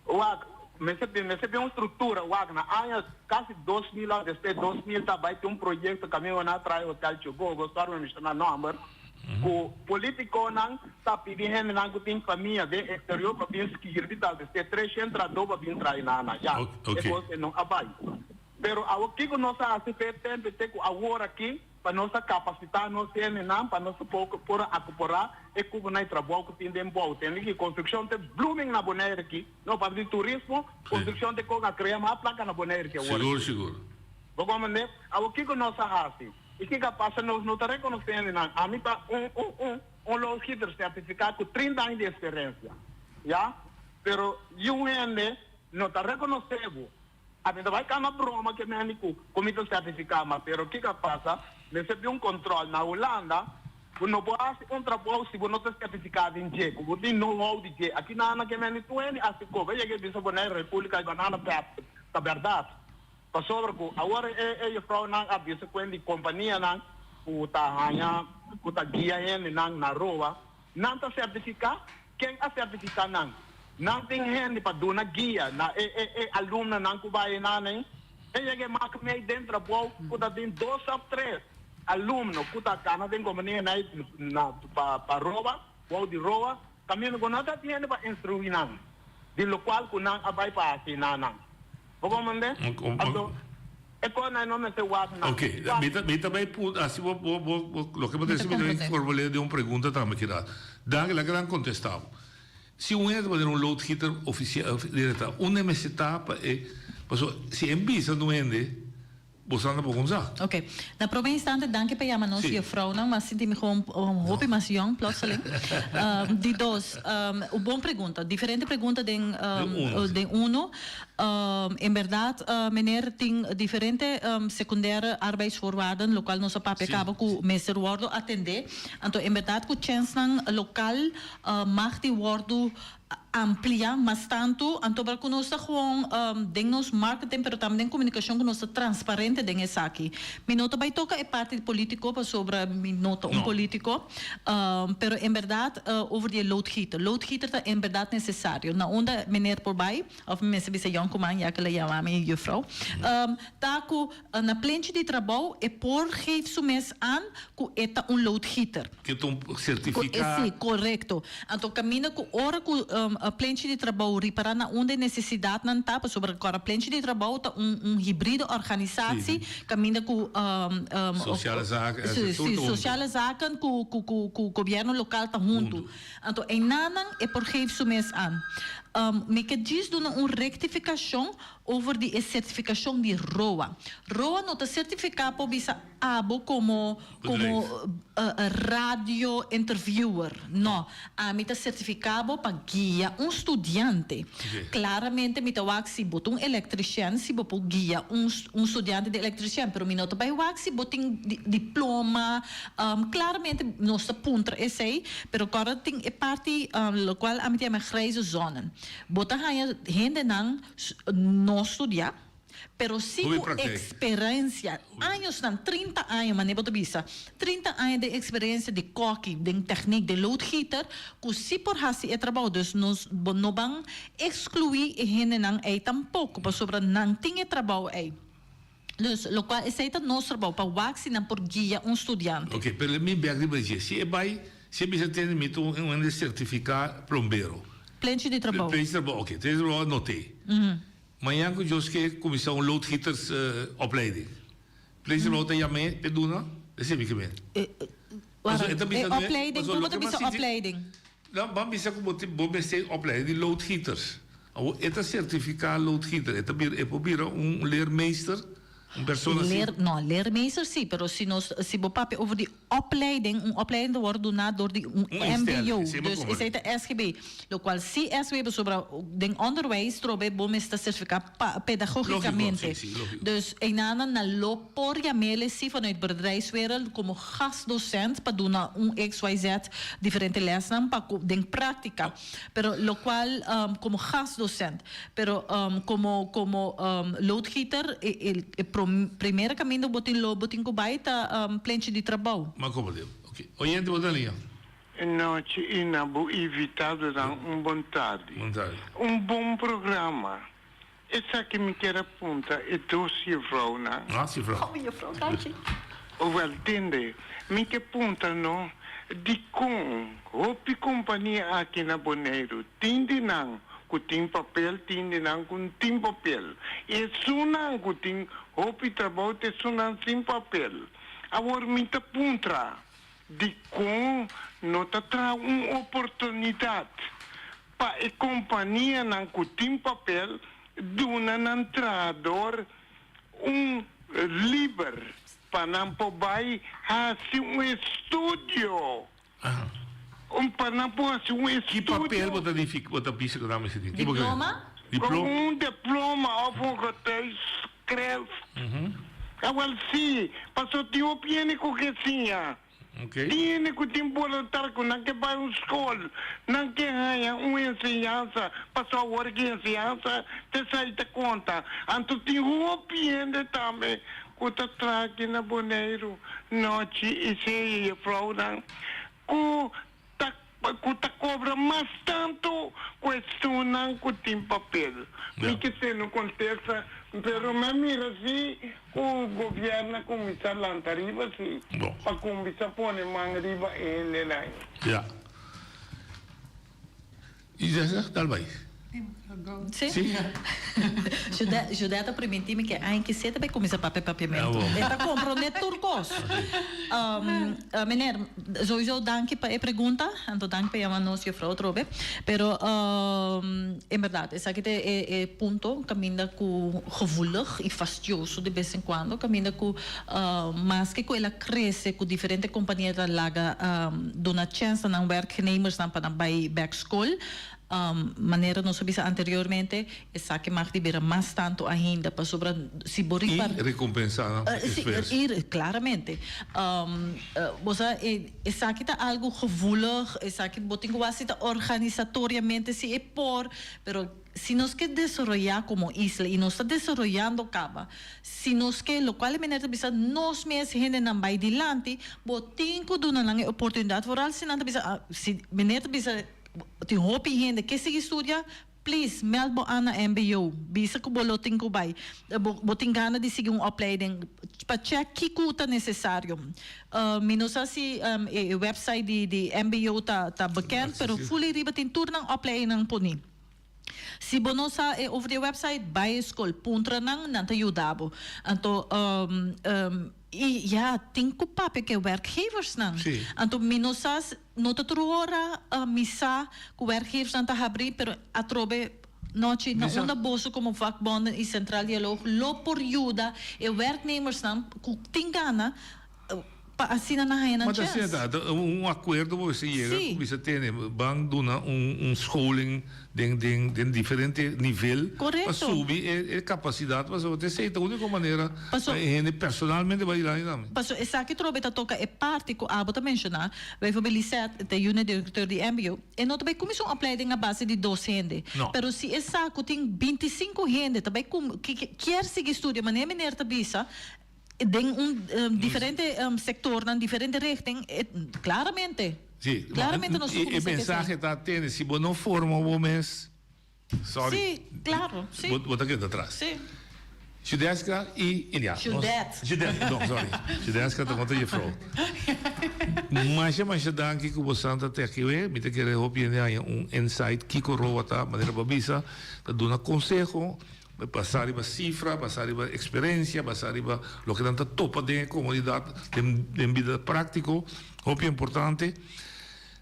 Wak, mester bin, mester bin un struktura. Wak, na aña kasi 2000 òf despues 2000 ta bai tin un proyekto kaminda nan a traha e hotel Chogogo, sòri mi menshoná nòmber, ku politikonan ta pidi hendenan ku tin famia den eksterior pa bin skirbi tal despues 300 trahadó pa bin traha nan. Ya, e kos e no a bai. Pero awor kiko nos a hasi fe tempu te ku awor aki? pa nos a kapasitá nos hendenan pa nos por por a akoporá e kubonan di trabou ku tin den bou. Tende ki konstrukshon ta blooming na Bonaire aki. No, papia di turismo, konstrukshon ta kon a krea mas plaka na Bonaire ki awor. Sigur, sigur. Bo komprendé? Awor kiko nos a hasi? I kiko a pasa? Nos no ta rekonosé hendenan. Ami ta un un un un loodgieter sertifiká ku 30 aña di eksperensia. Ya? Pero yu hende no ta rekonosé bo. Ami ta bai kana broma ke meni ku ku mi ta sertifiká ma pero kiko a pasa? Mester bin un kontrol na Hulanda ku no por hasi un trabou si bo no ta sertifiká den dje, ku bo tin know how di dje. Aki nan a ke meni tur hende hasi koba yega e bisa Bonaire Repúblika di Banana pèp ta bèrdat. Pasobra ku awor e e jufrounan a bisa ku hende di kompanianan ku ta haña ku ta guia hendenan na roa nan ta sertifiká? Ken a sertifiká nan? Nan tin hende pa duna guia na e e e alumnonan ku bai einan ei? E yega e mak mei den trabou ku ta tin dos òf tres alumno ku ta kana den kompania nei na pa pa roba, bou di roa, kaminda ku no ta tin hende pa instruí nan di lokual ku nan a bai pa hasi na nan. Bo komprendé? Anto e kosnan ei no mester wak nan. Ok, mi ta mi ta bai pu hasi bo bo bo bo loke bo ta hasi mi ta bai formul'é den un pregunta tambe keda. Danki laga nan kontestá bo. Si un hende ta manera un loodgieter ofisial direkta unda e mester ta pa e pasobra si e bisa un hende Bo sa na bo kumsa. Ok. Na prome instante danki pa yama nos juffrouwnan, mas sinti mi gewoon hopi mas jong plotseling. Di dos, un bon pregunta. Diferente pregunta den den uno. En berdad meneer tin diferente secundaire arbeidsvoorwaarden locual nos a papia caba cu mester wordo atende. Anto en berdad cu chensnan local mag di wordo amplia mas tantu, anto bal ku nos ta gewoon den nos marketing pero tambe den komunikashon ku nos ta transparente den esaki. Mi no ta bai toka e parti politiko pasobra mi no ta un politiko, pero en bèrdat over di e loodgieter. Loodgieter ta en bèrdat nesesario. Na unda meneer por bai, òf mi mester bisa yònkuman ya ke el a yama mi juffrouw, ta ku na plenchi di trabou e por geef su mes aan ku e ta un loodgieter. Ke ta un sertifiká. Sí, korekto. Anto kaminda ku ora ku plenchi di trabou ripará na unda e nesesidatnan ta, pasobra kòrda plenchi di trabou ta un un hibride organisatie kaminda ku Sosiale zaken, Sí, sí, sosiale zaken ku ku ku ku gobièrnu lokal ta huntu. Anto einanan e por geef su mes aan. Mi ke djis duna un rektifikashon over di e sertifikashon di roa. Roa no ta sertifiká por bisa Abo como como radio interviewer. No, ami ta certifica bo pa guia un studiante. Claramente mi ta wak si bo ta un electrician, si bo por guia un un studiante di electrician, pero mi no ta bay wak si bo tin diploma. Claramente nos ta puntra esey, pero corda tin e parti locual ami ta yama grijze zonen. Bo ta haya hendenan no studia. Pero si Hopi ku praktijk. eksperensia, añosnan, 30 aña, manera bo ta bisa, 30 aña den eksperensia di kòki, den tèknik, den loodgieter, ku si por hasi e trabou. Dus nos bo no ban ekskluí e hendenan ei tampoko, pasobra nan tin e trabou ei. Dus lokual esei ta nos trabou, pa wak si nan por guia un studiante. Oké, pero mi bèk riba dje. Si e bai, si e bisa tende mi ta un hende sertifiká plombero. Plenchi di trabou. Plenchi di trabou, oké. Plenchi di trabou a not'é. Mañan ku Dios ke kuminsá un loodgieters opleiding. Please lo ta yam'é p'e duna esei mi ke men. Wara, e opleiding, kon bo ta bisa opleiding? No, ban bisa ku bo tin bo mester opleiding di loodgieters. Awor e ta sertifiká loodgieter, e ta bira e por bira un leermeester, un persona si. Leer, no, leermeester si, pero si nos si bo papia over di Opleiding, un opleiding ta wòrdu duná dor di un mbo, dus esei ta SGB, lokual si SGB pasobra den onderwijs trobe bo mester sertifiká pedagógikamente. Dus einanan nan lo por yam'é si vanuit bedrijfswereld komo gastdocent pa duna un xyz diferente lèsnan pa den práktika. Pero lokual komo gastdocent. Pero komo komo loodgieter e e primera kaminda bo tin lo bo tin ku bai ta plenchi di trabou. Ma komo di ok. Oyente bo ta liña. E nochi i na bo invitadonan un bon tardi. Bon tardi. Un bon programa. Esaki mi kier a punta e dos jefrounan. Ah, jefrou. Oh, jefrou, danki. Wel, tende, mi ke punta no, dikon hopi kompania aki na Boneiru tin di nan ku tin papel, tin di nan ku n tin papel. I esunnan ku tin hopi trabou ta esunnan sin papel. Awor mi ta puntra, dikon no ta traha un oportunidat pa e kompanianan ku tin papel duna nan trahador un liber pa nan por bai hasi un estudio? Un pa nan por hasi un Ki estudio. papel bo ta nifica, bo ta bisa ku nan mester tin? Ki bo ke- Diploma? Diploma? Un diploma of un getuigschrift. Awel si, paso tin hopi hende ku ke siña. Okay. Tin hende ku tin boluntat ku nan ke bai un skol, nan ke haña un enseñansa, paso awor ki enseñansa ta esei ta konta. Anto tin hopi hende tambe ku ta traha aki na Boneiru nochi i sea jefrounan ku ta ku ta kobra mas tantu ku esunnan ku tin papel. Mi ke tene un kontesta, pero mi a mira si ku gobièrnu a kuminsá lanta riba si pa kuminsá pone man riba e hendenan. Ya. I Jessica, dal bai. Sí. Sí. Judet, Judet a primintí mi ke aña ke sete bai kuminsá papia papiamentu. Ah, bon. E ta komprondé tur kos. Um, meneer, sowieso danki pa e pregunta, anto danki pa yama nos juffrouw atrobe. Pero, um, inderdaad, esaki ta e, e punto kaminda ku gevoelig i fastioso de bes en cuando, kaminda ku, uh, maske ku el a krese ku diferente kompania ta laga, um, duna chèns na nan werknemersnan pa nan bai bèk skol. Manera nos a bisa anteriormente, esaki mag di bira mas tantu ainda, pasobra si bo ripar. I rekompensá nan pa esfuerso. Si, i klaramente. Bo sa, esaki ta algu gevoelig, esaki bo tin ku wak si ta organisatoriamente si e por, pero si nos ke desaroyá komo isla, i nos ta desaroyando kaba, si nos ke, lokual e meneer ta bisa, nos mes hendenan bai dilanti, bo tin ku duna nan e oportunidat, vooral si nan ta bisa, si meneer ta bisa. Tin hopi hende ke sigui studia, please meld bo an na mbo, bisa ku bo lo tin ku bai, bo bo tin gana di sigui un opleiding, pa check kiku ta nesesario. Mi no sa si e website di di mbo ta ta bekend, pero ful ei riba tin tur nan opleidingnan poni. Si bo no sa e over di e website, bai e skol, puntra nan, nan ta yuda bo. Anto i ya, tin ku papia ku e werkgeversnan. Anto mi no sa No ta tur ora mi sa cu werkgeversnan ta habri, pero atrobe nochi na unda boso como vakbonden y Centraal Dialoog lo por yuda e werknemersnan cu tin gana pa asina nan haya nan Maar ta chens. asina ta, un acuerdo bo mester yega cu bisa tene, ban duna un scholing den den den diferente nivel pa subi e e capacidad pasobra ta esey ta unico manera pa e hende personalmente bai dilanti tambe. Pasobra esaki trobe ta toca e parti cu abo ta menciona, bijvoorbeeld Lisette, de unit directeur di mbo, e no ta bay cuminsa un opleiding a base di dos hende, pero si e sa cu tin binticinco hende ta bay kier sigui studia manera meneer ta bisa, den un diferente sectornan, diferente richting, claramente. Sí, Claramente nos e mensahe ta tene, si bo no forma bo mes, sorry. Sí, claro, sí. Bo ta keda atras. Sí. Judeska y Iliana. Judet. Judet, perdon, sorry. Judeska ta konta jefrouw. Masha, masha danki ku bo santa te aki we. Mi ta kere hopi hende haña un insight kiko roba ta, manera bo a bisa, ta duna konseho. Basá riba sifra, basá riba eksperensia, basá riba loke nan ta topa den e komunidat, den bida práktiko, hopi importante.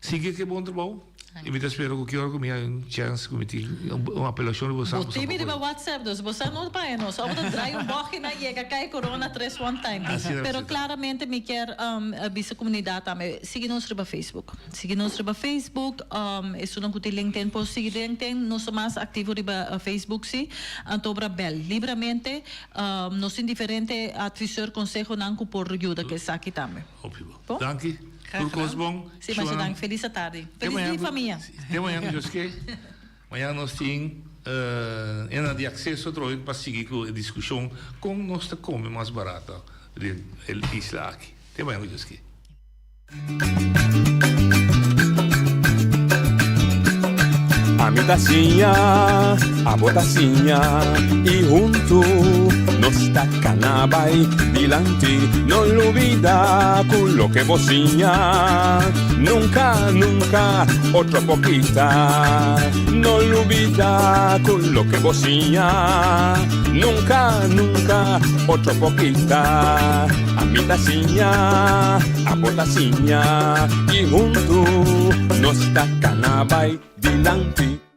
Sigui ku e bon trabou i mi ta spera ku ki ora ku mi haña un chèns ku mi tin un apelashon riba boso. Bo tin mi riba WhatsApp dus bo sa no ta paña nos. Abo ta draai un bòchi nan yega kai corona tres one time. Pero klaramente mi kier bisa komunidat tambe sigui nos riba Facebook. Sigui nos riba Facebook, esunnan ku tin LinkedIn por sigui LinkedIn, nos ta mas aktivo riba Facebook si, anto obra bel libramente, nos tin diferente adviseur, konsehonan ku por yuda ku esaki tambe. Hopi bon. Danki. Tur kos bon. Si, masha danki. Felis atardi. Felis dia di famia. Te mañan ku Dios ke. Mañan nos tin ena di akseso atrobe pa sigui ku e diskushon kon nos ta kome mas barata den e isla aki. Te mañan ku Dios ke. Ami ta siña, abo ta siña, i huntu. Nos ta kana bai dilanti, no lubida ku loke bo siña nunka, nunka otro por kita. No lubida ku loke bo siña nunka, nunka otro por kita. Ami ta siña, abo ta siña, i huntu nos ta kana bai dilanti.